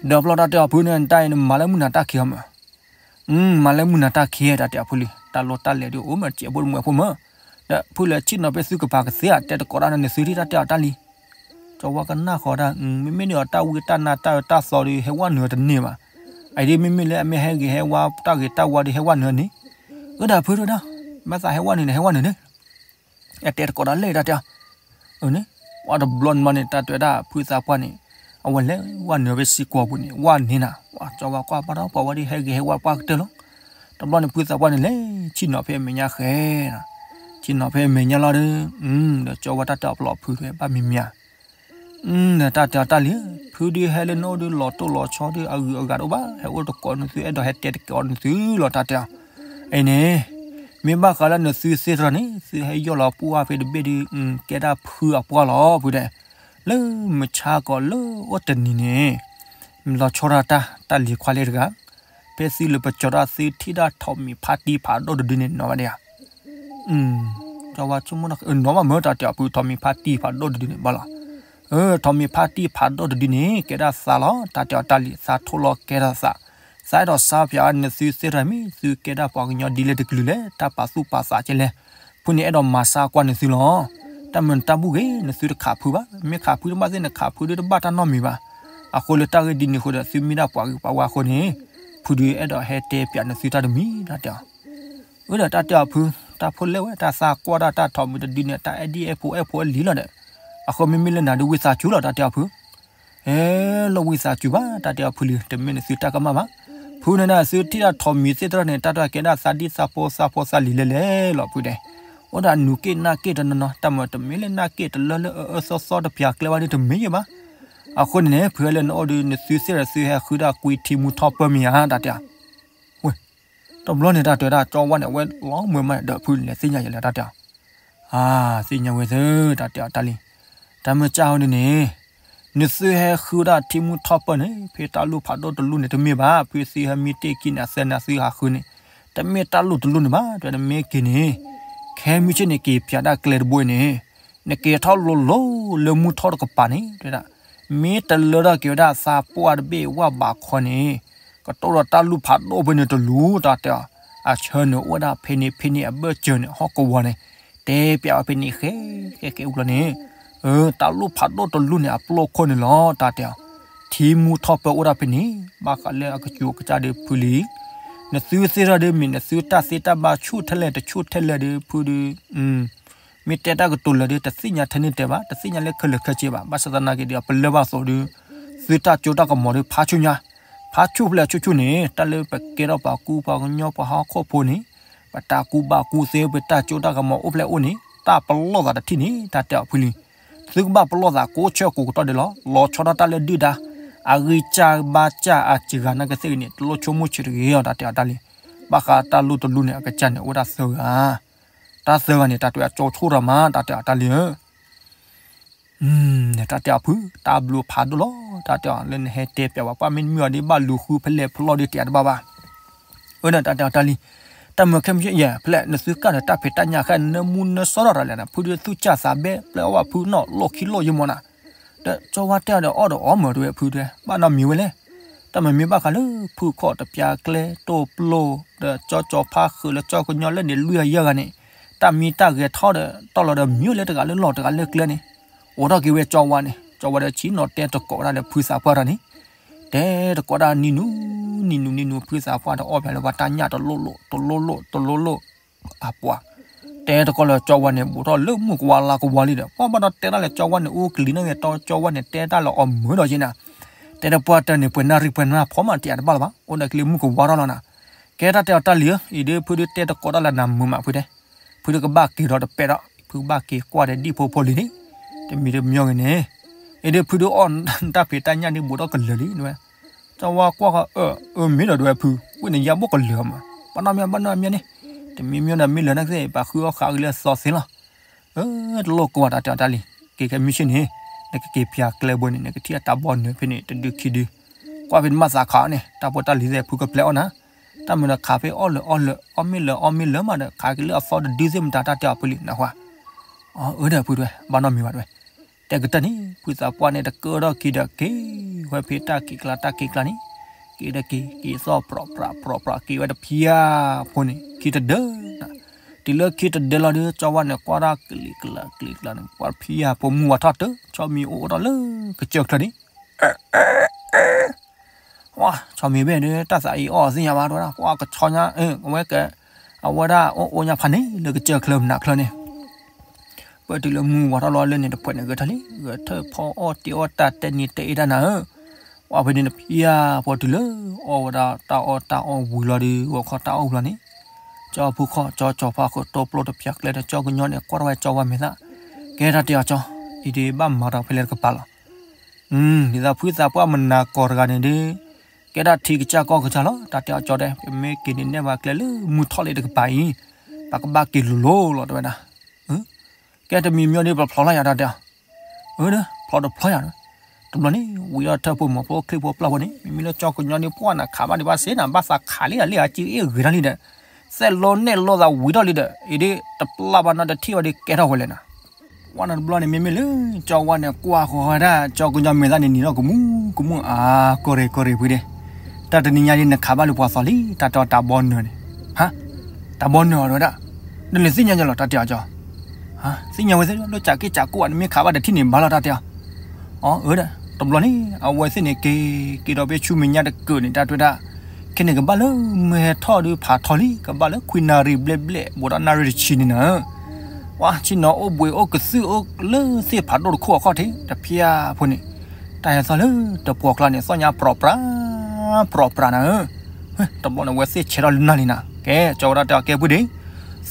ဒီး, ဒီးဘျီတၢ်တဲအီၤ ဖုန့ၣ် နတၢ်အံၤနမၤလၢမုၢ်နၤတၢ်ခံးဧါမး မၤလၢမုၢ်နၤတၢ်ခံး တၢ်တဲအီၤဖုလံ, တၢ်လီၢ်တၢ်လဲၤဒုးအိၣ်မး စဲးဖိတမွဲဖိမး, ဒီးဖုလဲၤဆ့ၣ်နီၤဖဲသုကပၤကသ့ဧါ, တဲတကိးဒၣ်နၤ နသုထံၣ်တၢ်တဲအီၤတၢ်လံ, ကၠီဝါကနၣ်ဃီဒၣ်, မ့မ့ၢ်န့ၣ်အီၤတၢ်ဝံတၢ်နါတၢ်အၢတၢ်သီဒီး ဟဲဝဲနုာ်တန့ၢ်ဘၣ်, အအံၤဒ်မ့မ့ၢ်လၢအမ့ၢ်ဟဲဂ့ၤဟဲဝါတၢ်ဂ့ၤတၢ်ဝါဒီး ဟဲဝဲနုာ်န့ၣ်, အၢ ဒၣ်ဖုဒၣ်, မ့ၢ်သးဟဲဝဲနုာ်န့ၣ် ဟဲဝဲနုာ်န့ၣ် အတဲတကိးဒၣ်လဲၣ်တၢ်တဲအီၤ, န့ၣ်, ပှၤတဘျီန့ၣ်မးန့ၣ် တၢ်တဲဝဲဒၣ်ဖုသးပှၢ်န့ၣ်, အဝဲလဲၤဝဲနုာ်ဖဲစ့ၢ်ကီးပူၤန့ၣ် ဝဲန့ၣ်နၤ, ပှၤကၠီဝါကွၢ်ဘၣ်ဒီး ပှၤဝဲဒၣ်ဟဲဂ့ၤဟဲဝါပှၢ်ကတၢၢ်လီၤ, တဘျီန့ၣ် ဖုသးပှၢ်န့ၣ်လဲၤဆ့ၣ်နီၤဖဲအမဲာ်ညါဃဲ, ဆ့ၣ်နီၤဖဲအမဲာ်ညါလီၤဒီး, ဒီးကၠီဝါတၢ်တဲအီၤဖျီၣ်ဖုတဝဲဘၣ်မံၤမံၤဧါ ဒီးတၢ်တဲအီၤတၢ်လံ, ဖုဒုးဟဲလၢနအိၣ်ဒုးလီၤတိၢ်လီၤဆီဒုးအဂုၤအဂၤတအိၣ်ဘၣ်, ဟဲအိၣ်တကိးနသုအဲၣ်ဒိးဟဲတဲတကိးနသုလီၤတၢ်တဲအီၤ, အံၤန့ၣ်, မ့ၢ်ဘၣ်ဃးလၢနသုသ့ၣ်တဖၣ်န့ၣ် သုဟဲယီၢ်လီၤပှၢ်ဖဲတဘ့ၣ်ဒုး, ကဲဒၣ်ဖုအပှၢ်လီၤဖုတဲ, လၢမုၢ်ဆါကီးလၢအိၣ်တနံၤန့ၣ်, လီၤဆီဒၣ်တၢ် တၢ်လံၤခွါလ့တဂၤ ဖဲသုလၢပကၠီၤတၢ်သုထံၣ်ဒၣ်ထိးမံၤဖါတံၢ်ဖးဒိၣ်တဒုန့ၣ်နီၤဘၣ်ဒံးဧါ, ကၠီဝါဆိကမိၣ်နီၤဘၣ်မ့ၢ်တၢ်တဲအီၤဖု ထိးမံၤဖါတံၢ်ဖးဒိၣ်တဒုန့ၣ်ဘၣ်လီၤ, ထိးမံၤဖါတံၢ်ဖးဒိၣ်တဒုန့ၣ် ကဲဒၣ်သးလီၤ, တၢ်တဲအီၤတၢ်လံၤ သးထိၣ်လီၤကဲထီၣ်သး, သးအဲၣ်ဒိးစါပၠးနသုသ့ၣ်တဖၣ်မ့ၢ် သုကဲဒၣ်ပှၤကညီဒ်လဲၣ်တကလုာ်လဲၣ် တၢ်ပာ်သူၣ်ပာ်သးကဲလဲၣ်, ဖုန့ၣ်အဲၣ်ဒိးမၤစၢ်ကွၢ်နသုလီၤ, တၢ်မုာ်တၢ်ဘှီၣ်ဂ့ၤ နသုတခးဖုဘၣ်, မ့ၢ်ခးဖုတဘၣ်သ့ၣ် နခးဖုဒုတဘၣ်တၢ်နီတမံၤဘၣ်, အဃိလၢတၢ်ဂ့ၢ်ဒ်န့ၣ်အဃိဒီး သုမ့ၢ်ဒၣ်ပှၤဂ့ၤပှၤဝါအဃိန့ၣ်, ဖုဒုးအဲၣ်ဒိးဟဲတဲပၠးနသုတၢ်တမံၤ တၢ်တဲအီၤ အၢ ဒီးတၢ်တဲအီၤဖု, တၢ်ဖိလဲၣ်ဝဲ တၢ်သးကွၢ်တၢ် တၢ်ထိးမံၤတဒုန့ၣ် တၢ်အဲၣ်ဒိးအဲၣ်ဖိအဲၣ်ဖိလံလီၤဒီး, အဃိမ့မ့ၢ်လၢနၤဒုးဝံသးစူၤလီၤ တၢ်တဲအီၤဖု, ဟဲလီၤဝံသးစူၤဘၣ် တၢ်တဲအီၤဖုလံ တမ့ၢ်နသုတၢ်ကမၣ်ဘၣ်, ဖုန့ၣ်ဒၣ်သုထံၣ်တၢ်ထိးမံၤသ့ၣ်တဖၣ်န့ၣ် တၢ်တကဲဒၣ်သးဒံသးဖိသးဖိသးလံၤလဲၣ်လဲၣ်လီၤဖုတဲ, အိၣ်ဒၣ်နူၤက့ၣ်နၢ်က့ၣ်တနီၤနီၤ တၢ်မၤတမ့ၢ်လၢနၢ်က့ၣ်တလၢလၢအအၢအၢသီသီတပၠးကျဲဝဲဒုးတမ့ၢ်ယဲဘၣ်, အဃိန့ၣ်န့ၣ် ဖုဟဲလၢနအိၣ်ဒုး နသုသ့ၣ်ဒီးသုဟဲဃုဒၣ်ကွံထံမူထီၣ်ပၢၢ်မ့ၢ်ဧါ တၢ်တဲအီၤ ဝဲ, တဘျီန့ၣ်တၢ်တဲဒၣ်ကၠီဝါန့ၣ် အဝဲလီၤမုာ်မးဒီးဖုလဲၤသ့ၣ်ညါယဲလဲၣ်တၢ်တဲအီၤ, အါ, သ့ၣ်ညါဝဲသ့ၣ် တၢ်တဲအီၤတၢ်လံ, တၢ်မုၢ်ကၢ်ဟီဒုန့ၣ်, နသုဟဲဃုဒၣ်ထံမူထီၣ်ပၢၢ်န့ၣ် ဖဲတၢ်လိၣ်ဖးဒိၣ်တလိၣ်န့ၣ်တမ့ၢ်ဘၣ်, ဖုသုဟဲမံတ့ၢ်ခံန့ၣ် အသၢနၤသုဟးဃုန့ၣ်, တမ့ၢ်တၢ်လိၣ်တလိၣ်န့ၣ်ဘၣ်, တဲနမ့ၢ်က့ၤန့ၣ်, ခဲမုၢ်ဆ့ၣ်န့ၣ် က့ၤပၠးဒၣ်ကျဲတဘိအံၤန့ၣ်, နက့ၤထီၣ်လိၤလိၤလၢမူထီၣ်တကပၤန့ၣ် တဲဒၣ်, မ့ၢ်တလၢထီၣ်က့ၤဝဲဒၣ်သးပှၢ်တဘ့ၣ်ဝၣ်ဘးခီန့ၣ်, ကတိၢ်ဒီးတၢ်လူၢ်ဖးဒိၣ်ဖဲန့ၣ်တလူၤ တၢ်တဲအီၤ, အဆၢန့ၣ်အိၣ်ဝဲဒၣ်ဖဲန့ၣ်ဖဲန့ၣ်အဘၢၣ်စၢၤန့ၣ် ဟီၣ်ကဝီၤန့ၣ်, တဲပျးဝဲဖဲန့ၣ်ဃဲဃဲဃဲအူလီၤန့ၣ်, တၢ်လူၢ်ဖးဒိၣ်တလူၢ်န့ၣ် အပျီခိၣ်န့ၣ်လီၤ တၢ်တဲအီၤ, ထံမူထီၣ်ပၢအိၣ်ဒၣ်ဖဲန့ၣ်, ဘၣ်ဃးလၢအကစူၤကစၢ်ဒီးဖုလံ, နသုသ့ၣ်ထီၣ်ဒီးမ့ၢ် နသုတၢ်သ့တၢ်ဘၣ်ဆူၣ်ထဲလဲၣ်တဆူၣ်ထဲလဲၣ်ဒီးဖုဒီး မ့ၢ်တဲတၢ်ကတိၤလၢာ်ဒီး တသ့ၣ်ညါထဲန့ၣ်တဲဘၣ်, တသ့ၣ်ညါလၢခဲလၢာ်ခဲဆ့ဘၣ်, ဘၣ်ဆၣ်သနာ်က့ဒီး ပလၢၢ်ဘၣ်သိးဒီး သုတၢ်စိတၢ်ကမီၤဒီး ဖးဆူၣ်ညါ, ဖးဆူၣ်ဖဲလဲၣ်ဆူၣ်ဆူၣ်န့ၣ် တၢ်လၢပကဲထီၣ်ပှၤကူပှၤကညီပှၤဟီၣ်ခိၣ်ဖိန့ၣ်, ပတၢ်ကူဘၣ်ကူသ့ ပတၢ်စိတၢ်ကမီၤအိၣ်ဖဲလဲၣ်အိၣ်န့ၣ် တၢ်ပလီၢ်သးတထံၣ်န့ၣ် တၢ်တဲအီၤဖုလံ, သုကဘၣ်ပလီၢ်သးကိးဆၢကိးကတီၢ်ဒဲးလီၤ, လီၤဆီဒၣ်တၢ်လၢဒုၣ်ဒါ, အဂံၢ်စၢ်ဘါစၢ်အစှၤနာ်ကသ့ၣ်ဂ့ၤန့ၣ် တလိၣ်ဆိကမိၣ်ဆံးတဂ့ၤအီၤ တၢ်တဲအီၤတၢ်လံ, ဘၣ်ဃးတၢ်လူၢ်တလူၢ်န့ၣ် အကစၢ်န့ၣ် အိၣ်ဝဲဒၣ်သၢဂၤ တၢ်သၢဂၤန့ၣ် တၢ်တဲအကၠီဆိၣ်တၢ်မး တၢ်တဲအီၤတၢ်လံဧၢ, တၢ်တဲအီၤဖု တၢ်ဘျုးဖးဒိၣ်လီၤ တၢ်တဲအီၤလၢနဟဲတဲပျးဝဲ ပှၤမ့ၢ်မုၢ်အီၤဒ်ဘၣ်လူၤဃုဖဲလဲၣ်ဖျီၣ်ဒီးတဲအတဘၣ်ဘၣ်, အၢ တၢ်တဲအီၤတၢ်လံ, တၢ်မုာ်ခဲမုာ်ယဲ ဖဲလဲၣ် နသုကၢ်ဒီးတၢ်ဖံးတၢ်ညၣ်ခဲ နၢမူနၢစီထီၣ်တၢ်လဲၣ်န့ၣ် ဖုဒုးသူၣ်စၢ်သးဘဲ ပျဲအီၣ်ဘၣ်ဖုနီၣ်လိၣ်ခံလိၣ်ယမီၢ်နၤ ဒီးကၠီဝါတဲအီၤဒီးအီၣ်ဒီးအီမၢ်တဝဲဖုတဲ ဘၣ်နီတမံၤဝဲလဲၣ်, တၢ်မၤမ့ၢ်ဘၣ်ဃးလၢဖုခီၣ်တပျးကျဲ တိၢ်ပျိၢ် ဒီးကၠီကၠီဖါဃုာ်လၢကၠီကညီလၢန့ၣ်လွံၢ်ယဲၢ်ဂၤန့ၣ်, တၢ်မံတၢ်ဂဲၤထီၣ်ဒီး တီၢ်လီၤဒီးမ့ၢ်လၢတဂၤလၢလီၢ်တဂၤလၢကျဲန့ၣ်, အိးထီၣ်က့ၤဝဲကၠီဝါန့ၣ် ကၠီဝါဒီးဆံးနီၤတဲတကိးဝဲဒၣ်လၢဖုသးပှၢ်တၢ်န့ၣ်, တဲတကိးဒၣ်နံၤနူၤနံၤနူၤနံၤနူၤ ဖုသးပှၢ်ဒီးအီၣ်ပျးလၢပှၤတၢ်ညၣ်တလိၣ်လိၣ် တလိၣ်လိၣ် တလိၣ်လိၣ် အပှၤ တဲတကိးလၢကၠီဝါန့ၣ် ဘူးထီၣ်လၢမုၢ်ကဝါလါကဝါလံဒီး ပှၤဘၣ်ဒီးတဲဒၣ်လၢကၠီဝါန့ၣ် အိၣ်ကလံၤနီၣ်ဂံၢ်တီ ကၠီဝါန့ၣ် တဲတၢ်လၢအီၤမုာ်ဒီးက့နၤ, တဲဒီးပှၤတၢၢ်န့ၣ် ပှဲၤနၣ်ရံၣ်ပှဲၤနၣ်ဖီမးတ့ၢ်အတဘၣ်လၢၤဘၣ် အိၣ်ဒီးကလံၤမုၢ်ကဝါထီၣ်လီၤနၤ, ကဲတၢ်တဲအီၤတၢ်လံၤဧၢ အံၤဒ်ဖုဒုးတဲတကိးဒၣ်လၢနၤမုာ်မး ဖုတဲ, ဖုဒုးကဘၣ်က့ၤဒီးတပဲာ်ဒီး ဖုကဘၣ်က့ၤကွၢ်ဒီးဒံၣ်ဖိဖိလံၤန့ၣ်, တမံၤတမံၤဂ့ၤန့ၣ်, အံၤဒ်ဖုဒုးအီၣ်တၢ်ဖံးတၢ်ညၣ်ဒ်ဘူးထီၣ်ကလၢာ်လံ တဝဲ ကၠီဝါကွၢ်ဃီ အၢ အၢ မ့ၢ်ဒီးဒဝဲဖု ဝ့ၢ်န့ၣ်ယါဘိၣ်ကလၢာ်မး, ဘၣ်နီၣ်မ့ၢ် ဘၣ်နီၣ်မ့ၢ်န့ၣ်, တမံၤမ့ၢ်ဒီးမ့ၢ်လၢာ်နာ်က့ ပှၤဃုအီၣ်ဃာ်အဂ့ၤလၢအသီသ့လီၤ, အၢ တလိၣ်ကိးတၢ်တဲအီၤတၢ်လံၤ, က့ၤခဲမုၢ်ဆ့ၣ်န့ၣ်, နကက့ၤပၠးကျဲဘိန့ၣ် နကထံၣ်အတၢ်ဘီနုာ်ဖဲန့ၣ် တဒုခံဒု, ကွၢ်ဖဲနဘၣ်သးခးအီၤန့ၣ် တၢ်ဖိတၢ်လံၤသ့ၣ်ဖုကပျဲအီၣ်နၤ, တၢ်မုာ်ဒီးခးဖဲအီၣ်လၢာ်အီၣ်လၢာ် အီၣ်မ့ၢ်လၢာ်အီၣ်မ့ၢ်လၢာ်မးဒီး ခးက့ၤလၢအသီတဒုသ့ၣ်မတၤတၢ်တဲအီၤဖုလံၤနၢ်ဟူ, အၢ ဒီးဖုတဲဝဲ ဘၣ်နီတမံၤဘၣ်တဲဝဲ, တဲကတၢၢ်န့ၣ် ဖုသးပှၢ်န့ၣ် တကၢထီၣ်က့ၤဒီးက့ၤဝဲဖဲတၢ်က့ၤကျါတၢ်က့ၤကျါန့ၣ်, က့ၤဒီးက့ၤ က့ၤသီၣ်ပြီၣ်ပြီၣ်ပြီၣ်ပြီၣ် က့ၤဝဲတဖျါဖိန့ၣ် ခံတဒၢ, တုၤလၢခံတဒၢလီၤဒီး ကၠီဝါန့ၣ် ကွၢ်တၢ်ကလံၤကျါကလံၤကျါန့ၣ် ပှၤတဖျါဖိမုၢ်ဝါထီၣ်တၢၢ် ဆီမံၤအိၣ်အိၣ်ထီၣ်လၢကစၢၢ်ချၢန့ၣ် ဝါ ဆီမံၤဘ့ၣ်ဒီး တၢ်သးအံၤအီၣ်သ့ၣ်ညါဘၣ်တဲဝဲဒၣ် ပှၤကဆီညါ အဝဲက အဝဲဒၣ်အိၣ်အိၣ်ညါဖးန့ၣ်လၢကစၢၢ်ချၢမနုၤချၢန့ၣ်, ပတုၤလၢမုၢ်ဝါထီၣ်လီၤလၢန့ၣ်တဖှဲးန့ၣ်ဂဲၤထၢၣ်လံ ဂဲၤထၢၣ်ဖီအီၣ်တ့ၢ်အီၣ်တၢ်တဲနံၤတဲအ့ၣ်တၢ်နၤဧၢ, ပှၤဖဲန့ၣ်တဖျါဖိတုၤလၢ အီၣ်ဝဲဒၣ်တၢ်အီၣ်တၢ်အီၣ်ဝံၤလီၤဒီး ဂီၤခီတၢ်အီၣ်ဝံၤလီၤန့ၣ်, ကၠီဖုခီၣ် ကၠီကၠီဖါဃုာ် တိၢ်ပျိၢ်တပျးကျဲဒီး ကၠီကညီန့ၣ် ကွၢ်ထီၣ်ဝဲကၠီဝါမဲာ်သၣ်, ကဲတၢ်တဲအီၤကၠီ, အံၤဒ်ဘၣ်မၤတၢ်ဖဲလဲၣ်တကပၤလီၤ ဒ်သိးဖုသးပှၢ်မနၤကီၢ်တဂၤန့ၣ်ဒီး, ကဲဒၣ်ထံကစၢ်ကီၢ်ကစၢ်လီၤ တၢ်တဲအီၤကၠီတဲ, ပမ့ၢ်က့ၤန့ၣ်နဲၣ်ပှၤကျဲလၢမုၢ်ထီၣ်လံတကပၤအံၤ, ပကဘၣ်က့ၤလိၤလိၤလီၤတဲဝဲဒၣ်, ကဲတမံၤမံၤဒီးပဖျီလီၤယၤတၢ်တဲအီၤ, အၢ ဖျီတဖျီယၤ, တဘျီန့ၣ် ဝံၤဒီးထၢၣ်ဖိမီၤဖိချံဖိပျၢ်ဖိန့ၣ် မ့မ့ၢ်လၢကၠီကညီန့ၣ် ပှၢ်နၤခးဘၣ်ဒံးဘၣ်စ့နၤ ဘၣ်သးခးလံအလံအကံအ့ၣ်ဂ့ၤထီၣ်လံဒီး, သဲးလိနဲၣ်လိသးဝံၤထီၣ်လံဒီး အံၤဒ်တပျၢ်ဘၣ်နီတထံၣ်ဝဲဒီးကဲထီၣ်ဝဲလဲၣ်နၤ ဝဲန့ၣ်တဘျီန့ၣ် မ့မ့ၢ်လၢ ကၠီဝါန့ၣ် ကွၢ်ဃီၤဝဲဒၣ် ကၠီကညီမဲာ်သၣ်န့ၣ် နံၤထီၣ်ကမူကမူ အါ ကီၢ်ရ့ၣ်ကီၢ်ရ့ၣ်ဖုဒဲး, တၢ်တနံၤညါဒ်နခးဘၣ်လၢပှၤသီလံ တၢ်တဲအီၤတၢ်ဘီနုာ်န့ၣ်, ဟါ, တၢ်ဘီနုာ်အီၤတဲဝဲဒၣ်, ဒီးလဲၤသ့ၣ်ညါညီလီၤ တၢ်တဲအီၤကၠီ, သ့ၣ်ညါဝဲသ့ၣ် လၢကးက့ၢ်ကးကိၢ်ဧါ နမ့ၢ်ခးဘၣ်တထံၣ်န့ၣ်ဘၣ်လီၤ တၢ်တဲအီၤ, အၢ ဒီး တဘျီန့ၣ် အဝဲသ့ၣ်န့ၣ်က့ၤ က့ၤဒီးဖဲဆူမဲာ်ညါတကုာ်န့ၣ် တၢ်တဲဝဲဒၣ် ခဲန့ၣ်ကဘၣ်လၢမုၢ်ဟဲထီၣ်ဒီးဖးထီလံ ကဘၣ်လၢခွံနၣ်ရံၣ်ဘျဲၣ်ဘျဲၣ် ဘူးဒီးနၣ်ရံၣ်တဆံန့ၣ်နၤ, ပှၤဆ့ၣ်နီၤအိၣ်ဘှံးအိၣ်ကသုၣ်အိၣ်လၢသ့ၣ်ဖးဒိၣ်တခိၣ်အခီၣ်ထံး တဖျါဖိန့ၣ်, တၢ်ဟဲသီၣ်လၢတပှီၢ်ကျါန့ၣ် သီၣ်ညါပြီၣ်ပြး ပြီၣ်ပြးနၤဧၢ, တဘျီန့ၣ် အဝဲသ့ၣ်ဆဲးထီၣ်လၢနၢ်လံနၤ ကဲ ကၠီဝဲဒၣ်တဲအီၤကဲဖုဒဲး,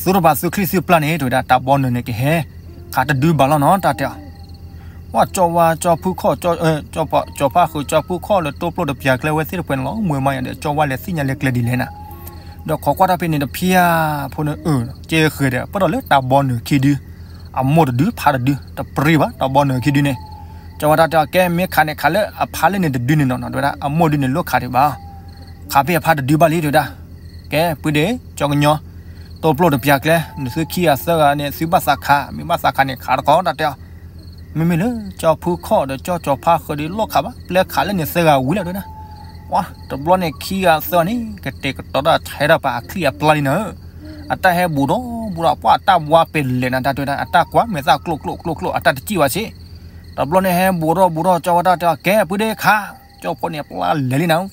သူတပာ်သုချံသုပျၢ်န့ၣ် တဲဝဲဒၣ် တၢ်ဘီနုာ်န့ၣ်ကဟဲ ခးတဒုဘၣ်လီၤနီၤ တၢ်တဲအီၤ ပှၤကၠီဝါ ကၠီဖုခီၣ် ကၠီဖးဃုာ် ကၠီဖုခီၣ်လၢတိၢ်ပျိၢ်တပျးကျဲဝဲသ့ၣ်တဖှဲးန့ၣ်လီၤ မွဲမးယၤဒီး ကၠီဝါလဲၤသ့ၣ်ညါလၢကျဲဒ်လဲၣ်နၤ, ဒီးခိးကွၢ်တၢ်ဖဲန့ၣ်တဖျါဖိန့ၣ် အၢ ကဲဃဲၤဒီး ပၢၢ်ထီၣ်လၢတၢ်ဘီနုာ်ခံဒု, အမိၢ်တဒု ဖးတဒု တပြံဘၣ် တၢ်ဘီနုာ်ခံဒုန့ၣ်, ကၠီဝါတၢ်တဲအီၤ ကဲမ့ၢ်ခးန့ၣ်ခးလၢအဖးလၢန့ၣ်တဒုန့ၣ်နီၤ တဲဝဲဒၣ် အမိၢ်ဒုန့ၣ်လိၣ်ခးဒံးဘၣ် ခးဖဲအဖးတဒုဘၣ်လံ တဲဝဲဒၣ်, ကဲ ဖုဒဲး ကၠီကညီ တိၢ်ပျိၢ်တပျးကျဲ နသုခံဂၤသၢဂၤန့ၣ် သုဘၣ်သးခး မ့ၢ်ဘၣ်သးခးန့ၣ် ခးတကီး တၢ်တဲအီၤ, မ့မ့ၢ်လၢ ကၠီဖုခီၣ်ဒီး ကၠီကၠီဖးဃုာ်ဒီး လိၣ်ခးဘၣ် ပျဲခးလၢန့ၣ်သၢဂၤဝံၤလီၤ တဲဝဲဒၣ်, ပှၤတဘျီန့ၣ် ခံဂၤသၢဂၤန့ၣ် ကတဲာ်ကတီၤတၢ်ဆဲးထီၣ်ပာ်အချံအပျါလံနၤဧၢ. အတၢ်ဟဲဘူးဒီးဘူးဒီး ပှၤအတၢ်ဝါပဲလဲာ်နၤ တၢ်တဲဝဲဒၣ် အတၢ်ကွၢ်မဲာ်သၣ်ကျိၣ်ကျိၣ်ကျိၣ်ကျိၣ် အတၢ်တစံၣ်ဘၣ်စ့ၢ်. တဘျီန့ၣ်ဟဲဘူးထီၣ်ဘူးထီၣ် ကၠီဝါတၢ်တဲအီၤ ကဲ ပုၢ်ဒ့ခါ, ကၠီဖိန့ၣ် ပျၢ်လဲၤလံနၤဧၢ.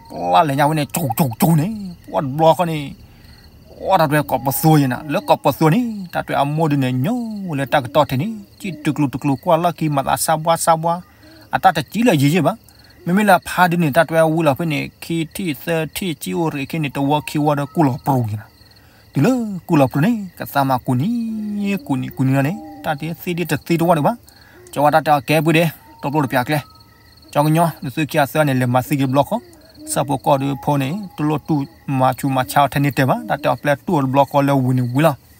ပျၢ်လဲၤညါဝဲန့ၣ် ကၠိကၠိကၠိန့ၣ် ပှၤတဘျီဃီန့ၣ် အိၣ်တၢ်တွဲကိးပသူယဲနၤ, လၢကိးပသူန့ၣ် တၢ်တွဲအမိၢ်ဒုန့ၣ် ညိဝဲလၢတၢ်ကတီၢ်ထဲန့ၣ် စံၣ်တကျူၤတကျူၤ ကွၢ်လီၢ်ခံ မၤသးစါဘှါစါဘှါ, အတၢ်တစံၣ်လၢယံာ်ယံာ်ဘၣ်. မ့မ့ၢ်လၢအဖါဒုန့ၣ် တၢ်တွဲဝံလီၤဖဲန့ၣ် ခံထံၣ်သၢထံၣ် စံၣ်အိၣ်ရ့ၣ်ခံန့ၣ် တဝီခံဝီဒီးကူၣ်လီၤပြူၤယဲနၤ. တုၤလၢကူၣ်လီၤပြူၤန့ၣ် ကသးမၤကူးနံၤ ကူးနံၤကူးနံၤလီၤန့ၣ် တၢ်တသ့ဒ်တသ့တဝီဒံးဘၣ်. ကၠီဝါတၢ်တဲအီၤ ကဲ ပုၢ်ဒ့, တဘျီတပျၢ်ကျဲ ကၠီကညီ နသုခံဂၤသၢဂၤန့ၣ် လဲၤမၤသံက့ၤတဘျီဃီ, ဆၣ်ဖိကီၢ်ဒီးဖိန့ၣ် တလိၣ်တူၢ်မၤဆူးမၤဆါအီၤထဲန့ၣ်တဲဘၣ်, တၢ်တဲအီၤပျဲတူၢ်အီၤတဘျီဃီလၢဝံၤန့ၣ်ဝံၤလီၤ.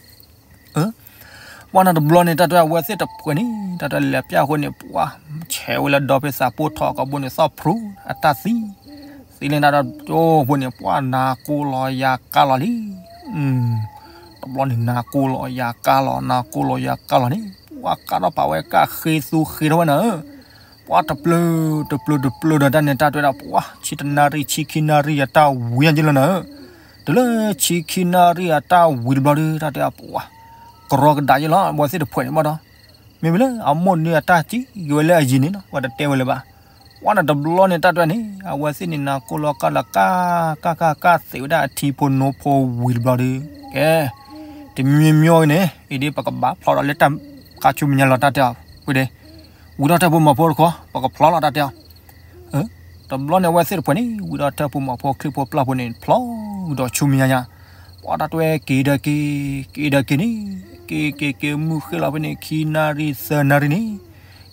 ပှၤန့ၣ်တဘျီန့ၣ် တၢ်တဲအဝဲသ့ၣ်တဖုန့ၣ် တၢ်တဲလဲၤပျၢ်အဃိန့ၣ် ပှၤဆဲးဝဲလၢဒီဖဲသးပိၢ်ထီၣ်ကဘိန့ၣ် သီၣ်ဖျူးအတၢ်သံ, သံလၢတၢ်ဒီး ကၠိဖိန့ၣ် ပှၤနၤကိၢ်လီၤယၤကါလီၤလံ. တဘျီန့ၣ် နၤကိၢ်လီၤယၤကါလီၤ နၤကိၢ်လီၤယၤကါလီၤန့ၣ် ပှၤကါထီၣ်ပာ်ဝဲကၣ်ဃ့သူဃ့ထီၣ်ဝဲနၤဧၢ. ပှၤတပျၢၤတပျၢၤတပျၢၤဒီးတၢ်န့ၣ် တၢ်တဲဝဲဒၣ် ပှၤဆံတနၣ်ရံၣ် ဆံခံနၣ်ရံၣ်အတၢ်ဝံၤညါက့လီၤနၤဧၢ. တုၤလၢဆံခံနၣ်ရံၣ်အတၢ်ဝံၤတဘျီဒီး တၢ်တဲပှၤ ကရီကဒးယ့လီၤ အဝဲသ့ၣ်တဖုန့ၣ်ဘၣ်ဒီး မ့မ့ၢ်လၢအမိၢ်န့ၣ်အတၢ်စံၣ်က့ၤဝဲလၢအယံၤန့ၣ်လီၤ ပှၤတတဲဝဲလၢၤဘၣ်. ပှၤန့ၣ်တဘျီန့ၣ် တၢ်တဲန့ၣ် အဝဲသ့ၣ်န့ၣ် နၤကိၢ်လီၤကါလီၤ ကါကါကါသ့ၣ်ဝဲဒၣ်အထံဖိနိဖိဝံၤတဘျီဒီး ကဲ တမံၤမံၤန့ၣ် အံၤဒ်ပကဘၣ်ဖျီဒီးလၢတၢ် ခါဆူမဲာ်ညါလီၤ တၢ်တဲအီၤ ပုၢ်ဒ့, ဝံၤဒီးထၢဖိမီၤဖိတခီ ပကဖျီလီၤ တၢ်တဲအီၤ တဘျီန့ၣ် အဝဲသ့ၣ်တဖုန့ၣ် ဝံၤဒီးထၢဖိမီၤဖိချံဖိပျၢ်ဖိန့ၣ် ဖျီဒီးဆူမဲာ်ညါညါ, ပှၤတၢ်တဲက့ၤဒီးက့ၤ က့ၤဒီးက့ၤန့ၣ် က့ၤက့ၤက့ၤမုၢ်ဃ့လီၤဖဲန့ၣ် ခံနၣ်ရံၣ်သၢနၣ်ရံၣ်န့ၣ်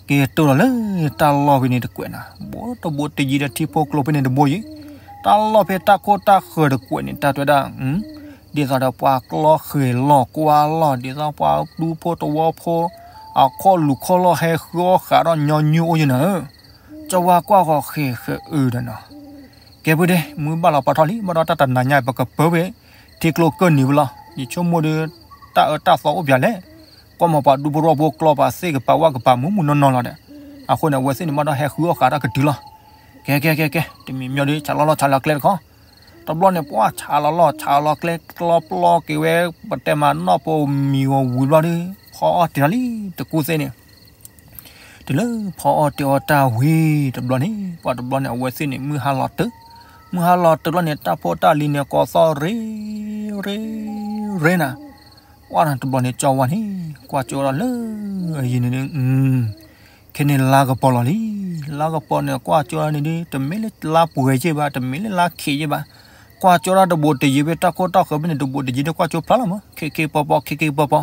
က့ၤတိၢ်လီၤလၢတၢ်လီၢ်ဖဲန့ၣ်တကွဲးနၤ ဘိတဘိတယံၤဒီးထံဖိကျိဖဲန့ၣ်တဘိယံၤ, တၢ်လီၢ်ဖဲတၢ်ခိၣ်တၢ်ဃၢၤတကွဲးန့ၣ် တၢ်တဲဝဲဒၣ် ဒ်သိးဒီးပှၤကျီဃဲၤလီၢ်ကွၢ်လီၢ် ဒ်သိးပှၤဒူဖိတဝီဖိ အခီၣ်လူၤခီၣ်လီၢ်ဟဲဃုအီၣ်ဃးဒီးညီနုၢ်အိၣ်ယဲနၤဧၢ, ကၠီဝါကွၢ်ဃီၤဃဲၤဃဲၤအုးဒီးနီၤ, ကဲပုၢ်ဒ့ မုၢ်ဘၣ်လီၤပှၤထီၣ်လံ ဘၣ်ဒီးတၢ်တနၤညါ ပကပၢဝဲ ထံကျိကၢၢ်နံၤဝဲလီၤ ယဆိကမိၣ်ဒီး တၢ်အၢတၢ်သီအိၣ်ပၠးလဲၣ်, ကွၢ်မၤပှၤဒူဖိတဝီဖိကျီပှၤသ့ၣ်ကပၤဝၣ်ကပၤမူးမူးနီၢ်နီၢ်လီၤဒီး, အဃိန့ၣ် အဝဲသ့ၣ်န့ၣ်ဘၣ်ဒီးဟဲဃုအီၣ်ဃးတၢ်ကတုၤလီၤ, ကဲကဲကဲကဲ တမံၤမံၤဒီး ဆးလီၤလီၢ်ဆးလီၤကျဲတခီ တဘျီန့ၣ် ပှၤဆးလီၤလီၢ်ဆးလီၤကျဲ ကျီပျီက့ၤဝဲ ပတဲမၤနီၢ်ဖိမံၤဂီၤဝံၤဘျီဒီး ဖီအီၣ်တ့ၢ်လီၤလံ တကူသ့န့ၣ်, တုၤလၢဖီအီၣ်တ့ၢ်အီၣ်တၢ်ဝံၤတဘျီန့ၣ် ပှၤတဘျီန့ၣ် အဝဲသ့ၣ်န့ၣ် မုၢ်ဟါလီၤတၢၢ်, မုၢ်ဟါလီၤတၢၢ်ဘျီန့ၣ် တၢ်ဖိတၢ်လံၤန့ၣ် ကိးသီၣ်ရ့ ရ့ ရ့နၤ, ပှၤတဘျီန့ၣ် ကၠီဝါန့ၣ် ကွၢ်ကၠိဒီးလၢအယံၤန့ၣ်ဒုး ခဲန့ၣ်လါကပီၤလီၤလံ, လါကပီၤန့ၣ် ကွၢ်ကၠိန့ၣ်ဒုး တမ့ၢ်လၢလါပှဲၤယဲၢ်ဘၣ် တမ့ၢ်လၢလါခံးယဲၢ်ဘၣ်, ကွၢ်ကၠိဒီးတဘိးတယံၤဖဲတၢ်ခိၣ်တၢ်ဃၢၤဖဲန့ၣ် တဘိးတယံၤဒုးကွၢ်ကၠိဖျါလီၤမး ခ့ခ့ပီပီ ခ့ခ့ပီပီ,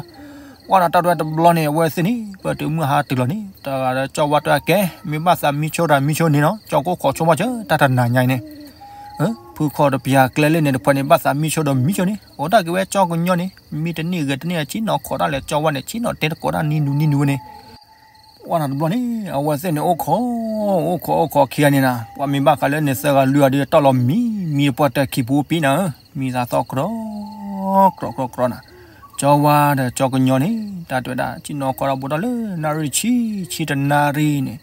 ပှၤဒီးတၢ်ဒွဲတဘျီန့ၣ် အဝဲသ့ၣ်န့ၣ် ပတုၤမုၢ်ဟါတုၤလီၤန့ၣ် တဂၤဒီးကၠီဝါတဲကဲ မ့ၢ်ဘၣ်သးမံဆိဒီးမံဆိန့ၣ်နီၤ ကၠီကိၣ်ခိးဆိမးစၢၤ တၢ်တနၤညါအံၤန့ၣ် ဖုခီတပျၢ်ကျဲလၢန့ၣ်တဖုန့ၣ် ဘၣ်သးမံဆိဒီးမံဆိန့ၣ် အိၣ်ဒၣ်က့ၤဝဲကၠီကညီန့ၣ် မံတန့ၢ်ဂဲၤတန့ၢ် အဆံးနီၤခိးတၢ်လဲၤကၠီဝါန့ၣ် ဆံးနီၤတဲတကိးတၢ်နံၤနူနံၤနူဝဲန့ၣ်, ပှၤတဘျီန့ၣ် အဝဲသ့ၣ်န့ၣ် အိၣ်ခိး အိၣ်ခိးအိၣ်ခိးခံဂၤန့ၣ်နၤ ပှၤမ့ၢ်ဘၣ်ဃးလၢန့ၣ်သၢဂၤလွံၢ်ဂၤဒီး တီၢ်လီၤမံ မံပှၤတၢ်ခံပူၤပံနၤဧၢ မံသးသီၣ်ကြီ ကြီကြီကြီနၤ, ကၠီဝါဒီးကၠီကညီန့ၣ် တၢ်တဲဝဲဒၣ် ဆံးနီၤခိးတၢ်ဘူးထီၣ်လၢနၣ်ရံၣ်ဆံ ဆံတနၣ်ရံၣ်န့ၣ်,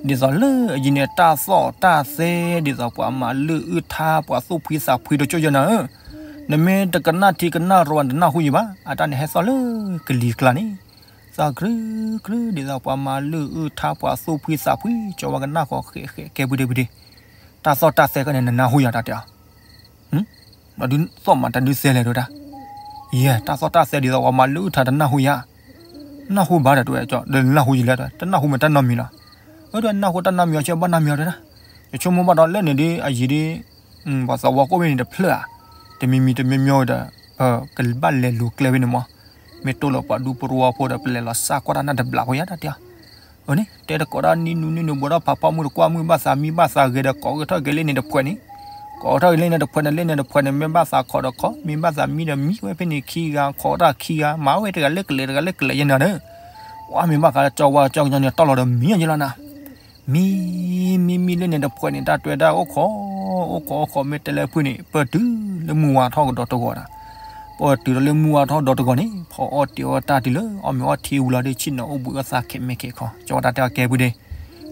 ဒ်သိးလၢအယံၤန့ၣ် တၢ်သီၣ်တၢ်သဲ ဒ်သိးပှၤမၤလုၢ်အုၣ်ထါ ပှၤသူၣ်ဖှံသးဖှံတကၠိယဲနၤဧၢ, နမ့ၢ်တကနၣ်ထံကနၣ်ရိး နတနၢ်ဟူယံၤဘၣ်, အတၢ်န့ၣ်ဟဲသီၣ်လၢကလံၤကျါန့ၣ် သီၣ်ကြုးကြုး ဒ်သိးပှၤမၤလုၢ်အုၣ်ထါ ပှၤသူၣ်ဖှံသးဖှံ ကၠီဝါကနၣ်ဃီၤဃဲၤဃဲၤ ကဲပုၢ်ဒ့ပုၢ်ဒ့, တၢ်သီၣ်တၢ်သဲကန့ၣ် နနၢ်ဟူယၤတၢ်တဲအီၤ ဒီးဒုးသီၣ်မးတၢ်ဒုးသဲလဲၣ်တဲဝဲဒၣ်, ယဲ တၢ်သီၣ်တၢ်သဲဒ်သိးပှၤမၤလုၢ်အုၣ်ထါတနၢ်ဟူယၤ, နၢ်ဟူဘၣ်ဒီးတဲဝဲ ဒီးနနၢ်ဟူယံၤလဲၣ်တဲဝဲ တနၢ်ဟူမးတၢ်နီတမံၤလီၤ, အၢ ဒီးနၢ်ဟူတၢ်နီတမံၤအီၤ ဆဲးဘၣ်နီတမံၤအီၤတဲဒၣ်, ယဆိကမိၣ်ဘၣ်ဒီးလၢန့ၣ်ဒ်အယံၤဒ် ပှၤသးဝီကိၣ်ဘ့ၣ်န့ၣ်တဖျၢၣ်ဧါ, တမံၤမံၤတမံၤမံၤဒီး ပကဘၣ်လဲၤလူၤကျဲဝဲန့ၣ်မး, မ့ၢ်တိၢ်လီၤပှၤဒူပရူအဖိဒီး ပလဲၤလီၤစၢ်ကွၢ်တၢ်နၢ်တဘျီဖိယါတၢ်တဲအီၤ, အန့ၣ် တဲတကိးတၢ်နံၤနူနံၤနူ ဘူးဒီးဖးဖီမုၢ်တကွၢ် မုၢ်ဘၣ်သးဂဲၤဒီးကိးကထီၣ်က့ၤလၢန့ၣ်တဖုန့ၣ်, ကိးကထီၣ်က့ၤလၢန့ၣ်တဖုန့ၣ် လၢန့ၣ်တဖုန့ၣ် မ့ၢ်ဘၣ်သးခိးဒီးခိး မ့ၢ်ဘၣ်သးမံဒီးမံဝဲဖဲန့ၣ်ခံဂၤ ခိးတၢ်ခံဂၤ မၤဝဲတဂၤလၢကလဲာ်တဂၤလၢကလဲာ်ယဲနၤဒီး, ပှၤမ့ၢ်ဘၣ်ဃးလၢကၠီဝါကၠီကညီန့ၣ် တီၢ်လီၤဒီးမံယဲလီၤနၤ မံ မံမံလၢန့ၣ်တဖုန့ၣ် တၢ်တဲဝဲဒၣ်အိၣ်ခိး အိၣ်ခိးအိၣ်ခိး မ့ၢ်တဲလၢဖုန့ၣ် ပၢၢ်တုၤလၢမုၢ်ဝါထီၣ်ကဒီးတဂီၤဒီး, ပၢၢ်တုၤဒီးလၢမုၢ်ဝါထီၣ်ကဒီးတဂီၤန့ၣ် ဖီအီၣ်တ့ၢ်အီၣ်တၢ်တုၤလၢ အီၣ်မ့ၤအီထံဝံၤလီၤဒီး ဆ့ၣ်နီၤအိၣ်ဘှံးအသးခဲမဲာ်ခဲးခီ ကၠီဝါတၢ်တဲအီၤကဲပုၢ်ဒ့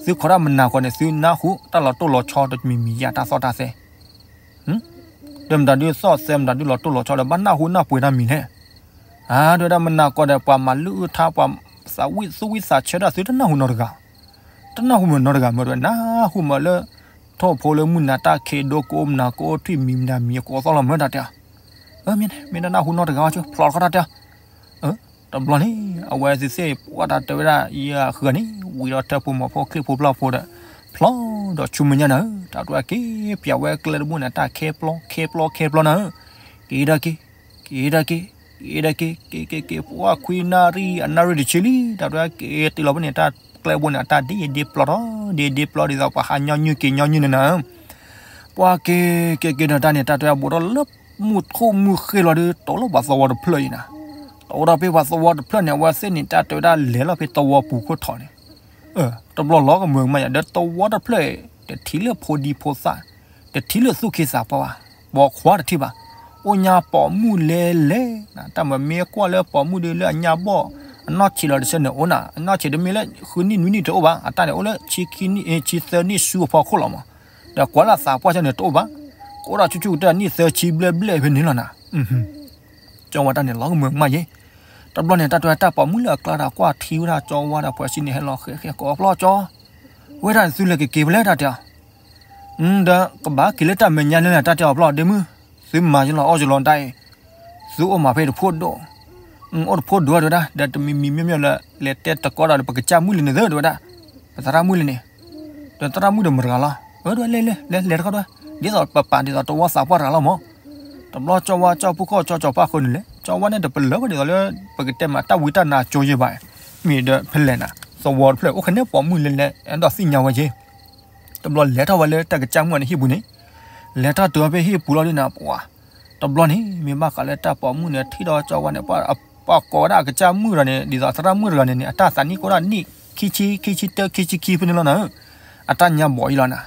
သုခိးတၢ်မနၤဃီန့ၣ် သုနၢ်ဟူတၢ်လီၤတိၢ်လီၤဆီတမံၤမံၤယါတၢ်သီၣ်တၢ်သဲ, ဒီးမတၤဒုးသီၣ်သဲမတၤဒုးလီၤတိၢ်လီၤဆီဒီး ဘၣ်နၢ်ဟူနၢ်ပှ့ၤတၢ်မံၤလဲၣ်. အါ ဒ်ဝဲဒၣ်မနၤဃီဒီး ပှၤမၤလုၢ်အုၣ်ထါ ပှၤသးဝံၣ်သူၣ်ဝံၣ်သးဆၢတၢ်သုတနၢ်ဟူနီတဂၤ, တနၢ်ဟူမ့ၢ်နီတဂၤမ့ၢ်ဒ်ဝဲ နၢ်ဟူမ့ၢ်လၢ ထိၣ်ဖိလၢမုၢ်နၤတၢ်ခံးဒိ ကအိၣ်မနၤကအိၣ်ထွံၣ်မံၤမတၤမံၤအကအိၣ်သီၣ်လီၤမ့ၢ်တၢ်တဲအီၤ, မ့ၢ်မ့ၢ်တနၢ်ဟူနီတဂၤအီၤ ဖျိးတခီတၢ်တဲအီၤ တဘျီန့ၣ် အဝဲသ့ၣ်သ့ၣ် ပှၢ်တၢ်တဲဝဲဒၣ် ယဃုဂၤန့ၣ် ဝံၤဒီးထၢပူၤမီၤဖိချံၣ်ဖိပျၢ်ဖိဒီး ဖျိးဒီးဆူမဲာ်ညါနၤဧၢ, တၢ်တဝဲက့ၤပျးဝဲကျဲတဘိန့ၣ် တၢ်ခဲပျီခဲပျီခဲပျီနၤဧၢ, က့ၤဒၣ်က့ၤ, က့ၤဒၣ်က့ၤ, က့ၤဒၣ်က့ၤ, က့ၤက့ၤက့ၤ ပှၢ်ခွံနၣ်ရံၣ် အနၣ်ရံၣ်တဆံလံ, တၢ်တဝဲက့ၤတုၤလီၤဖဲန့ၣ် တၢ်ကျဲတဘိန့ၣ် အတၢ်ဒ့ဒ့ပျီထီၣ် ဒ့ဒ့ပျီဒ်သိးပှၤဟးညီနုၢ်က့ၤညီနုၢ်န့ၣ်နၤဧၢ ပှၢ်က့ၤက့ၤက့ၤဒီးတၢ်န့ၣ် တၢ်တဝဲအဘူးထီၣ်လၢမုၢ်ထူၣ်မုၢ်ဃ့လီၤဒီး တိၤလၢပှၤသဝီတဖျၢၣ်အံၤနၤ, တိၤဒီးဖဲပှၤသဝီတဖျၢၣ်န့ၣ် အဝဲသ့ၣ်န့ၣ် တၢ်တဝဲဒၣ်လဲၤလီၤဖဲသဝီပူၤခိၣ်ထီၣ်န့ၣ်, တဘျီလီၤကမၢကမၣ်ယၤ ဒီးသဝီတဖျၢၣ်အံၤ တထံၣ်လၢဖိဒံဖိသၣ်, တထံၣ်လၢသူၣ်က့သးပှၢ်ဘၣ်, ပိာ်ခွါတထံၣ်ဘၣ်, အိၣ်ညါပိာ်မုၣ်လဲၤလဲၤ, တၢ်မၤမ့ၢ်ကွၢ်လၢပိာ်မုၣ်ဒီးလၢအညါဘီၣ်, အနီၢ်ဆံးလီၤတဆၢန့ၣ်အိၣ်နၤ, အနီၢ်ဆံးတမ့ၢ်လၢဃုနံၣ်နွံနံၣ်တအိၣ်ဘၣ်, အတၢ်န့ၣ်အိၣ်လၢ ဆံသၢနံၣ်ဆူအဖီခိၣ်လီၤမး, ဒီးကွၢ်လၢသးပှၢ်ဆၢန့ၣ်တအိၣ်ဘၣ်, ကအိၣ်ဒီးဆူၣ်ဆူၣ်ကတၢၢ်နံၣ်သၢဆံဘျဲၣ်ဘျဲၣ်ဖဲန့ၣ်လီၤနၤ ကၠီဝါတၢ်န့ၣ်လီၤကမၢကမၣ်ယဲ, တဘျီန့ၣ် တၢ်တဝဲတၢ်ပိာ်မုၣ်လၢအကျါဒီးကွၢ်ထံဝဲဒၣ်ကၠီဝါဒီးပှၤစံးန့ၣ် ဟဲလီၤဃဲဃဲကိးဖျီကၠီ, ဝဲဒၣ်န့ၣ်သုလဲၤကက့ၤဖဲလဲၣ်တၢ်တဲအီၤ, ဒီးကဘၣ်က့ၤလၢတၢ်မဲာ်ညါလၢတၢ်တဲအီၤဖျီဒ့မုၣ်, သုမၤယလီၤအီၣ်ယလီၤဒၣ်အံၤ, သုအိၣ်မးဖဲတဖိဒိၣ်, အိၣ်တဖိဒိၣ်တဝဲဒၣ် ဒီးတမံၤမံၤမ့ၢ်မ့ၢ်လၢ လဲၤတဲတကိးဒီးပကစၢ်မုၣ်လံန့ၣ်သၢတဝဲဒၣ်, ပသရၣ်မုၣ်လံန့ၣ်, ဒီးသရၣ်မုၣ်ဒီးမတၤတဂၤလီၤ, အၢ တဝဲလဲၤလဲၤလဲၤလဲၤတခီတဝဲ, ဒ်သိးပပာ်ဒ်သိးတဝီသးပှၢ်တဂၤလီၤမး, တဘျီကၠီဝါကၠီဖုၣ်ခီၣ်ကၠီကၠီပၢ်ဃုာ်န့ၣ်လဲၣ်, ကၠီဝါန့ၣ်တပလၢၤဘၣ်ဒ်သိးလၢ ပကတဲမးတၢ်ဝံတၢ်နါကၠိယဲဘၣ်, မ့ၢ်ဒီးဖဲလဲၣ်နၤ, သဝီတဖျၢၣ်အိၣ်ခဲန့ၣ်ပိာ်မုၣ်လဲၤလဲၤ အဲၣ်ဒိးသ့ၣ်ညါဝဲယဲ တဘျီလဲၤထီၣ်ဝဲလၢတၢ်ကစၢ်မုၣ်န့ၣ်ဟံၣ်ပူၤန့ၣ်, လဲၤထီၣ်တုၤဝဲဖဲဟံၣ်ပူၤလီၤဒ်နၤပှၤ, တဘျီန့ၣ် မ့ၢ်ဘၣ်ဃးလၢတၢ်ပိာ်မုၣ်န့ၣ် ထံၣ်ဒီးကၠီဝါန့ၣ် ပှၤကိးဝဲဒၣ်အကစၢ်မုၣ်ဒီးန့ၣ် ဒ်သိးသရၣ်မုၣ်တဂၤန့ၣ်န့ၣ် အတၢ်သးနံၣ်ကအိၣ်ဒၣ်နံၣ် ခံဆံ ခံဆံတၢ ခံဆံခံဖဲန့ၣ်လီၤနၤ, အတၢ်ညါဘီၣ်အံၤလီၤနၤ,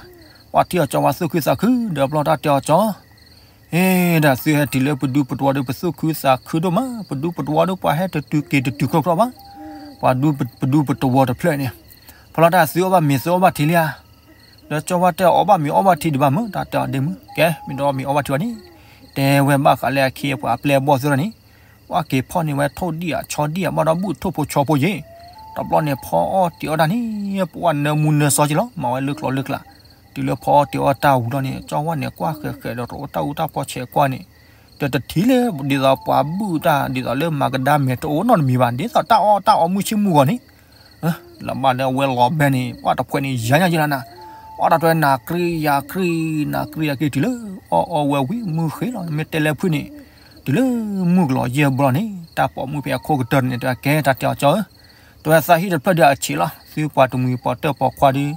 ပှၤထံၣ်အီၤကၠီဝါသူၣ်ခုသးခု ဒီးဘျီတၢ်တဲအီၤကၠီ ဟ့ၣ်ဒၣ်သုဟဲတုၤလၢပဒူပတဝီဒီးပသူၣ်ခုသးခုဒိၣ်မး, ပဒူပတဝီဒီးပှၤဟဲတတုၤက့ၤတတုၤခီၣ်ခီၣ်ဘၣ်, ပှၤဒူပဒူပတဝီတဖျၢၣ်န့ၣ်, ဖဲလီၤတၢ်သုအီၣ်ဘၣ်မ့ၤသုအီၣ်ဘၣ်ထံလံဧါ, ဒီးကၠီဝါတဲအီၤဘၣ်မ့ၤအီၣ်ဘၣ်ထံဒံးဘၣ်မုၢ်, တၢ်တဲအီၤဒ့မုၢ်, ကဲ မ့ၢ်တအီၣ်မ့ၤအီၣ်ဘၣ်ထံဘၣ်န့ၣ်, တဲဝဲဘၣ်ဃးလၢအခံပှၤအပျဲၢ်အဘီၣ်သ့ၣ်လီၤန့ၣ်, ပှၤက့ၤဖီၣ်န့ၢ်ဝဲထိၣ်ဒံၣ်အဆီဒံၣ်အဘၣ်ဒီးဘူၣ်ထိၣ်ဖိဆီဖိယ့ၣ်, တဘျီန့ၣ်ဖီအီၣ်တ့ၤအီၣ်တၢ်န့ၣ်, ပှၤနၢမူနၢစီက့ၤလီၤ မၤဝဲလၢကျိၤလၢကျါ, တုၤလၢဖီအီၣ်တ့ၤအီၣ်တၢ်ဝံၤလီၤန့ၣ် ကၠီဝါန့ၣ် ကွၢ်ဃဲးဃဲးဒီးတအိၣ်တၢ်အူတၢ်ပီဆဲးကွၢ်န့ၣ်, ဒီးတထံၣ်လၢ ဒ်သိးပှၤဘူၣ်တၢ် ဒ်သိးလၢမၤကဒါမဲာ်တအိၣ်နီတမံၤဘၣ် ဒ်သိးတၢ်အီၣ်တၢ်အီမုၢ်ဆ့ၣ်မုၢ်ဂီၤန့ၣ်, လၢဘၣ်လၢအဝဲလီၤဘဲန့ၣ် ပှၤတဖှဲးန့ၣ် ယၤညါယလီၤနၤ, ပှၤတၢ်ထွဲနၤကြံယၤကြံ, နၤကြံယၤကြံတုၤလၢ အီၣ်အီဝဲဝံၤမုၢ်ဃ့လီၤ မ့ၢ်တဲလၢဖုၣ်န့ၣ်, တုၤလၢမုၢ်ကလီၤယဲၢ်ဘျီန့ၣ် တၢ်ပိာ်မုၣ်ဖဲအခိၣ်ကတၢၢ်န့ၣ် တၢ်ကဲတၢ်တဲအီၤကၠီဧၢ တဝဲသးဟံၣ်တဖျၢၣ်ဒီးအဆံးလီၤ သုပှၤတမှံၤပှၤတၢၢ်ပိာ်ခွါဒီး,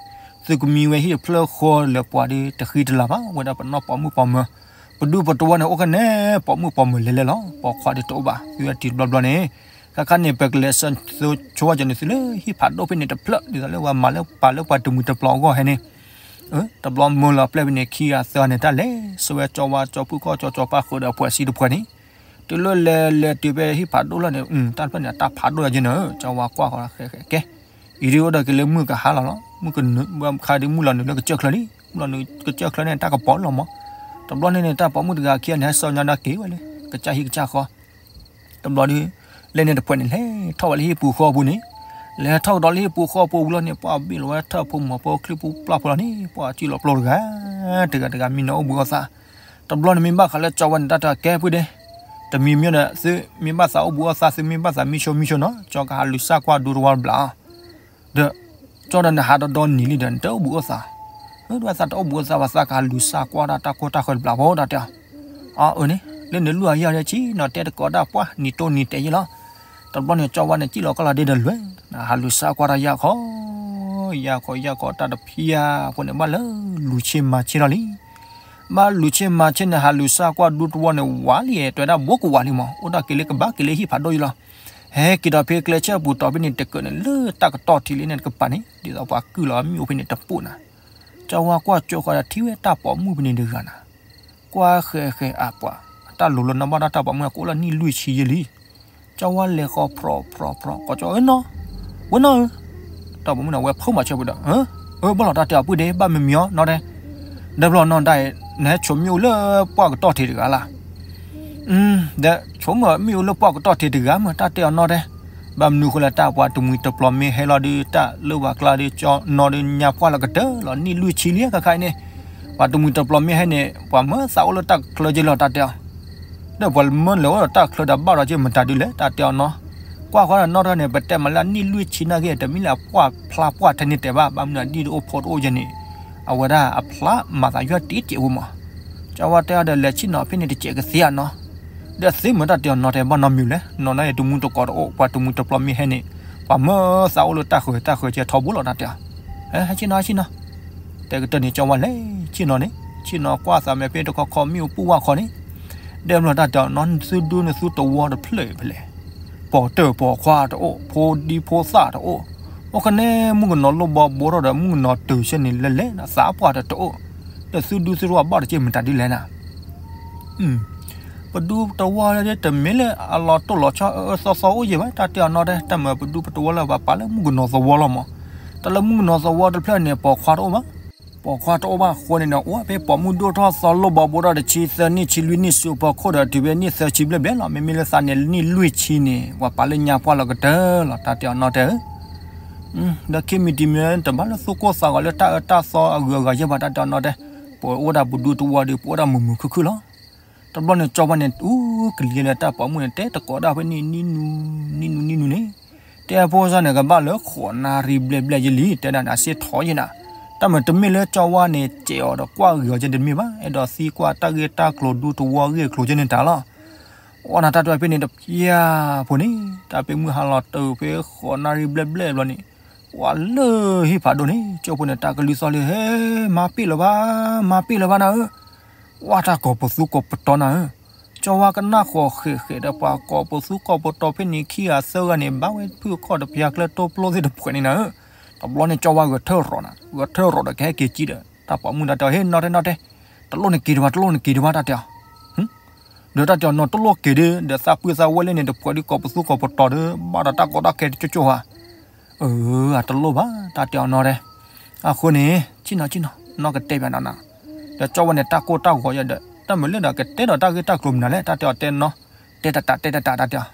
သုကမံဝဲဟံၣ်တဖျၢၣ်ဃီလၢပှၤဒီး တဃံတလၤဘၣ် ဝဲဒၣ်ပနီၢ်ပိာ်မုၣ်ပိာ်မၢၤ, ပဒူပတဝီန့ၣ် အိၣ်ခဲန့ၣ် ပိာ်မုၣ်ပိာ်မၢၤလဲၤလဲၤလီၤ ပိာ်ခွါဒီးတအိၣ်ဘၣ် သုဝဲတုၤတဘျီဘျီန့ၣ်, ခါခါန့ၣ် ပကလဲၤဆၢဆိဝဲကၠီန့ၣ် သုလၢဟံၣ်ဖးဒိၣ်ဖဲန့ၣ်တဖျၢၣ် ဒ်သိးလၢပှၤမၤလၢပှၤလၢပှၤတမှံၤတပျီအဂီၢ်ဟဲန့ၣ် တဘျီမုၢ်လီၤပျဲၢ်ဖဲန့ၣ် ခံဂၤသၢဂၤန့ၣ် တၢ်လဲၤဆၢဝဲကၠီဝါကၠီဖုၣ်ခီၣ်ကၠီကၠီပၢ်ဃုာ်ဒီးအပှဲၤစံတဖှဲးန့ၣ်, တုၤလၢလဲၤလဲၤတုၤဖဲဟံၣ်ဖးဒိၣ်လီၤန့ၣ် တၢ်တဖျၢၣ်န့ၣ် တၢ်ဖးဒိၣ်ယဲၢ်န့ၣ် ကၠီဝါကွၢ်ဃီဃဲဃဲကဲ, အံၤဒ်အိၣ်ဒီးက့ၤလၢမုၢ်ကဟါလီၤလီၤ မုၢ်ကနုာ်ခါဒ်မုၢ်လီၤနုာ်လၢကစၢၢ်ချၢလံ မုၢ်လီၤနုာ်ကစၢၢ်ချၢန့ၣ် တၢ်ကပီၤလီၤမး, တဘျီန့ၣ်န့ၣ် တၢ်ပိာ်မုၣ်တဂၤခံဂၤန့ၣ် ဟဲဆှၢညီဒီးက့ၤဝဲလၢ ကစၢ်ဟံၣ်ကစၢ်ဃီ တဘျီဒီး လဲန့ၣ်တဖှဲးန့ၣ် လဲၤထီၣ်ဝဲလၢဟံၣ်ပူၤဃီပူၤန့ၣ်, လဲၤထီၣ်ကဒီးလၢဟံၣ်ပူၤဃီပူၤဝံၤလီၤန့ၣ် ပှၤဘ့ၣ်လီၤဝဲထၢၣ်ဖိမီၤဖိချံၣ်ဖိပျၢ်ဖိလီၤန့ၣ် ပှၤစံၣ်လီၤပျီတဂၤ, တဂၤတဂၤမံနီၤအိၣ်ဘှံးအီၣ်သး, တဘျီန့ၣ်မ့ၢ်ဘၣ်ဃးလၢကၠီဝါန့ၣ် တၢ်တၢ်ကဲဖုၣ်ဒဲး, တမံၤမံၤဒီး သုမ့ၢ်ဘၣ်သးအိၣ်ဘှံးအီၣ်သး သုမ့ၢ်ဘၣ်သးမံဆိမံဆိနီၤ ကၠီကဟးလူၤစၢ်ကွၢ်ဒူတဝီတဘျီ ဒီး ကၠီဒီးနဟးဒီဒီနံၤလံဒီး နတအိၣ်ဘှံးအိၣ်သး, ဒ်ဝဲသးတအိၣ်ဘှံးအိၣ်သး ပှၤသးကဟးလူၤစၢ်ကွၢ်တၢ်တၢ်ခိၣ်တၢ်ဃၢၤတဘျီဖိတၢ်တဲ, အၢ န့ၣ် လၢနလူၤအယၤဒဲးဆံ နီၤတဲတကိးဒၣ်ပှၢ် နံၤတိၢ်နံၤတဲာ်ယဲလီၤ, တဘျီန့ၣ် ကၠီဝါန့ၣ် စံၣ်လီၤကီၢ်လီၤဒ့ဒီးလွဲၢ်, ဟးလူၤစၢ်ကွၢ်တၢ်ယၢ်ခီ, ယၢ်ခီယၢ်ခီတၢ်တဖၠါဖိန့ၣ် ဘၣ်လၢလူၤဆ့မၤဆ့လီၤလံ ဘၣ်လူၤဆ့မၤဆ့န့ၣ် ဟးလူၤစၢ်ကွၢ်ဒူတဝီန့ၣ် ဝးလံ တဲဝဲဒၣ်ဘိကဝးလံမး အိၣ်ဒၣ်က့ၤလၢကဘၣ်က့ၤလၢဟံၣ်ဖးဒိၣ်ယဲလီၤ, ဟဲက့ၤဒီးဖဲကျဲဆၢပူၤတီၤဖဲန့ၣ် တကၢးန့ၣ် လၢတၢ်ကတီၢ်ထံးလံန့ၣ်တကပၤန့ၣ် ဒ်သိးပှၤကုၢ်လီၤမ့ၣ်အူဖဲန့ၣ်တပိၢ်နၤ, ကၠီဝါကွၢ်ကၠိဃီဒီးထံၣ်ဝဲတၢ်ပိာ်မုၣ်ဖဲန့ၣ်တဂၤနၤ, ကွၢ်ဃဲဃဲအပှၤ, တၢ်လိၤလၢနီၢ်ဘၣ်တၢ်တၢ်ပိာ်မုၣ်အကိးလၢနံၣ်လွံၢ်ဆံယဲလံ, ကၠီဝါလဲၤဃီဖျိးဖျိးဖျိး ကိးကၠီ အၢနီၤ, ဝဲနီၤဧၢ, တၢ်ပိာ်မုၣ်န့ၣ် ဝဲဖုးမၤဆၢပူၤဒီး အၢ အၢ ဘၣ်လီၤ တၢ်တဲအီၤ ပုၢ်ဒ့ ဘၣ်မနုၤမံၤအီၤနီၢ်တဲ, ဒီးဘျီနီၢ်ဒၣ်အံၤ နဟဲဆိးမ့ၣ်အူလၢပှၢ်ကတီၢ်ထံးတဂၤလၢ်. ဒီးဆိးမ့ၣ်အူလၢပှၢ်ကတီၢ်ထံးတဂၤမ့ၢ် တၢ်တဲအီၤနီၢ်တဲ, ဘၣ်မနုၤဃိလၢတၢ်ပှၤတမှံၤတပျီၤမ့ၢ်ဟဲလီၤဒီး တၢ်လၢပှၤကျါဒီး ကၠီနီၢ်ဒီးညါပှၢ်လီၤကတၢၢ်လီၤ နံၣ်လွံၢ်ဆံလံ ခဲခါအံၤန့ၣ်, ပှၤတမှံၤတပျီၤမ့ၢ်ဟဲန့ၣ် ပှၤမၢသးအိၣ်လၢတၢ်ချၢက့လီၤ တၢ်တဲအီၤ ဒီးပှၤမၢလဲၤအိၣ်ဒီးတၢ်ချၢဒီးဘၣ်ဒီးက့မတၤဒုလဲၣ် တၢ်တဲအီၤနီၢ်, ကွၢ်ဃီဒီးနီၢ်တၢ်န့ၣ် ပတဲမးလၢအနံၣ်လွံၢ်ဆံနာ်က့ တမ့ၢ်လၢအပှၢ်ဖျါပှၢ်ထဲန့ၣ်တဲဘၣ် ဘၣ်မနုၤအဒံၣ်တအိၣ်ဖိတအိၣ်ယဲန့ၣ်, အဝဲဒၣ်အဖျါမၤသးယွၤတ့ၢ်တ့ၢ်ဝဲမး, ကၠီဝါတဲအီၤဒီးလဲၤဆ့ၣ်နီၤဖဲန့ၣ်တစဲးကသ့ဧါနီၢ်, ဒီးသ့မ့ၢ်တၢ်တဲအီၤနီၢ်တဲဘၣ်နီတမံၤလဲၣ် နီၢ်နီၢ်အံၤတမှံၤတကိးတအိၣ် ပှၤတမှံၤတပျီၤမ့ၢ်ဟဲန့ၣ်, ပှၤမၢသးအိၣ်လၢတၢ်ဃၢၤတၢ်ဃၢၤကဲထီဘိလီၤ တၢ်တဲအီၤ, ဟဲဆ့ၣ်နီၤဟဲဆ့ၣ်နီၤ တဲကတၢၢ်န့ၣ် ကၠီဝါလဲၤဆ့ၣ်နီၤန့ၣ် ဆ့ၣ်နီၤကွၢ်သးမဲာ်ဖဲတခီခီမ့ၣ်အူပူၤဝါခီန့ၣ်, ဒီးဘျီတၢ်တဲအီၤနီၢ် နသုဒူနသုတဝီတဖျၢၣ်ဖဲလဲၣ်, ပိာ်တၢၢ်ပိာ်ခွါတအိၣ် ဖိဒံဖိသၣ်တအိၣ်, အိၣ်ခနဲ မုၣ်ကနီၤလိၣ်ဘီဘိထီၣ်ဒီး မုၣ်ကနီၤတုၤဆဲန့ၣ်လဲၤလဲၤ သးပှၢ်တအိၣ်, ဒီးသုဒူသုတဝီဘၣ်တက့ၢ်မတၤဒ်လဲၣ်နၤ ပဒူပတဝီလၢတမ့ၢ်လၢအလီၤတိၢ်လီၤဆီအၢအၢသီသီအိၣ်ယဲၢ်ဘၣ် တၢ်တဲအီၤနီၢ်တဲ တၢ်မၤပဒူပတဝီလၢပှၤပာ်လၢမုၣ်ကနီၤသဝီလီၤမး, တၢ်လၢမုၣ်ကနီၤသဝီတဖျၢၣ်န့ၣ် ပိာ်ခွါတအိၣ်ဘၣ်, ပိာ်ခွါတအိၣ်ဘၣ်အဃိန့ၣ်ဒီး အိၣ်ဖဲပိာ်မုၣ်ဒိၣ်ထီၣ်သီလိၣ်ဘီဘိထီၣ်တဆံသၢနံၣ်ဆံလွံၢ်နံၣ်ဆူအဖီခိၣ်ဒီး တုၤဖဲနံၣ်သၢဆံဘျဲၣ်ဘျဲၣ်လီၤ မ့မ့ၢ်လၢသးန့ၣ်နံၣ်လွံၢ်ဆံန့ၣ် ပှၤပာ်လၢညါပှၢ်လီၤကတၢၢ်လီၤ တၢ်တဲအီၤနီၢ်တဲဧၢ ဒီးခံမံၤတမံၤ တဘၣ်လၢသူၣ်ကိၢ်သးဂီၤလၢတၢ်အၢတၢ်သီအဂုၤအဂၤယဲၢ်ဘၣ် တၢ်တဲအီၤနီၢ်တဲ, ပအိၣ်ဒၣ်ပဒူတဝီဒီး ပအိၣ်ဒၣ်မုာ်မုာ်ခုၣ်ခုၣ်လီၤ. တဘျီန့ၣ် ကၠီဝါန့ၣ် အူကလံၤလၢတၢ်ပိာ်မုၣ်န့ၣ် တဲတကိးဒၣ်ဖဲန့ၣ် နံၣ်နူ နံၣ်နူ နံၣ်နူန့ၣ်, တဲအဖိစၢ်န့ၣ် ကဘၣ်လၢဃိးနၣ်ရံၣ်ဘျဲၣ်ဘျဲၣ်ယဲၢ်လံ တဲဒၣ်န့ၣ် အစ့ထီၣ်ယဲၢ်နၤ, တၢ်မၤတမ့ၢ်လၢကၠီဝါန့ၣ် စဲးအီၤဒီးကွၢ်ဂ့ၤအီၤကဲတမ့ၢ်ဘၣ် အဲၣ်ဒိးသံကွၢ်တၢ်ဂ့ၢ်တၢ်ကျိၤဒူတဝီဂ့ၢ်ကျိၤကဲန့ၣ်တၢ်လီၤ. အီၣ်နၤတၢ်တဝဲဖဲန့ၣ်တဖျၢၣ်ဖိန့ၣ်, တၢ်ပ့ၤမုၢ်ဟါလီၤတၢၢ်ဖဲဃိးနၣ်ရံၣ်ဘျဲၣ်ဘျဲၣ်ဘျီန့ၣ်, ပှၤလၢဟံၣ်ဖးဒိၣ်န့ၣ် ကၠိဖိန့ၣ် တၢ်ကလုၢ်သီၣ်လံ ဟဲ, မၤပ့ၢ်လၢၤဘၣ်, မၤပ့ၢ်လၢၤဘၣ်နၤဧၢ, ဝဲတၢ်ကိးပသူကိးပတီၤနၤဧၢ, ကၠီဝါကနၣ်ဃီၤဃဲးဃဲးဒီးပှၤကိးပသူကိးပတီၤဖဲန့ၣ် ခံဂၤသၢဂၤန့ၣ် ဘၣ်ဝဲဖုၣ်ခီၣ်တပျၢ်ကျဲတိပျိသ့ၣ်တဖှဲးန့ၣ်နၤဧၢ, တဘျီန့ၣ် ကၠီဝါဂဲၤထၢၣ်ရီးနၤ, ဂဲၤထၢၣ်ရီးဒီးကဟဲက့ၤကံဒီး တၢ်ပိာ်မုၣ်တၢ်တဲအီၤ ဟဲနီၢ်တဲနီၢ်တဲ, တလိၣ်နက့ၤတဘၣ် တလိၣ်နက့ၤတဘၣ် တၢ်တဲအီၤ ဒီးတၢ်တဲအီၤနီၢ်တလိၣ်က့ၤဒီး ဒီးသးပုၢ်သးဝဲၢ်လၢန့ၣ် တပှဲၤဒ်ကိးပသူကိးပတီၤဒီး ဘၣ်ဒီးတၢ်ကီတၢ်ခဲတကၠိကၠိဧါ, အၢ အတလိၣ်ဘၣ် တၢ်တဲအီၤနီၢ်တဲ, အဃိန့ၣ် ဆ့ၣ်နီၤဆ့ၣ်နီၤ နီၢ်ကတဲပၠးနၤနၤ, ဒီးကၠီဝဲန့ၣ် တၢ်ကိၢ်တၢ်ဂီၤယဲဒီး တၢ်မၤလၢဒီးကတဲဒီးတၢ်ဂ့ၢ်တၢ်ကျိၤမနုၤလဲၣ် တၢ်တဲအီၤတဲနီၢ်, တဲတတး တဲတတး တၢ်တဲအ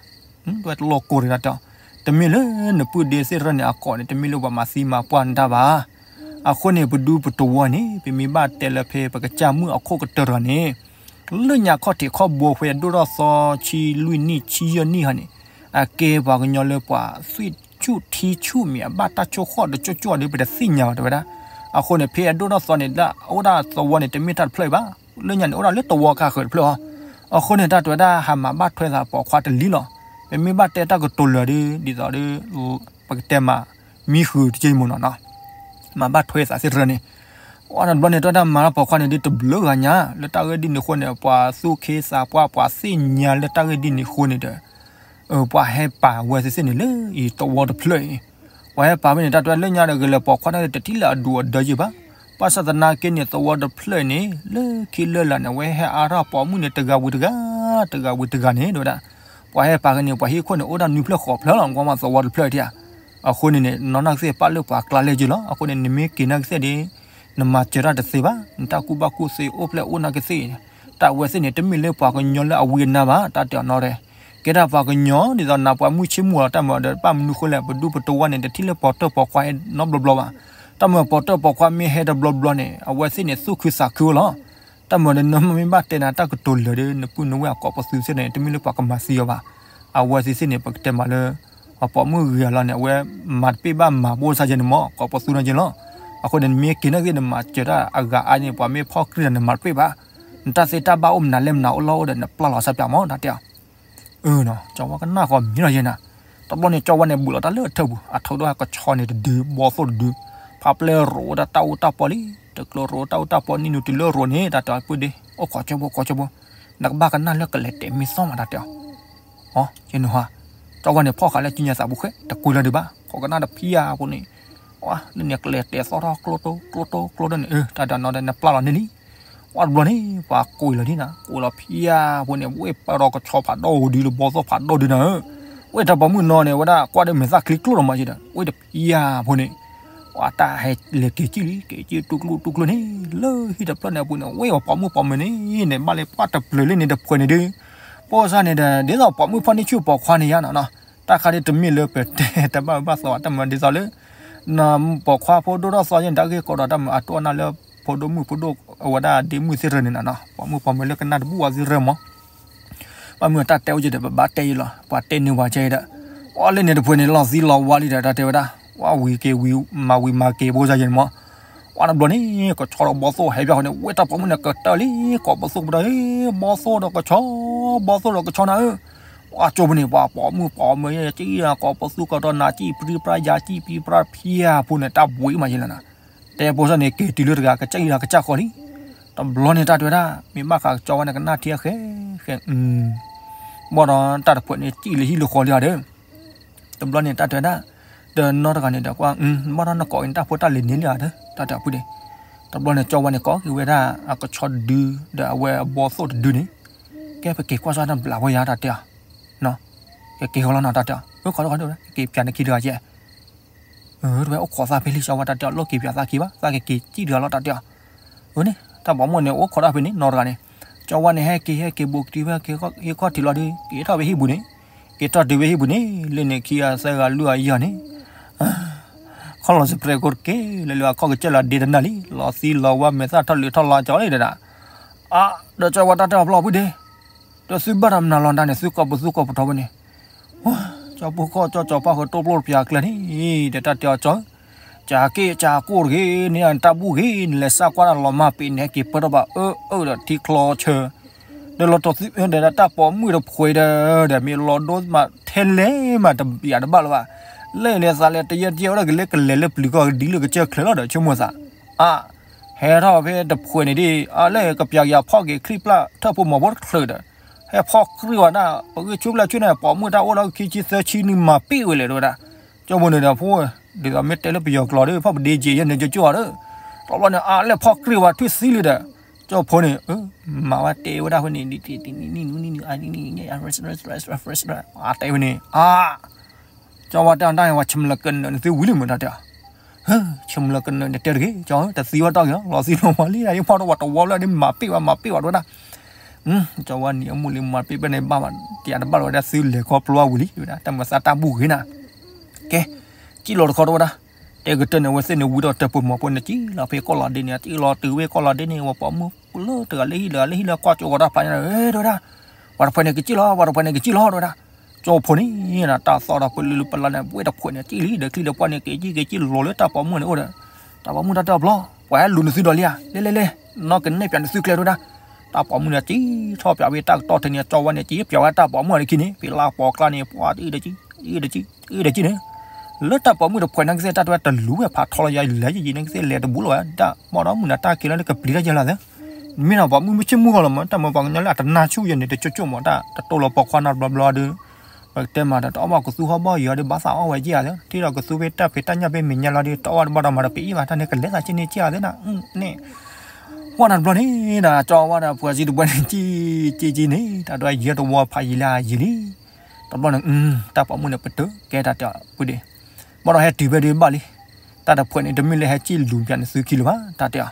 ီၤ, တဝဲတလိၣ်ကိၢ်တၢ်တဲအီၤ, တမ့ၢ်လၢနပုၢ်ဒ့သ့ၣ်တဖၣ်န့ၣ် အကိးန့ၣ် တမ့ၢ်လၢပှၤမၤသံမၤပှၢ်နတၢ်ဘၣ် အဃိန့ၣ် ပဒူပတဝီန့ၣ် ပမ့ၢ်ဘၣ်တဲလၢဖဲပကစၢ်မုၣ်အခိၣ်ကတၢၢ်တဂၤန့ၣ်, လၢညါခီၣ်ထံးခီၣ်ဘိဖဲအဒိၣ်ထီၣ်သီဆံလွံၢ်နံၣ်ဆံယဲၢ်နံၣ်ဟီန့ၣ်, အကဲပှၤကညီလၢပှၤသွံၣ်ဆူၣ်ထံဆူၣ်မံၤ အဘၣ်တၢ်ဆိၣ်ဃီၣ်တကၠိကၠိဒီး ပတသ့ၣ်ညါဘၣ်တဲဝဲဒၣ်, အဃိန့ၣ် ဖဲအဒိၣ်ထီၣ်သီန့ၣ် လၢအအိၣ်ဒၣ်သဝီန့ၣ် တမ့ၢ်တၢ်တဖျၢၣ်အံၤဘၣ်, လၢညါန့ၣ် အိၣ်ဒၣ်လၢသဝီကဃၢၤတဖျၢၣ်အီၤ, အဃိန့ၣ် တၢ်တဲဝဲဒၣ်ဟးမၤဘၣ်ထွဲသးပိာ်ခွါတလံၤလီၤ, ပမ့ၢ်ဘၣ်တဲတၢ်ကတိၤလၢာ်ဒီး ဒ်သိးဒီး ပကတဲမး မံဃုာ်တက့ၢ်မ့ၢ်နီၤနီၤ, မၤဘၣ်ထွဲသးသ့ၣ်တဖၣ်န့ၣ်, အတဘျီန့ၣ် တၢ်တၢ်မၤလၢပိာ်ခွါန့ၣ် ဒ်တဘျုးဂၤညါ လၢတၢ်ဂ့ၢ်ဒ်န့ၣ်အဃိန့ၣ် ပှၤသူၣ်ခ့သးပှၢ် ပှၤသ့ၣ်ညါလၢတၢ်ဂ့ၢ်ဒ်န့ၣ်အဃိန့ၣ်ဒီး ပှၤဟဲပာ်ဝဲသ့ၣ်သ့ၣ်န့ၣ်လၢအံၤသဝီတဖျၢၣ်အံၤ, ပှၤဟဲပာ်ဝဲန့ၣ် တၢ်တဲလၢညါဒီး ဂဲၤလၢပိာ်ခွါန့ၣ်တထံၣ်လၢအဒူးအဒၢယဲၢ်ဘၣ်, ဘၣ်ဆၣ်သနာ်က့န့ၣ် သဝီတဖျၢၣ်အံၤန့ၣ် လၢခံလၢလာ်န့ၣ် အဝဲဟဲအါထီၣ်ပိာ်မုၣ်န့ၣ် တဂၤဝံၤတဂၤ, တဂၤဝံၤတဂၤန့ၣ် တဲဝဲဒၣ်, ပှၤဟဲပာ်က့ၤန့ၣ် ပှၤဟံၣ်ခိၣ်န့ၣ် အိၣ်ဒၣ်နွံဖျၢၣ်ဃိးဖျၢၣ်လီၤ, ကွၢ်မးသဝီတဖျၢၣ်အံၤဧါ, အဃိန့ၣ်န့ၣ် နီၢ်နီၢ်ကသ့ၣ်ပာ်လၢပှၤကျါလဲၣ်ယဲၢ်လီၤ, အဃိန့ၣ် နမ့ၢ်က့ၤနီၢ်ကသ့ၣ်ဒီး နမၤစၢၤတၢ်တသ့ဘၣ်, နတၢ်ကူၣ်ဘၣ်ကူၣ်သ့အိၣ်ဖျဲၣ်အိၣ်နီၢ်ကသ့ၣ်, တၢ်အဝဲသ့ၣ်န့ၣ် တမ့ၢ်လၢပှၤကညီလၢအဝံအနါဘၣ်, တၢ်တဲအီၤနီၢ်တဲ, ကဲဒၣ်ပှၤကညီ ဒ်သိးနၤပှၤမုၢ်ဆ့မုၢ်လီၤ, တၢ်မၤဒီး ဘၣ်မနုၤဃိလဲၣ် ပဒူပတဝီန့ၣ် တထံၣ်လၢပိာ်တၢၢ်ပိာ်ခွါနီတဘျီဘျီဘၣ်, တၢ်မၤပိာ်တၢၢ်ပိာ်ခွါမ့ၢ်ဟဲတဘျီဘျီန့ၣ် အဝဲသ့ၣ်န့ၣ် သူၣ်ခုသးခုဝဲလီၤ, တၢ်မၤဒီး နမ့ၢ်ဘၣ်တဲနၤတၢ်ကတိၤလၢာ်ဒီး နပုၢ်နဝဲၢ်အကိးပသူသ့ၣ်န့ၣ် တမ့ၢ်လၢပှၤကမၤသံအီၤဘၣ်, အဝဲသ့ၣ်သ့ၣ်န့ၣ် ပကတဲမးလၢ အပိာ်မုၣ်ဂ့ၤအလီၢ်န့ၣ် အဝဲမၤတပ့ၢ်ဘၣ်မၤဘိၣ်ဆါယဲၢ်န့ၣ်မး ကိးပသူနီၢ်ယဲၢ်လီၤ, အဃိန့ၣ် နမ့ၢ်က့ၤနီၢ်ကသ့ၣ် နမၤစၢၤတၢ်အဂၤအါန့ၣ် ပှၤမ့ၢ်ဖီၣ်ကြံၢ်ဒီး နမၤတပ့ၢ်ဘၣ်, နတၢ်သ့တၢ်ဘၣ်အိၣ်မနုၤလဲၣ်မနုၤအိၣ်လီၤအိၣ်ဒီး နပျၢ်လီၤစၢ်ပၠးမး တၢ်တဲအီၤ အၢနီၤ ကၠီဝါကနၣ်ဃီမံၤလီၤယဲၢ်နၤ, တဘျီန့ၣ် ကၠီဝါန့ၣ် ဘူးလီၤတၢ်လၢအထၢၣ်ပူၤ အထုးဒီးကဆီန့ၣ်တဒု ဘီသိၣ်တဒု, ဖးပျဲရိးဝဲဒၣ်တၢ်အူတၢ်ပီလံ, တကျိၤရိးတၢ်အူတၢ်ပီ နံၣ်နူာ်တုၤလၢရိးန့ၣ် တၢ်တဲအီၤ ပုၢ်ဒ့ အိၣ်ခိးကၠိဖိ ခိးကၠိဖိ, နကဘၣ်ကနၣ်လၢကလဲၤတဲာ်မ့ၢ်သီမး တၢ်တဲအီၤ, အီ ယဲၢ်နုာ်ဟါ, ကၠီဝါန့ၣ် ဖီၣ်ဃာ်လၢကံညါသးပူၤဃဲ တကွံလၢၤဒံးဘၣ်, ခိးကနၣ်တဖျၢၣ်ဖိန့ၣ်, အီ လၢန့ၣ်ကလဲၤတဲာ်သီထီၣ်ကျိတိကျိတိကျိဒီးန့ၣ် အၢ တၢ်တဲအီၤနီၤ နပျၢ်လီၤန့ၢ်လံ ဝဲတဘျီန့ၣ် ပှၤကိးအံၤလီၤဒ်နၤ ကိးလီၤဖျါဖိန့ၣ် ဝဲပၢၢ်ဒီးကဆီဖးဒိၣ်ဒု လၢဘီသိၣ်ဖးဒိၣ်ဒုနၤဧၢ, ဝဲတၢ်ပိာ်မုၣ်နီၤန့ၣ် ဝဲဒၣ်ကွၢ်ဒီးမဲာ်သၣ်ချံကျိလီၤမးယဲၢ်ဒီး ဝဲတဖျါဖိန့ၣ်, ပှၤတၢ်ဟဲလဲၤက့ၤကံၣ်လံ က့ၤကံၣ်တူၢ်ကျူတူၢ်ကျူန့ၣ် လၢဟံၣ်တဖျၢၣ်န့ၣ်အပူၤန့ၣ် ဝဲအပိာ်မုၣ်ပိာ်မၢၤန့ၣ် န့ၣ်ဘၣ်လၢပှၢ်တပျၢၤလၢန့ၣ်တဖှဲးန့ၣ်ဒုး ပိၢ်စၢ်န့ၣ်ဒီး ဒ်သိးပိာ်မုၣ်ဖီၣ်န့ၢ်ဆူၣ်ပိာ်ခွါန့ၣ်ယါနီၤနီၤ တၢ်ခါဒ်တမ့ၢ်လၢပတဲတဘၣ်ဘၣ်သီတၢ်မၤဒ်သိးလၢ ပိာ်ခွါဖိဒိၣ်ထီၣ်သီယဲၢ်န့ၣ် တၢ်ဂ့ၢ်ကီဒီးတၢ်မၤအတိၢ်အနၢ်လၢ ဖိဒိၣ်မုၣ်ဖိဒိၣ်အဝဲဒၣ်ဒ့မုၣ်သ့ၣ်ရၢန့ၣ်နီၤနီၤ ပိာ်မုၣ်ပိာ်မၢၤလၢကနၣ်တဘူၣ်ဝဲသ့ၣ်ရၢမး ဘၣ်မုၢ်တၢ်တဲအိၣ်က့ၤဒီး ပဘၣ်တဲအံၤလီၤ ပှၤတဲန့ၢ်ဝဲကဲဒီး ပှၤလၢန့ၣ်တဖှဲးန့ၣ် လီၤသံလီၤဝါလံဒီး တၢ်တဲဝဲဒၣ် ပှၤဝံၤက့ၤဝံၤမၤဝံၤမၤက့ၤဘိစၢ်ယဲၢ်န့ၣ်မး ပှၤတဘျီန့ၣ် ကဆီဒီးဘီသိၣ်ဟဲဘၣ်ဃီန့ၣ် ဝဲတၢ်ပိာ်မုၣ်န့ၣ် ကတၢၢ်လံ ကိးဘီသိၣ်ကပဒီး ဘီသိၣ်ဒီးကဆီ ဘီသိၣ်ဒီးကဆီနၤဧၢ ပှၤကၠိဖိန့ၣ် ပှၤပိာ်မုၣ်ပိာ်မၢၤယဲၢ် ကံၣ်ကိးဘီသိၣ်ကဒီးနၤ ကံၣ်ပြံပြါယၤ ကံၣ်ပြံပြါဖံယၤဖိန့ၣ် တၢ်ဘှံးမးယဲၢ်လီၤနီၤ တဲဖိစၢ်န့ၣ် က့ၤတုၤလၢတဂၤ ကစၢ်အံၤဒီးကစၢ်ဃီလံ တဘျီန့ၣ်တၢ်တဲဝဲဒၣ် မ့ၢ်ဘၣ်ဃးကၠီဝါန့ၣ် ကနၣ်ထံအဃဲဃဲ ဘၣ်ဒီးတၢ်တဖှဲးန့ၣ် ကံၣ်လၢဟံၣ်လၢဃီလံဧါဒီး တဘျီန့ၣ်တၢ်တဲဝဲဒၣ် ဒီးနီၢ်တဂၤန့ၣ်ဒီးကွၢ် ဘၣ်ဒီးနကိးအံၤနတၢ်ဖိတၢ်လံၤန့ၣ်လံဧါဒီး တၢ်တဲအီၤဖုဒ့ၣ် တဘျီန့ၣ်ကၠီဝါန့ၣ် ကိးက့ၤဝဲဒၣ်အကဆီတဒု ဒီးအဝဲအဘီသိၣ်တဒုန့ၣ် ကဲပက့ၤကွၢ်စၢ်နဘျးဝဲယၤတၢ်တဲအီၤ ကက့ၤဃီလီၤနီၤတၢ်တဲအီၤ အၢ ခီလီၤခီလီၤ ကက့ၤပၠးနခံတဂၤကဲ တဝဲအိၣ်ခိးသးဖဲလံ ကၠီဝါတၢ်တဲအီၤ လိၣ်က့ၤပၠးသးခံဘၣ် သးကက့ၤကံၣ်တဂၤလီၤတၢ်တဲအီၤ အန့ၣ် တၢ်ပိာ်မုၣ်န့ၣ် အိၣ်ခိးတၢ်ဖဲန့ၣ် နီၢ်တဂၤန့ၣ် ကၠီဝါန့ၣ် ဟဲက့ၤဟဲက့ၤဘူးကတုၤဖဲဟံၣ်ခီၣ်ထံးလီၤဒီး က့ၤထီၣ်ဖဲဟံၣ်ပူၤန့ၣ် က့ၤထီၣ်တုၤဖဲဟံၣ်ပူၤန့ၣ် လၢန့ၣ်ခံဂၤသၢဂၤလွံၢ်ဂၤယဲၢ်ဂၤန့ၣ် ခီလီၤစပရဲးကိးတက့ၢ် လၢလၢအခီၣ်ကစၢ်လီၤဒ့တနၢ်လံ လီၤသံလီၤဝါမဲာ်သၣ်ထီၣ်လၢထီၣ်လီၤကၠီလံဒီး အါ ဒီးကၠီဝါတၢ်တဲအီၤဖျီဖုဒ့ၣ် ဒီးသုဘၣ်တၢ်မနုၤလီၤတၢ်န့ၣ် သုကိးပသူကိးပထီဖဲန့ၣ် ကၠီဖိခီၣ်ကၠီကၠီဖးဃုာ်တိၢ်ပျိၢ်တပျးကျဲန့ၣ် ဒီးတၢ်တဲအီၤကၠီဧၢ ကၠးက့ၢ်ကၠးကိၢ်တဂ့ၤန့ၣ် တၢ်ဘူၣ်ဂ့ၤ နလဲၤစၢ်ကွၢ်တၢ်လီၤမၢ်ပ့ၤန့ၣ် ဟဲက့ၤပၢၢ်ထီၣ်ဘၣ် အၢအၢဒီးထံချီဆၢ ဒီးလီၤတီၤသုဒီးတၢ်ပိာ်မုၣ်တဖှဲးဒီး ဒီးမ့ၢ်လီၤဒိမးထဲလဲၣ်မးတပျးတဘၣ်လၢၤဘၣ် လၢယလဲၤသးလဲၤတယဲၢ်တယဲၢ်ဝဲဒၣ်ကလဲၤကလဲၤလၢပျုၤကီၢ်ကဒံလၢကစၢၢ်ချၢလီၤဒီး ဆိကမိၣ်သး အါ ဟဲထီၣ်ဖဲတဖှဲးန့ၣ်ဒ် အါလၢကပျးကယၤဖီၣ်က့ၤချံပျၢ်ထၢၣ်ဖိမီၤဖိတချုးဒီး ဟဲဖီၣ်ကြံၢ်ဝဲဒၣ် ပဂံၢ်ဆူၣ်ဖျၢၣ်ဆူၣ်န့ၣ် ပိာ်မုၣ်တၢ်အိၣ်ဒီးခံဆံသၢဆံနုာ်မၤပ့ၢ်ဝဲလဲၣ်တဲဝဲဒၣ် ကၠီဖိန့ၣ်ဒီးဖိ ဒ်သိးမ့ၢ်တဲလၢပယီၤကျိာ်ဒီး ဖီၣ်ပဒ့က့ၤယဲၢ်န့ၣ်ကၠိကၠိအီၤဒီး တဘျီန့ၣ် အါလဲၣ်ဖီၣ်ကြံၢ်ဝဲထွံၣ်သံလံဒီး ကၠီဖိန့ၣ် မၤဝဲတဲဝဲဒၣ်ဖဲန့ၣ် တဲဝဲန့ၣ် အါ ကၠီဝဲတဲအီၤတၢ်န့ၣ် ဝဲဆၢမုၢ်လၢကနၢၤန့ၣ်သုဝံၤလံမးတၢ်တဲအီၤ ဆၢမုၢ်လၢကနၢၤန့ၣ်တဲတဂ့ၤ ကၠီဧၢ တသံဝဲတီၢ်က့ၤလီၤ လီၤသံလီၤဝါလံ ဒ်ဖီၣ်တဝီတဝီလၢဒ်မၤပ့ၢ်ဝဲမၤပ့ၢ်ဝဲတဲဝဲဒၣ် ကၠီဝဲနံၤအမူလံမၤပ့ၢ်ဖဲန့ၣ်ဘၣ် တယၤတဘၣ်လီၤဝဲဒၣ်သုလဲၤခီဖျိဝံၤလံ တဲဝဲဒၣ် တၢ်မၤသးတၢ်ဘူၣ်ဂ့ၤနၤ ကဲ ကံၣ်လီၤတခီတဲဝဲဒၣ် တဲကတၢၢ်န့ၣ် အဝဲသ့ၣ်န့ၣ်ဝံထီၣ်တၢၢ်ပူၤမီၤဖိန့ၣ် ကံၣ်လီၤဖဲကီၢ်လီၤဒ့န့ၣ် ကံၣ်လီၤတုၤဝဲကီၢ်လီၤဒ့န့ၣ် ဝဲပိာ်မုၣ်လၢတဂၤလၢဟံၣ်လၢဂၤလၢဟံၣ်လၢကွၢ်ကၠိဂီၤတၢ်ဖးညါ တဲဝဲဒၣ် ပှၤတဖှဲးန့ၣ်ကစံၣ်လီၤ ပှၤတဖှဲးန့ၣ်ကစံၣ်လီၤ တဲဝဲဒၣ် ကၠိဖိန့ၣ် တၢ်သီၣ်ဒီးပလုၢ်ပလၢ်န့ၣ် ဝဲတဖှဲးန့ၣ် ကံၣ်လံ ဒီးချံဒီးပှၢ်န့ၣ် က့ၤကံၣ်က့ၤကံၣ်လီၤလၢတၢ်ပိာ်မုၣ်န့ၣ်အိၣ်ဒီး တၢ်ပိာ်မုၣ်တၢ်တဲအီၤဖျီ ပှၤဟဲလူၤနသုဒီးလံဧါ လဲၤလဲၤလဲၤ နီၢ်ကနဲၣ်ပၠးနသုကျဲတဲဝဲဒၣ် တၢ်ပိာ်မုၣ်န့ၣ် ကံၣ်ထီၣ်ပၠးဝဲတၢ်ကတီၢ်ထဲန့ၣ် ကၠီဝါန့ၣ် ကံၣ်ပၠးဝဲတၢ်ပိာ်မုၣ်အီၤလၢခံန့ၣ် ဖံလၢပိာ်ကျါန့ၣ် ပှၤတအုၣ်ဒီးကံၣ် အုၣ်ဒီးကံၣ် အုၣ်ဒီးကံၣ်န့ၣ် လၢတၢ်ပိာ်မုၣ်တဖှဲးန့ၣ်ကသ့ၣ်တၢ်တဲဝဲတလူၤဝဲဖးထီလီၤယၤလဲၤယံၤန့ၣ်ကသ့ၣ်လဲၤတဘူးလီၤဝဲ တၢ်မီၢ်ဒီးမုၢ်နၤတၢ်က့ၤလီၤန့ၣ်ကပျံၤတၢ်ယဲလီၤသၢ မ့ၢ်နီၤ ပိာ်မုၣ်မ့ၢ်ဆ့ၣ်မုၢ်ဂီၤလီၤမး တၢ်မၤပှၤကညီလၢအတနၢ်ဆူၣ်ယဲန့ၣ် တကၠိကၠိမး တၢ်တတိၢ်လီၤပိာ်ခွါနီတဘျီဘျီဒီး ပကတဲမးဒီး တအီၣ်ဘၣ်ကသူဟီၣ်ဘီၣ်ယံၤအီၤဒီး ဘၣ်သးအီၣ်ဝဲယဲၢ်ဧါသၢ ထံၣ်ဒီးကသူဖဲတၢ်ဖံးတၢ်ညၣ်ဖဲမဲာ်ညါလီၤဒီး တအီၣ်ဘၣ်တဘၣ်ဒီးမၤဒီးပအံၣ်ဘၣ် တၢ်န့ၣ်ကလဲၤသးက့န့ၣ်က့ၢ်ဧါသၢနၤ န့ၣ် ကွၢ်နၤတဘျီန့ၣ်ဒီး ကၠီဝါဒီးပှၤစံတပှဲၤန့ၣ် ကံၣ်ကံၣ်ကံၣ်န့ၣ် တၢ်ဒွဲယဲၢ်တဝီဖးယံၤလၢအယံၤလံ တဘျီန့ၣ် တၢ်ပိာ်မုၣ်န့ၣ်ပတုာ်ကဲတၢ်တဲအီၤပှ့ၤဒ့ၣ် ဘၣ်ဒီးဟဲတုၤဖဲဒုးဘၣ်လံ တၢ်တဖှဲးန့ၣ် တမ့ၢ်လၢဟဲကံၣ်လူၤပၠးနသုခံလၢၤဘၣ် တၢ်တဲအီၤ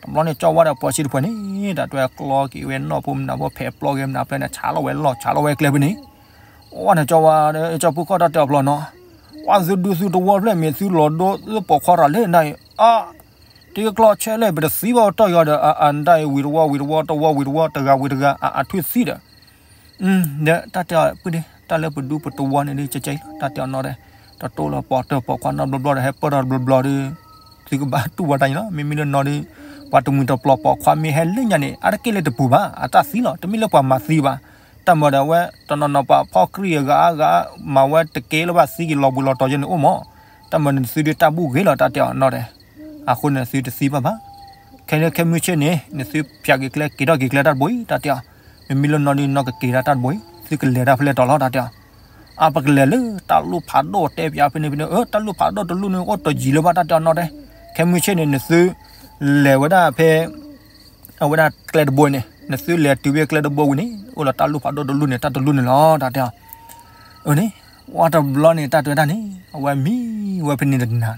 တဘျီန့ၣ် ကၠီဝါဒီးပှၤစံတဖှဲးန့ၣ် တၢ်တွဲကျီက့ၤဝဲနီၢ်ဖိမနုၤဖိ ဖဲးပျီက့ၤမနုၤဖဲန့ၣ် ဆးလီၤဝဲလီၢ် ဆးလီၤဝဲကျဲဖဲန့ၣ် အိၣ်ဝဲန့ၣ် ကၠီဝါ ကၠီဖိခီၣ်တၢ်တဲအီၤဖျီနီၤ ပှၤသုဒူသုတဝီဖျၢၣ်မ့ၢ်သုလီၤဒိသုပိာ်ခွါတၢ်လၢနၤအံၤ အါ တ့ကျီဆဲးလဲၣ် ပတသံဘၣ်တၢ်ယီၤဒီး အအတၢ်အံၤဝံၤတဝီဝံၤတဝီ တဝီဝံၤတဝီ တဂၤဝံၤတဂၤ အအထွံၣ်သံဒီး ဒီးတၢ်တဲအီၤပှ့ၤဒ့ၣ် တၢ်လၢပဒူပတဝီန့ၣ်ဒ်ကကဲအံၤလီၤ တၢ်တဲအီၤနီၤဒီး တတိၢ်လီၤပိာ်တၢၢ်ပိာ်ခွါနီတဘျီဘျီဒီး ဟဲပၢၢ်ထီၣ်တဘျီဘျီဒီး သုကဘၣ်တူၢ်ဝဲတၢ်န့ၣ်လီၤ မ့မ့ၢ်လၢနီၤဒီး ပှၤတမှံၤတပျီၤပိာ်ခွါမ့ၢ်ဟဲလၢညါန့ၣ် အါတက့ၢ်လၢတပူၤဘၣ် အတၢ်သံလီၤ တမ့ၢ်လၢပှၤမၤသံဘၣ် တၢ်မၤဒီးအဝဲ တနီၤနီၤပှၤဖီၣ်ကြံၢ်အဂၤအါဂၤ မၤဝဲတကဲလၢၤဘၣ်သံက့ၤလီၤဘှံးလီၤတီၤယဲန့ၣ်အိၣ်မး တၢ်မၤနသုဒုးတၢ်ဘူၣ်ဂ့ၤလီၤ တၢ်တဲအီၤနီၤဒီး အဃိန့ၣ်သုတသံဘၣ်ဘၣ် ခဲခဲမုၢ်ဆ့ၣ်န့ၣ် နသုဖျးက့ၤကျဲ က့ၤထီၣ်က့ၤကျဲတၢ်တဘိအံၤ တၢ်တဲအီၤ မ့မ့ၢ်လၢနီၢ်ဒုးနီၢ်ကက့ၤဒၣ်တၢ်တဘိအံၤ သုကလဲၤတၢ်ဖဲလဲၣ်တီၤလီၤ တၢ်တဲအီၤ အပကလဲၤလၢတၢ်လူၢ်ဖးဒိၣ်တဲပၠးဖဲန့ၣ်ဖဲန့ၣ် အၢ တၢ်လူၢ်ဖးဒိၣ်တလူၢ်န့ၣ် အိၣ်တယံၤလၢၤဘၣ် တၢ်တဲအီၤနီၤတဲ ခဲမုၢ်ဆ့ၣ်န့ၣ် နသုလဲၤဝဲဒၣ်ဖဲ အဝဲဒၣ်ကျဲတဘိန့ၣ် နသုလဲၤတုၤဖဲကျဲတဘိဝံၤန့ၣ် အိၣ်လီၤတၢ်လူၢ်ဖးဒိၣ်တလူၢ်န့ၣ် တၢ်တလူၢ်န့ၣ်လီၤ တၢ်တဲအီၤ အန့ၣ် ဝဲတဘျီန့ၣ် တၢ်တဲဝဲဒၣ်န့ၣ် အဝဲမံဝဲဖဲန့ၣ်တနၤနီၤ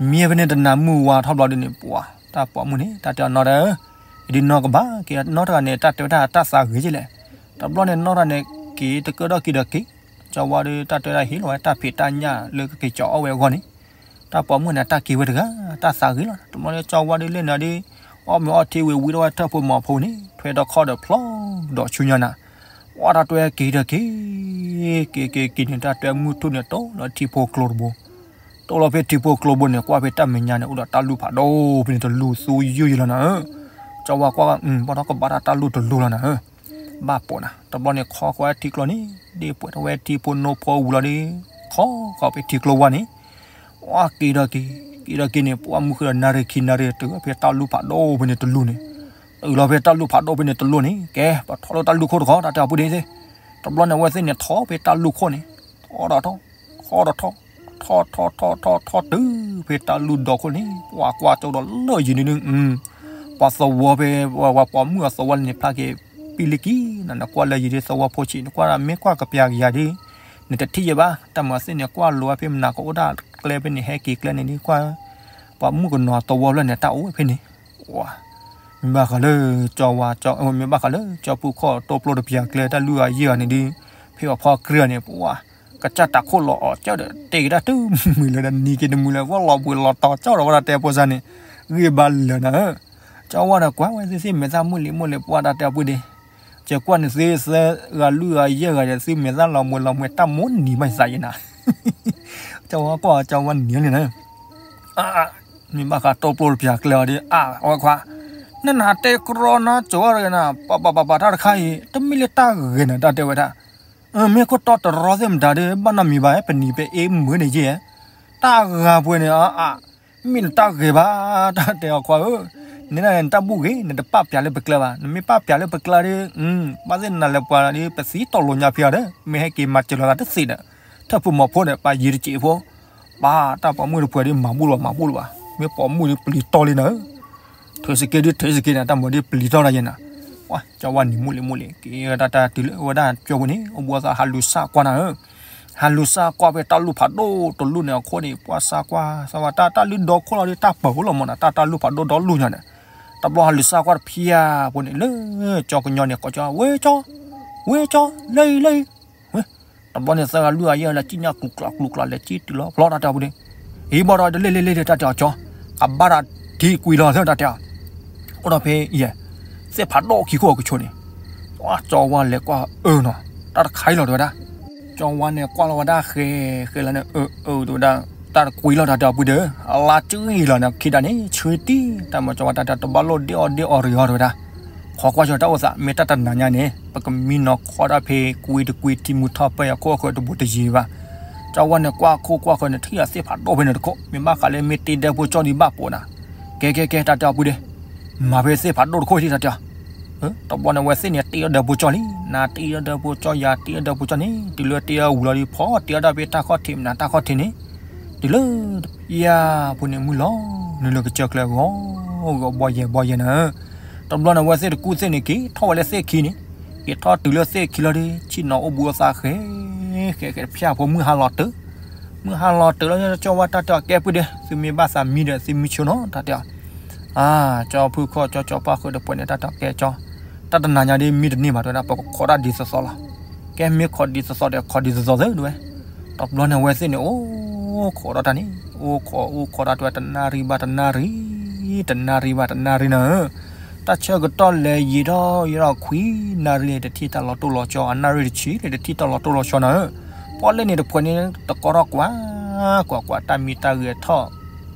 မ့ၢ်ဖဲန့ၣ်တနၤမုၢ်ဝါထီၣ်ဘျီဒ်န့ၣ် ပှၤတၢ်ပိာ်မုၣ်န့ၣ် တၢ်တဲအီၤ နီၢ်တဂၤဧၢ, ယဒုးနီၢ်ကဘၣ်က့ၤ နီၢ်တဂၤန့ၣ် တၢ်တဲဝဲဒၣ်တၢ်သးဂ့ၤကလဲၣ်. တဘျီန့ၣ်နီၢ်တဂၤန့ၣ် က့ၤတကၢၢ်ဒီးက့ၤဒီးက့ၤ, ကၠီဝါဒီးတၢ်တဲဝဲဒၣ်ဟ့ၣ်လီၤဝဲတၢ်ဖံးတၢ်ညၣ်လၢကက့ၤကၠီအီၣ်ဝဲအဂီၢ်န့ၣ်, တၢ်ပိာ်မုၣ်န့ၣ် တၢ်က့ၤဝဲတဂၤ တၢ်သးဂ့ၤလီၤ. တဘျီန့ၣ်ကၠီဝါဒီးလဲၣ်နၤဒီး အီၣ်မ့ၤအီထံဝံၤဝံထီၣ်ဝဲထၢၣ်ဖိမီၤဖိန့ၣ် ထွဲဒီခီၣ်ဒီးဖျီဒီးဆူညါနၤ, ပှၤတၢ်တဲဝဲက့ၤဒီးက့ၤ က့ၤက့ၤက့ၤန့ၣ် တၢ်တဲမုၢ်ထူၣ်န့ၣ် တိၢ်လီၤထံဖိကျိတဘိ, တိၢ်လီၤဖဲထံဖိကျိဘိန့ၣ် ကွၢ်ဖဲတၢ်မဲာ်ညါန့ၣ် အိၣ်ဒီးတၢ်လူၢ်ဖးဒိၣ်ဖဲန့ၣ်တလူၢ်သူယုၢ်ယုၢ်လီၤနၤဧၢ. ကၠီဝါကွၢ် ဘၣ်ဒီးကဘၣ်တၢ်တၢ်လူၢ်တလူၢ်လီၤနၤဧၢ. ဘၣ်ပိာ်နၤ တဘျီန့ၣ်ခီဃီထံကျိန့ၣ် ဒ်ပှဲၤထီၣ်ဝဲထံဖိနိဖိဝံၤလီၤဒီး ခီဃီဖဲထံကျိဝါန့ၣ် ပှၤက့ၤဒီးက့ၤ က့ၤဒီးက့ၤန့ၣ် ပှၤမုၢ်ဃုာ်ဒီးနၣ်ရံၣ်ခံနၣ်ရံၣ် တုၤဖဲတၢ်လူၢ်ဖးဒိၣ်ဖဲန့ၣ်တလူၢ်န့ၣ်, တုၤလီၤဖဲတၢ်လူၢ်ဖးဒိၣ်ဖဲန့ၣ်တလူၢ်န့ၣ် ကဲ ပထီၣ်လၢတၢ်လူၢ်ခိၣ်တခီ တၢ်တဲအီၤပုၢ်ဒ့သ့ၣ်. တဘျီန့ၣ်အဝဲသ့ၣ်န့ၣ်ထီၣ်ဖဲတၢ်လူၢ်ခိၣ်န့ၣ် ထီၣ်ဒီးထီၣ် ထီၣ်ဒီးထီၣ် ထီၣ်ထီၣ်ထီၣ်ထီၣ်ထီၣ် တုၤဖဲတၢ်လူၢ်ဒီခိၣ်န့ၣ် ပှၤကွၢ်ကၠီဒီးလၢယံၤန့ၣ်ဒုး ပှၤသဝီဖဲ ပှၤပိာ်မုၣ်အသဝီန့ၣ် ဖျါက့ၤပံလံကံ နကွၢ်လၢယံၤဒ်သဝီဖိဆံး နကွၢ်မ့ၢ်ကွၢ်ကပျၢ်ကယၤဒ် နတထံၣ်ယဲဘၣ် တၢ်မၤသ့ၣ်န့ၣ် ကွၢ်လိၤဝဲဖဲမနၤကအိၣ်ဒၣ်ကျဲဖဲန့ၣ် ဟဲက့ၤကျဲန့ၣ်ဒ်ကွၢ် ပှၤမုၣ်ကနီၤသဝီဖျၢၣ်န့ၣ် တၢ်အိၣ်ဝဲဖဲန့ၣ် မ့ၢ်ဘၣ်ဃးလၢ ကၠီဝါ မ့ၢ်ဘၣ်ဃးလၢ ကၠီဖုခီၣ်တိပျိတပျၢၤကျဲတၢ်လုၢ်အယဲၢ်ဂၤန့ၣ်ဒ် ဖဲပှၤဖီကြၢးန့ၣ် ပှၤ ကစၢ်တၢ်ခိၣ်လီၤအီၤကၠီဒီး တဲက့ၤတၢ်တုၤမုာ်လၢၤဒီး နံၤက့ၤတမုာ်လၢၤ ဝဲလီၤဘှံးလီၤတီၤကၠီဒီး ဝဲဒၣ်တဲဖိစၢ်န့ၣ် ဂ့ၢ်ဘၣ်လၢာ်နၤဧၢ. ကၠီဝါဒီးကွၢ်ဝဲသ့ၣ်သ့ၣ်မဲာ်သၣ်မုၢ်လံၤမုၢ်လံၤ ပှၤတၢ်တဲအီၤပုၢ်ဒ့ ကကွၢ်န့ၣ်သ့သၢဂၤလုၢ်အယဲၢ်ဂၤဒီး သုမဲာ်သၣ်လီၤဘှံးလီၤမှဲၤတၢ်မိၢ်နံၤဘၣ်ယသးယဲနၤ ကၠီဝါကွၢ် ကၠီဝါနံၤလံနၤ မ့ၢ်ဘၣ်ဃးတိပျိတပျၢၤကျဲအီၤဒ် အဝဲခွါ နနၤတဲကရီနၤကၠီဝါတဂၤနၤ ပပပပတၢ်တခါအံၤ တမ့ၢ်လၢတၢ်ဂ့ၤနၤ တၢ်တဲဝဲဒၣ် မ့ၢ်ခိၣ်တီတရီသ့ၣ်မတၤဒီး ဘၣ်နီတမံၤဘၣ် ပနံၤပဲအ့မုာ်န့ၣ်ယဲၢ် တၢ်ဂၤပှဲၤန့ၣ် အါ မ့ၢ်နတၢ်ဂ့ၤဘၣ် တၢ်တဲအီၤခွါဧၢ နနၤန့ၣ်နတၢ်ဘူၣ်ဂ့ၤ နတပာ်ပျၢ်လၢပကျဲဘၣ် နမ့ၢ်ပာ်ပျၢ်လၢပကျဲဒီး ဘၣ်သ့ၣ်နၤလဲၤပှၤဒီး ပသံတီၢ်လိာ်ညါဖဲအီၤဒီး မ့ၢ်ဟဲက့ၤမၤစၢၤလီၤသးတသ့ဒီး ထၢၣ်ဖိမီၤဖိဒီး ပာ်ယံၤတစဲးဖိ ပာ်တၢ်ပိာ်မုၣ်တပှဲၤဒီး မၤဘူၣ်လီၤ မၤဘူၣ်လီၤဘၣ် မ့ၢ်ပိာ်မုၣ်ဒီးပျံၤတီလံနၤဧၢ ထုးစက့ဒ်ထုးစက့န့ၣ် တၢ်မၤဒီးပျံၤတီတၢ်ယဲနၤ ကၠီဝါနံၤမုၢ်လံၤမုၢ်လံၤ က့ၤတၢ်တၢ်တုၤလၢဝဲဒၣ်ကၠီပူၤန့ၣ် အိၣ်ဘှံးသးဟးလူၤစၢ်ကွၢ်နၤဧၢ ဟးလူၤစၢ်ကွၢ်ဖဲတၢ်လူၢ်ဖးဒိၣ်တလူၢ်န့ၣ်အခိၣ်န့ၣ် ပှၤစၢ်ကွၢ် စၢ်ကွၢ်တၢ်တၢ်လုၢ်ဒီခိၣ်လီၤဒီး တၢ်ပၢၤအိၣ်လီၤမးနၤ တၢ်တၢ်လူၢ်ဖးဒိၣ်ဒီလူၢ်ညါန့ၣ် တဘျီဟးလူၤစၢ်ကွၢ်တဖၠၣ်ဖိန့ၣ် လၢကၠီကညီန့ၣ် ကိးကၠီ ဝဲကၠီ ဝဲကၠီ လၢအံၤ လၢအံၤ ဝဲ တဘျီန့ၣ်သၢဂၤလုၢ်အယဲၢ်လၢကံၣ်ညၣ်ကျူးကျါကျူးကျါလဲၤကံၣ်တုၤလီၤဖျီတၢ်တဲအီၤပူၤန့ၣ် အံၤဘၣ်ဒီးတလ့ၢ်လ့ၢ်လ့ၢ်တၢ်တဲအီၤကၠီ ကဘၣ်ဒီးထံကွံာ်လီၤသၢတၢ်တဲအီၤ အိၣ်ဒီးဖဲယဲၢ် သ့ၣ်ဖးဒိၣ်ခံခိၣ်အကဆိးန့ၣ် ကၠီဝါလဲၤကွၢ်အၢနီၤ တၢ်တခါအံၤလီၤတဲဝဲဒၣ် ကၠီဝါန့ၣ်ကွၢ်လီၤဝဲဒၣ်ဃဲဃဲလၢန့ၣ် အၢ အၢ တဲဝဲဒၣ် တၢ်တကွံာ်လီၤတၢ်တဲအီၤပူၤဒီး အလါကၠူအံၤလီၤန့ၣ် ခံဒၣ်န့ၣ် ဆှံတံၢ် တၢ်မၤကၠီဝါတၢ်တဲတဘၣ်လိၣ်ဒ့အီၣ်ဒ့အီၣ်ရံၤအီၤတဲဝဲဒၣ် ခီကွၢ်ကၠီတၢ်အိၣ်သး မ့ၢ်တၢ်တနၤညါန့ၣ် ပကမံနီၤခီဒၣ်ဖဲကွံတကွံထံမုၢ်ထီၣ်ပၢၢ်အခိၣ်အဃၢၤတဘူးတယံၤဘၣ် ကၠီဝါန့ၣ်ကွၢ်ခိၣ်ကွၢ်ဃၢၤန့ၣ် ထံၣ်အသ့ၣ်ဖးဒိၣ်ဖဲန့ၣ်တခိၣ် မ့ၢ်ဘၣ်ဃးလၢမ့ၢ်တ့ဒၢဖိကၠီဒံးဘၣ်ပိာ်နၤ ကဲကဲကဲ တၢ်တဲအီၤပူၤဒီး မၤဖဲသ့ၣ်ဖးဒိၣ်တခိၣ်ထံၣ်တၢ်တဲအီၤ တဘျီန့ၣ် အဝဲသ့ၣ်န့ၣ် တ့အီၣ်ဒၢဖိကၠီလံ နၤတ့အီၣ်ဒၢဖိကၠီ ယၤတ့အီၣ်ဒၢဖိကၠီန့ၣ် တုၤလၢတ့အီၣ်ဝံၤလီၤဒီး ဖီတ့အီၣ်ဒၣ်ဖဲတၢ်ခီၣ်ထံးမနုၤတၢ်ခီၣ်ထံးန့ၣ် တုၤလၢတပျၢ်ဖိန့ၣ် မုၢ်လီၤနုာ်လၢကစၢၢ်ကျဲဂီၤဂီၤဘီယဲၢ်ဘီယဲၢ်နၤဧၢ တဘျီန့ၣ် အဝဲသ့ၣ်တကူၣ်သ့ၣ်န့ၣ် က့ၤထီၣ်ဝဲလၢသ့ၣ်ခံန့ၣ် က့ၤထီၣ်တုၤလၢသ့ၣ်ခံလီၤဒီး ဆ့ၣ်နီၤအိၣ်ဘှံးအိၣ်သးဃဲ ဃဲဃဲတဖျၢၣ်ဖိ မုၢ်ဟါလီၤတုၤ မုၢ်ဟါလီၤတုၤလီၤ ကၠီဝါတၢ်တဲအီၤကဲပုၢ်ဒီး သုမ့ၢ်ဘၣ်သးမံဒီး သုမံဆိနီၤ တၢ်တဲအီၤ အါ ကၠီဖုခီၣ် ကၠီကၠီပၣ်ဃုာ်တပှဲၤန့ၣ် တၢ်တဲအီၤကဲကၠီ တၢ်တနၤညါဒ်မံတန့ၢ်ဘၣ်တဲဝဲဒၣ် ပကခိးတၢ်ဒ်သိးသိးလီၤ ကဲမ့ၢ်ခိးဒ်သိးသိးဒီး ခိးဒ်သိးသိးသ့တဲဝဲ တဘျီန့ၣ် အဝဲသ့ၣ်န့ၣ် အိၣ်ခိးဒီးတၢ်န့ၣ် အိၣ်ခိးအိၣ်ခိးတၢ်တဲဝဲ တနၣ်ရံၣ်ဘၣ်တနၣ်ရံၣ် တနၣ်ရံၣ်ဘၣ်တနၣ်ရံၣ်နၤဧၢ တၢ်ဆၢကတီၢ်လဲၤယံာ်ထီၣ်ယံာ်ထီၣ် ခွံနၣ်ရံၣ်လံ တထံၣ်တၢ်လီၤတိၢ်လီၤဆီ အနၣ်ရံၣ်တဆံလံ တထံၣ်တၢ်လီၤတိၢ်လီၤဆီနၤဧၢ ပှၤလၢန့ၣ်တဖှဲးန့ၣ် တကီထီၣ်ကွၢ် ကွၢ်ကွၢ် တၢ်မံတၢ်ဂဲၤထီၣ်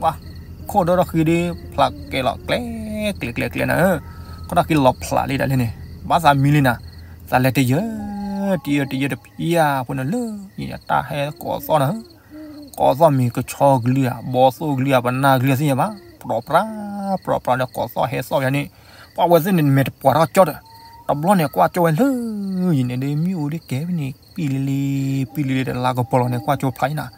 ပှၤ ခိၣ်ဒီထီၣ်ဃံဒီး ဖျးကဲလီၤကျဲ ကျဲကျဲကျဲနၤဧၢ ခိၣ်ထီၣ်ဃံလီၤဖျးလံဒၣ်လဲာ်န့ၣ် ဘၣ်သးမံလံနၤ သးလဲၤတယၢ တယၢတယၢတဖျၢၣ်ဖိန့ၣ်လၢ ယတၢ်ဟဲကိးသီၣ်နၤဧၢ ကိးသီၣ်မ့ၢ်ကဆီကလုၢ်ဧါ ဘီသိၣ်ကလုၢ်ဧါ ပနၢ်ကလုၢ်သ့ၣ်ညါဘၣ် ပြီပြး ပြီပြးဒီးကိးသီၣ်ဟဲသီၣ်ယၤန့ၣ် ပှၤဝဲသ့ၣ်န့ၣ် မဲာ်တပှၤထီၣ်ကၠီဒီး တဘျီန့ၣ် ကွၢ်ကၠီဝဲလၢ ယံၤန့ၣ်ဒီး မ့ၣ်အူဒ်ကဲဖဲန့ၣ် ပံလံလံ ပံလံလံဒီး လါကပီၤလီၤန့ၣ် ကွၢ်ကၠီဖျါအံၤနၤ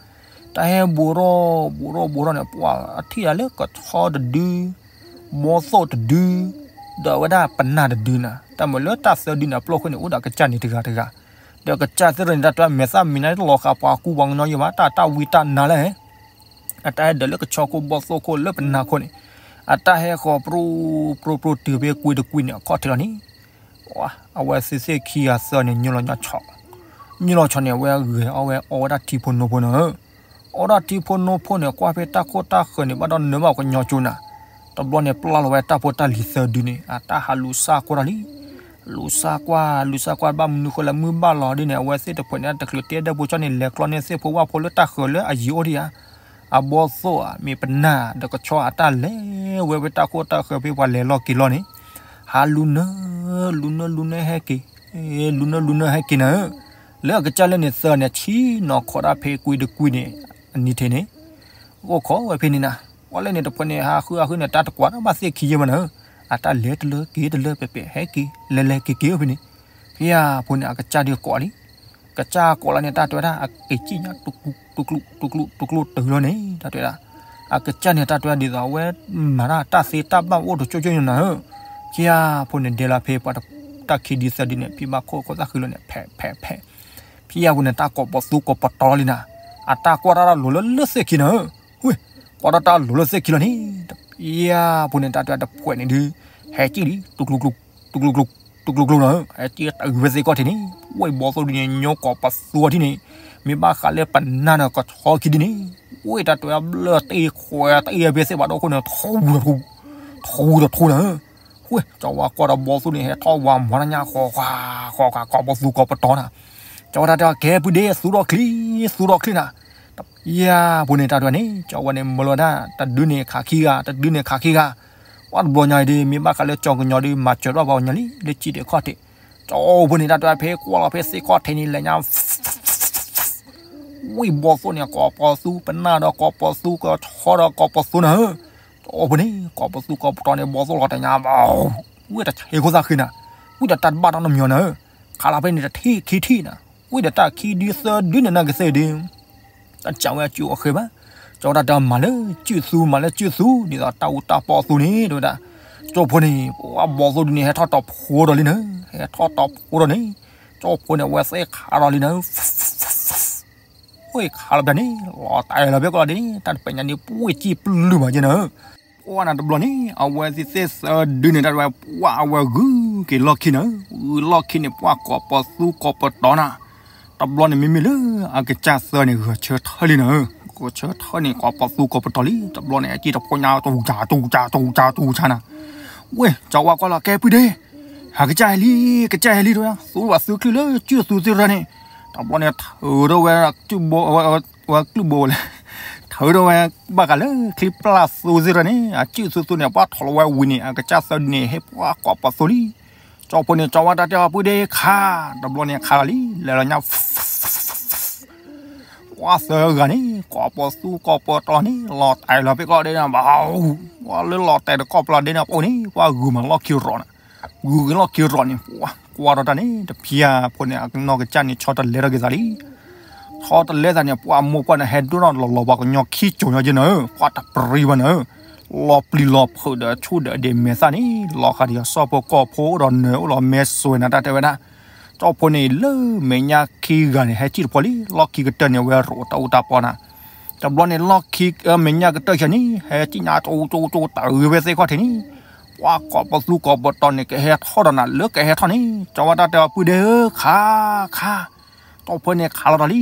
တၢ်ဟဲဘူးထီၣ် ဘူးထီၣ် ဘူးထီၣ်န့ၣ် ပှၤအထံၣ်ယၤလၢကဆီတဒု ဘီသိၣ်တဒု ဒီးဝဲဒၣ်ပနၢ်တဒုနၤ တၢ်မ့ၢ်လၢတၢ်သၢဒုန့ၣ် အပျီၢ်ခိၣ်န့ၣ် အိၣ်ဒီးကစၢ်န့ၣ်တဂၤတဂၤ ဒီးကစၢ်သ့ၣ်တဖၣ်န့ၣ် တၢ်တဲမဲာ်သၣ်မံၤန့ၣ် တလီၤဃာ်ပှၤကူပှၤကညီယဲၢ်ဘၣ် တၢ်တၢ်ဝံတၢ်နါလၢ အတၢ်ဟဲဒၢးလၢကဆီခိၣ်ဘီၣ်သိၣ်ခိၣ်လၢပနၢ်ခိၣ်န့ၣ်, အတၢ်ဟဲဃီၤပြူပြူပြူတုၤဖဲကွံတကွံန့ၣ် အခီၣ်ထံးလီၤန့ၣ်, အဝဲသ့ၣ်သ့ၣ်ခံဂၤသၢန့ၣ် ညိလီၤညါဆီၣ်, ညိလီၤဆီၣ်န့ၣ် အဝဲဂဲၤအီၣ်ဝဲအီဝဲဒၣ်ထံဖိနိဖိနၤဧၢ, အီဒၣ်ထံဖိနိဖိန့ၣ် ကွၢ်ဖဲတၢ်ခိၣ်တၢ်ဃၢၤန့ၣ် ဘၣ်ဒီးနၢၤဘၣ်ကညီကၠိနၤ, တဘျီန့ၣ် ပျၢ်လီၤဝဲတၢ်ဖိတၢ်လံၤသၢဒုန့ၣ် အတၢ်ဟးလူၤစၢ်ကွၢ်တၢ်လံ လူၤစၢ်ကွၢ် လူၤစၢ်ကွၢ် ဘၣ်မနုၤဃိလၢမုၢ်ဘၣ်လီၤဒ်န့ၣ် အဝဲသ့ၣ်တဖုန့ၣ် တချုးတဲဒၢးဖိကၠီန့ၣ် လဲၤကျီန့ၢ်သ့ၣ်ဖိဝၣ်ဖိလၢတၢ်ဃၢၤလၢအယံၤအိၣ်ဒံးဧါ, အဘီၣ်သိၣ်ဧါ မ့ၢ်ပနၢ်ဒီးကဆီအတၢ်လဲၤဝဲဖဲတၢ်ခိၣ်တၢ်ဃၢၤဖဲပှၤလဲၤလီၢ်က့ၤလီၢ်န့ၣ်, ဟးလူၤနၢ လူၤနၢလူၤနၢဟဲက့ၤ, လူၤနၢလူၤနၢဟဲက့ၤနၤဧၢ, လၢအကစၢ်လၢန့ၣ်သၢန့ၣ် ဆံနီၤခိးဒၣ်ဖဲကွံတကွံန့ၣ်, အနံၤထံးန့ၣ် အိၣ်ခိးဝဲဖဲန့ၣ်နၤ, ပှၤလၢန့ၣ်တဖုန့ၣ် ဟးဃုအဃုန့ၣ် တၢ်တကွၢ်ဒီးဘၣ်သ့ၣ်ခံယဲၢ်မးနၤဧၢ, အတၢ်လဲၤတလၢက့ၤတလၢပဲာ်ပဲာ်ဟဲက့ၤ လဲၤလဲၤက့ၤက့ၤအိၣ်ဖဲန့ၣ်, ဖဲအံၤဖိန့ၣ် အကစၢ်ဒုးကိးလံ, ကစၢ်ကိးလီၤန့ၣ် တၢ်တဲဝဲဒၣ် အက့ၤကံၣ်ညါ တူၢ်ကျူၢ် တူၢ်ကျူၢ် တူၢ်ကျူၢ် တူၢ်ကျူၢ်တုၤလီၤန့ၣ် တၢ်တဲဝဲဒၣ်, အကစၢ်န့ၣ် တၢ်တဲဝဲဒ်သိး အဝဲမၤတၢ်တၢ်သ့တၢ်ဘၣ်အိၣ်တကၠိကၠိညါနၤဧၢ, ဖဲအံၤဖိန့ၣ် ဒဲလီၤဖဲပှၤတၢ်ခံဒုသၢဒုန့ၣ် ဖံးဘၣ်ခိၣ်ခိၣ်သၣ်ဃံလီၤန့ၣ် ဖဲးဖဲးဖဲး ဖဲအံၤဖိန့ၣ် တၢ်ကိးပသူကိးပတီၤလီၤလံနၤ, အတၢ်ကွၢ်တၢ်လိၤလၢလၢသ့ၣ်ခံနၤဧၢ, ဝ့ၢ် ကွၢ်တၢ်တၢ်လိၤလၢသ့ၣ်ခံလီၤန့ၣ်, ဖဲအံၤဖိန့ၣ် တၢ်တဲဝဲဒၣ်တဖုန့ၣ်ဒုး ဟဲကံၣ်လံ တူၢ်ကျူၢ်ကျူၢ် တူၢ်ကျူၢ်ကျူၢ် တူၢ်ကျူၢ်ကျူၢ်နၤဧၢ, ဟဲကံၣ်တၢ်အုးဝဲသ့ၣ်ခီၣ်ထံးန့ၣ်, ဝ့ၢ်ဘီၣ်သိၣ်ဒုန့ၣ် ညိကိးပသူအထံၣ်န့ၣ်, မ့ၢ်ဘၣ်ဃးလၢပနၢ်ဒီးကဆီခံဒုန့ၣ်, ဝ့ၢ်တၢ်တဲဝဲဒၣ်ဘျၢၣ်တ့ၢ်ခွဲးတ့ၢ်ဖဲသ့ၣ်ဘၣ်ဒီးခိၣ်န့ၣ် ထူထူ ထူထူနၤဧၢ, ဝ့ၢ် ကၠီဝါကွၢ်ဒီးဘီၣ်သိၣ်န့ၣ် ဟဲထီၣ်ဝါမၤတၢ်ညါ ဃီၤဃီၤဃီၤဃီၤ ကိးပသူကိးပတီၤနၤ, ကၠီဝါတၢ်တဲ ကဲပုၢ်ဒ့ သူဒီးချံ သူဒီးချံနၤ, ဖဲအံၤဖိန့ၣ် တၢ်တဲဝဲန့ၣ် ကၠီဝါန့ၣ် မၢလီၤဒၣ် တဒုန့ၣ်ခးခံဂၤ တဒုန့ၣ်ခးခံဂၤ, ပှၤတဘျီညါအံၤဒုး မ့ၢ်ဘၣ်ဃးလၢကၠီကညီဒုး မၤစၢၤထီၣ်ပှၤကညီလံ လၢကံၣ်ဒဲးခီၣ်ထံး, ကၠီဖိန့ၣ် တၢ်တဲဝဲဖဲကွၢ်လီၤဖဲသ့ၣ်ခီၣ်ထံးန့ၣ် လဲၤညါ ဝ့ၢ်ဘီၣ်သိၣ်န့ၣ် ကိးပသူ ပနၢ်ဒီးကိးပသူ ကဆီဒီးကိးပသူနၤဧၢ, ကၠီဖိန့ၣ် ကိးပသူကိးပတီၤန့ၣ် ဘီၣ်သိၣ်လီၤတဲာ်ညါ ဝ့ၢ်တဆဲးခိၣ်သၣ်ဃံနၤ, ဝ့ၢ်ဒီးတၢ်တဘၣ်တၢ်နီတမံၤနၤဧၢ, ခးလီၤဖဲန့ၣ်တထံၣ်ခံထံၣ်နၤ, ဝ့ၢ်ဒီးတၢ်ခံဒုသၢဒုန့ၣ် နကသ့ၣ်ဒုး တၢ်စံးဝဲအစုအိၣ်ဃ့ဘၣ်, ကၠီဝါတၢ်တဲမၤလၢစုသူ မၤလၢစုသူ ဒ်သိးတၢ်အူတၢ်ပီအသူန့ၣ် တဲဝဲဒၣ်, ကၠီဖိန့ၣ် ပှၤဘီၣ်သိၣ်ဒုန့ၣ် ဟဲထီၣ်တီၤဖိဒီးလံနၤ, ဟဲထီၣ်တီၤဖိဒီးန့ၣ်, ကၠီဖိန့ၣ် အဝဲသ့ၣ်ခးဒီးလံနၤ, ဝ့ၢ်ခးလီၤဖဲန့ၣ် လီၤတဲာ်လီၤဖဲကီးလီၤဒ်န့ၣ် တၢ်တပညါဒ်ပှ့ၤကံၣ်ပလုၢ်မးက့နၤ, ပှၤနၤတဘျီန့ၣ် အဝဲသ့ၣ်သၢဒုန့ၣ် တၢ်တဲဝဲ ပှၤအဝဲဂုၤက့ၤလီၢ်ခံနၤ, ဂုၤလီၢ်ခံန့ၣ် ပှၤကိးပသူကိးပတီၤနၤ, တဘျီန့ၣ် မ့မ့ၢ်လၢအကစၢ်သၢန့ၣ် ဂဲၤဆၢထၢၣ်လံနၤ, ဂဲၤဆၢထၢၣ်န့ၣ် ကိးပသူကိးပတီၤလံ တဘျီန့ၣ် အကံၣ်တဖိညါ တူၢ်ကၠး တူၢ်ကၠး တူၢ်ကၠး တူၢ်ကၠးနၤ, ဝ့ၢ် ကၠီဝါကွၢ်လီၤ ကဲပုၢ်ဒ့ အကစၢ်ဟဲလံ ကစၢ်ဟဲလံတဲဝဲ သူဘၣ်သူချံလၢစုသူသ့ၣ်တဖၣ်န့ၣ်, တဘျီန့ၣ် ထုးထီၣ်ဝဲ ဝဲကျုၢ်ဘိဝဲလဲၣ်, ထုးထီၣ်ဝဲ ဘၣ်ဃးလၢချံပျၢ်သူသ့ၣ်တဖၣ်န့ၣ် အစုသူသူန့ၣ် ပှၤထီၣ်လီၤဝဲဝံၤန့ၣ် အကစၢ်သၢဒုန့ၣ် ဟဲပှၤကိးပသူလံ, ကၠီဖိန့ၣ် ကၠီဝါတၢ်တဲအီၤ ပုၢ်ဒ့ခး, တဘျီန့ၣ်ခးလီၤလံ လဲၤလီၤညါ ပှၤသၢဂၤန့ၣ် ကိးပသူကိးပတီၤန့ၣ် လီၤတဲာ်လီၤဖဲကီးဒ်န့ၣ်ဘၣ်, ပှၤလၢလီၤတဲာ်တကိးပတီၤဒ်န့ၣ် ပအိၣ်န့ၣ် ပှၤဂုၤမးလီၢ်ခံရီၤနၤ, ဂုၤက့ၤလီၢ်ခံရီၤန့ၣ် ပှၤကွၢ်ထီၣ်တၢ်န့ၣ် တဖျၢၣ်ဖိန့ၣ် အနီၢ်ကစၢ်န့ၣ် ဆီတလဲထီၣ်က့ၤသးလံ, ဆီတလဲသးန့ၣ် ပှၤမိၢ်ပှၢ်န့ၣ် ဟဲဒိၣ်ထီၣ်လီၤလီၤပှၤကညီခံကိၤညီက့နၤဧၢ, ပှၤတပရံဘၣ်နၤဧၢ, လီၤပျံၤလီၤဖုးဒီးဆူၣ်ဒီးအဒဲမဲာ်သၣ်န့ၣ် လီၤဃာ်ဒီးအစီၤဖိကီၢ်ဖိဒီးနၢၤအိၣ်လီၤမဲာ်စွဲနၤ တၢ်တဲဝဲဒၣ် ကၠီဖိန့ၣ် လၢမဲာ်ညါခံဂၤန့ၣ် ဟဲကံၣ်တဖိလံ လီၢ်ခံကတၢၢ်န့ၣ် အဝဲရိးတၢ်အူတၢ်ပီနၤ, တဘျီန့ၣ် လီၢ်ခံ မဲာ်ညါကတၢၢ်ခံဂၤန့ၣ် ဟဲကံၣ်ညါ ကၠိကၠိကၠိ တၢ်ဂ့ၤဝဲသ့ၣ်ခီၣ်ထံးန့ၣ်, ပှၤကိးပသူကိးပတီၤန့ၣ် ကဟဲထီၣ်ဒီးနၤ လၢကဟဲထီၣ်န့ၣ် ကၠီဝါတၢ်တဲအီၤ ပုၢ်ဒ့ဧၢ ခး ခး, ကၠီဖိန့ၣ်ခးလီၤတၢ်လံ ခးလီ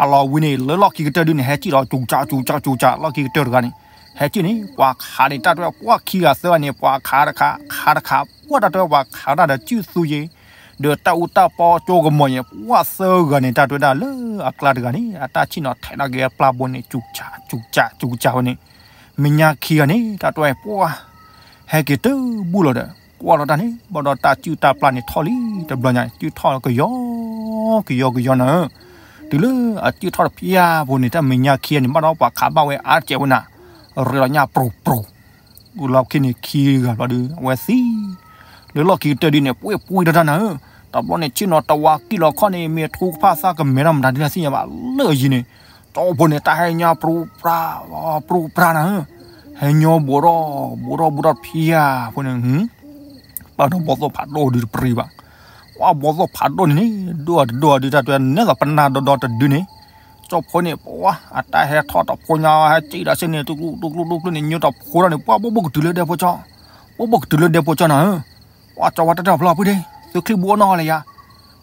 ၤဝံၤန့ၣ် လၢလီၢ်ခံကတၢၢ်ဒုန့ၣ် ဟဲကံၣ်လီၤ ကၠူကၠး ကၠူကၠး ကၠူကၠး လီၢ်ခံကတၢၢ်တဂၤန့ၣ် ဟဲကံၣ်န့ၣ် ပှၤခးန့ၣ် တၢ်တဲဝဲ ပှၤခံဂၤသၢဂၤန့ၣ် ပှၤခးတခါ ခးတခါ ပှၤတၢ်တဲဝဲ ပှၤခးတၢ်ဒီးစုသူယ့ၤ ဒီးတၢ်အူတၢ်ပီကၠိကမီၤယ့ၤ ပှၤသၢဂၤန့ၣ် တၢ်တဲဝဲဒၣ်လၢအကျါတဂၤန့ၣ် အတၢ်ဆ့ၣ်နီၤထဲးဒၣ်က့ၤအပျၢ်ဘိန့ၣ် ကၠူကၠး ကၠူကၠး ကၠူကၠးဝဲန့ၣ် မဲာ်ညါခံဂၤန့ၣ် တၢ်တဲဝဲ ပှၤ ဟဲက့ၤတဘူၣ်လီၤဒီး ကွၢ်လီၤတၢ်န့ၣ် ဘၣ်ဒီးတၢ်စုၣ်တၢ်ပျၢ်န့ၣ်ထီၣ်လံ တဘျီညါ စုၣ်ထီၣ်ကယီကယီကယီနၤဧၢ, တုၤလၢအစုၣ်ထီၣ်တဖျၢၣ်ဖိန့ၣ် တၢ်မဲာ်ညါခံဂၤန့ၣ် ဘၣ်ဒီးပှၤခးဘၣ်ဝဲအါတကဲးဝဲနၤ, ရ့လီၤညါပြူၤပြူၤ, လီၢ်ခံန့ၣ်ခံဂၤဘျီဒီး အဝဲသံ လၢလီၢ်ခံကတၢၢ်ဒုန့ၣ် ပှ့ၤပှ့ၤတၢ်တၢ်နၤဧၢ, တဘျီန့ၣ် ဆ့ၣ်နီၤတဝါကံၣ်လီၤခီၣ်န့ၣ် မ့ၢ်ထူကဖၣ်သၣ်ကမဲထီၣ်မတၤဒ်လဲၣ်သ့ၣ်ညါဘၣ်လၢအယံၤန့ၣ်, ကၠီဖိန့ၣ် တၢ်ဟဲညါပြူၤပြါ ပြူၤပြါနၤဧၢ, ဟဲညါဘူးထီၣ် ဘူးထီၣ်ဘူးထီၣ်တဖျၢၣ်ဖိန့ၣ် ပာ်ဒီးဘီၣ်သိၣ်ဖးဒိၣ်ဒုတပရံဘၣ်, ပှၤဘီၣ်သိၣ်ဖးဒိၣ်န့ၣ်န့ၣ် ဒိၣ်အတဒိၣ်အဒုတၢ်တဲနဲၣ်သးပနၢ်ဒီဒီတဒုန့ၣ်, ကၠီဖိန့ၣ် ပှၤအတၢ်ဟဲထီၣ်တဖိညါ ဟဲစံၣ်ဒီးစ့ၢ်န့ၣ် တူၢ်ကျူၣ်တူၢ်ကျူၣ်န့ၣ် ညိတဖိထီၣ်န့ၣ် ပှၤဘိၣ်ဘိၣ်ကတုၤလၢဒဲဖိကၠီ, ဘိၣ်ဘိၣ်ကတုၤလၢဒဲဖိကၠီနၤဧၢ. ပှၤကၠီဝါတၢ်တဲအီၤဖျီဖုဒ့ သုချံၣ်ဘိအိၣ်နီတဂၤလၢၤယါ.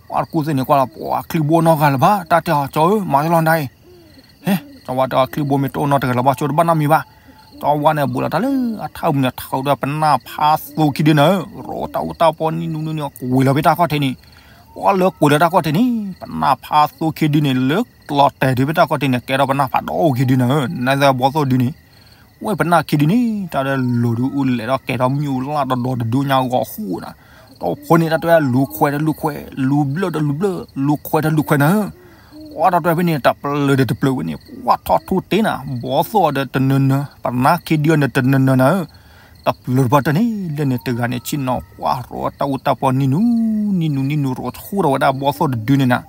ပှၤတကူသ့ၣ်န့ၣ်ကွၢ်လီၤ ပှၤချံၣ်ဘိအိၣ်နီတဂၤလၢၤဘၣ် တၢ်တဲအီၤကၠီဧၢ မၤတလီၤနဒါအံၤ ဟ့, ကၠီဝါတဲအီၤချံၣ်ဘိမ့ၢ်တအိၣ်နီတဂၤလၢၤဘၣ် ကၠီတဘၣ်နီတမံၤဘၣ်. ကၠီဝါန့ၣ် ဘူးလီၤတၢ်လၢအထၢၣ်ပူၤန့ၣ် ထီၣ်ဒီးပနၢ်ဖးသိခံဒုနၤဧၢ, ရိးတၢ်အူတၢ်ပီနံၣ်နူနူန့ၣ် ကွံာ်လီၤဖဲတၢ်ခီၣ်ထံးန့ၣ်, ပှၤလၢကွံာ်လီၤတၢ်ခီၣ်ထံးန့ၣ် ပနၢ်ဖးသိခံဒုန့ၣ် လၢလီၤတဲာ်ဒုဖဲတၢ်ခီၣ်ထံးန့ၣ် ကဲထီၣ်ပနၢ်ဖးဒိၣ်ခံဒုနၤဧၢ, နသဘီသိၣ်ဒုန့ၣ် ဝဲပနၢ်ခံဒုန့ၣ် တၢ်ဒီးလိၤဒုအိၣ်လဲၤဒီးကဲထီၣ်မုၢ်လၢ်ဒီးဒီတဒုညါဂီၤဃူနၤ, တၢ်ဖိန့ၣ်တၢ်တဲလူၤခွဲးဒီးလူၤခွဲး လူၤဘျၢၣ်ဒီးလူၤဘျၢၣ် လူၤခွဲးဒီးလူၤခွဲးနၤဧၢ. ပှၤတၢ်တဲဖဲန့ၣ် တပျၢၤဒီးတပျၢၤဝဲန့ၣ် ပှၤထီၣ်ထူတ့နၤ ဘီသိၣ်အီၤဒီးတနၢၤနၢၤ ပနၢ်ခံဒုအီၤန့ၣ်တနၢၤနၢၤနၤဧၢ. တပျၢၤတပှၢ်တၢ်န့ၣ် လၢန့ၣ်တဂၤန့ၣ် ဆ့ၣ်နီၤကွၢ်ရိးတၢ်အူတၢ်ပီနံၣ်နူ နံၣ်နူနံၣ်နူရိးဆူၣ်ဒီးဝဲဒၣ်ဘီသိၣ်တဒုန့ၣ်နၤ,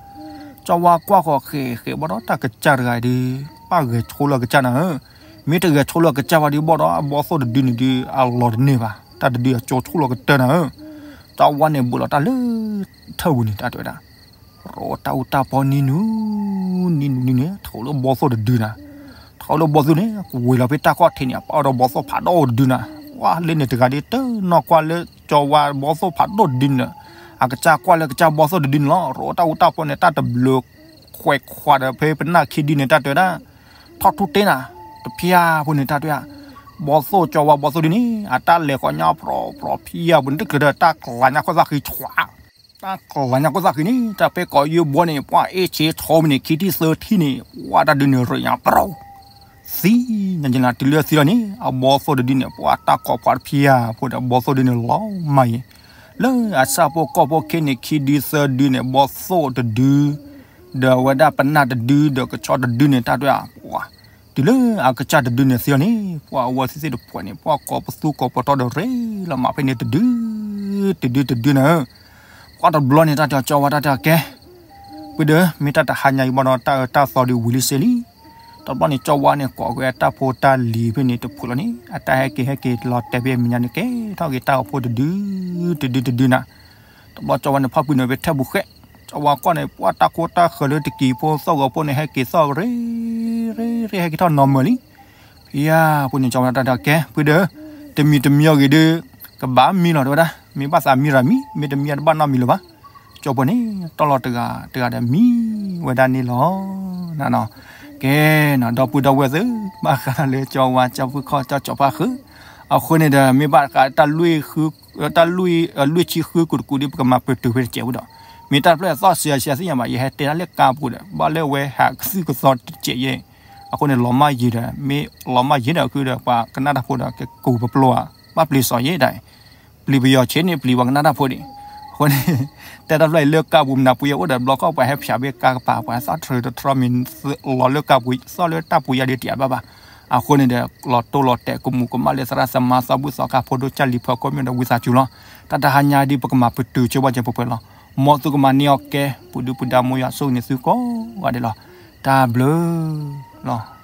ကၠီဝါကွၢ်ဃီၤဃဲၤဃဲၤဘၣ်ဒီးတၢ်ကစၢ်တဂၤအံၤဒု ဘၣ်ဂဲၤဆိလီၤကစၢ်နၤဧၢ, မ့ၢ်တဂဲၤဆိလီၤကစၢ်ဘၣ်ဒုဘၣ်ဒီး အဘီသိၣ်တဒုန့ၣ်ဒု အလီၤတန့ၢ်ဘၣ် တၢ်တဒုအကၠိဆူၣ်လီၤကတၢၢ်နၤဧၢ. ကၠီဝါန့ၣ်ဘူးလီၤတၢ်လၢ ထၢၣ်ပူၤန့ၣ် တၢ်တဲဝဲဒၣ် ရိးတၢ်အူတၢ်ပီနံၣ်နူ နံၣ်နူနံၣ်နူန့ၣ် ထီၣ်လၢဘီသိၣ်တဒုနၤ, ထီၣ်လၢဘီသိၣ်န့ၣ် ကွံာ်လီၤဖဲတၢ်ခီၣ်ထံးန့ၣ် ပာ်အီၤဒီးဘီသိၣ်ဖးဒိၣ်တဒုနၤ, ဝါလၢန့ၣ်တဂၤဒုတနီၢ်ကွၢ်လၢကၠီဝါဘီသိၣ်ဖးဒိၣ်တဒုန့ၣ်, အကစၢ်ကွၢ်လၢကစၢ်ဘီသိၣ်တဒုန့ၣ်လီၤ ရိးတၢ်အူတၢ်ပီန့ၣ် တၢ်တဘျၢခွဲးခွးဒီးဖဲပနၢ်ခံဒုန့ၣ် တၢ်တဲဝဲဒၣ် ထီၣ်ထူတ့နၤ, တဖျၢၣ်ဖိန့ၣ် တၢ်တဲဝဲဒၣ် ဘီသိၣ်ကၠီဝါဘီသိၣ်ဒုန့ၣ် အတၢ်လဲၤဃီညါဖြီဖြီဖျၢၣ်ဖိန့ၣ် တချုးဒီးတၢ်ကလၤညါခိၣ်သၣ်ဃံဆှး တၢ်ကလၤညါခိၣ်သၣ်ဃံန့ၣ် တၢ်ဖဲကီးယိဘီန့ၣ် ပှၤအ့ၣ်ဆ့ထီမံၤန့ၣ် ခံထံၣ်သၢထံၣ်န့ၣ် ပှၤတၢ်ဒုန့ၣ်ရ့ၣ်ညါပရီ သံညါညါလၢတုၤလၢသံလီၤန့ၣ် အဘီသိၣ်တဒုန့ၣ် ပှၤတၢ်ကိးဖှးတဖျၢၣ်ဖိဒီး ဘီသိၣ်ဒုန့ၣ်လီၤမၢ်ယံၤ, လၢအဆၣ်ဖိကီၢ်ဖိခဲန့ၣ် ခံဒုသၢဒုန့ၣ် ဘီသိၣ်တဒု ဒီးဝဲဒၣ်ပနၢ်တဒု ဒီးကဆီတဒုန့ၣ် တၢ်တဲဝဲဒၣ် ပှၤ တုၤလၢအကစၢ်တဒုန့ၣ်သံလီၤန့ၣ် ပှၤအဝဲသ့ၣ်သ့ၣ်တဖှဲးန့ၣ် ပှၤကိးပသူကိးပတီၢ်ဒီးရ့လီၤမးဖဲန့ၣ်တဒု တဒုတဒုနၤဧၢ, ပှၤတဘျီန့ၣ် တၢ်တဲအီၤကၠီဝါ တၢ်တဲအီၤကဲ ပုၢ်ဒီး မ့ၢ်တၢ်တဟါညါအံၤဘၣ်ဒီး တၢ်အၢတၢ်သီဒုဝံၤလံစ့လံ, တဘျီန့ၣ် ကၠီဝါန့ၣ် ကိးက့ၤအတၢ်ဖိတၢ်လံၤဖဲန့ၣ်တဖှဲးလီၤန့ၣ် အတၢ်ဟဲက့ၤဟဲက့ၤလီၤတဲာ်ဖဲအမဲာ်ညါန့ၣ် ကဲထီၣ်က့ၤတၢ်ဂီၤဖိတဒု တဒုတဒုနၤ, တဘျီကၠီဝါန့ၣ် ဖီၣ်ပှံၤန့ၣ်ဖဲထဲပူၤဃဲ, ကၠီဝါကွၢ်န့ၣ် ပှၤတၢ်ကိၢ်တၢ်ဃၢၤလၢတက့ၤဖိသီၣ်ဂီၤဖိန့ၣ် ဟဲက့ၤသီၣ်ရ့ ရ့ ရ့ ဟဲက့ၤထီၣ်နီၤမၢၢ်လံ, ဖဲယါပူၤန့ၣ် ကၠီဝါတၢ်တဲအီၤကဲ ပုၢ်ဒီး တမံၤတမံၤအဂ့ၤဒီး ကဘၣ်မံလီၤ တဲဝဲဒၣ်, မ့ၢ်ဘၣ်သးမံရၤမံ, မ့ၢ်တမံတဘၣ်နီတမံၤလၢၤဘၣ်, ကၠီဖိန့ၣ် တီၢ်လီၤတဂၤတဂၤဒီးမံဝဲဒၣ်န့ၣ်လီၤ. ကဲနီၤ ဒီပုၢ်ဒီဝဲၢ်သ့ၣ် ဘၣ်ဃးလၢကၠီဝါ ကၠီဖုခီၣ်ကၠီစီၤပၤဃု, အဃိန့ၣ်ဒီး မ့ၢ်ဘၣ်ဃးတၢ် တၢ်လွံၢ်ဆံဃုကတကူးဒီး ပကမၤပတုာ်ဖဲတစဲးဖိဒီး, မ့ၢ်တၢ်တဖျၢၣ်သီၣ်စံးအစံးသ့ၣ်ညါဘၣ် ယဟဲတဲတၢ်လၢကါပူၤဒီး ဘၣ်လၢဝဲဟးကသုၣ်ကသီတစဲးယဲၢ်, အဃိန့ၣ် လီၤမၢ်ယံၤဒီး မ့ၢ်လီၤမၢ်ယံၤဒီး အခုဒီး ပှၤကနၣ်တၢ်ဖိဒီး ကကူးပပျိဧါ, ဘၣ်ပျံၤစီၤယဲၢ်ဒၣ် ပျံၤပယီၤဆ့န့ၣ် ပျံၤပှၤကနၣ်တၢ်ဖိန့ၣ်, အဃိန့ၣ် တဲတၢ်ဖျၢၣ်အံၤလၢကါပူၤ မနၤပူၤယဲၢ်အိၣ်ဒီး ဘျီခီၣ်ပှၤဟဲဖျါဘၣ်ကါကပၤ ပှၤသီၣ်တြၢၤတတြီမံၤ လီၤလၢကါပူၤ သီၣ်လၢတၢ်ပူၤယါဒုးတံၢ်အါဘၣ်ဘၣ်, အဃိန့ၣ်ဒီး လီၤတိၢ်လီၤတဲာ်ကမူးကမၣ်လၢသရၣ်သမါသီဘူၣ်သီခါ ဖိဒိၣ်ကၢ်လံၤဖီခိၣ်မ့ၢ်ဒီးဝံသးစူၤလီၤ. တၢ်တဟါညါဒ်ပကမၤပတုာ်ဆိဘၣ်ကဲပှဲၤပှဲၤလီၤ. မ်သုကမၤန့ၢ်အီၤကဲ ပူၤဒုပူၤဒါမိၢ်ယွၤဆိၣ်ဂ့ၤန့ၢ်သုကိးဂၤဒဲးလီၤ. တၢ်ဘျုးလီၤ.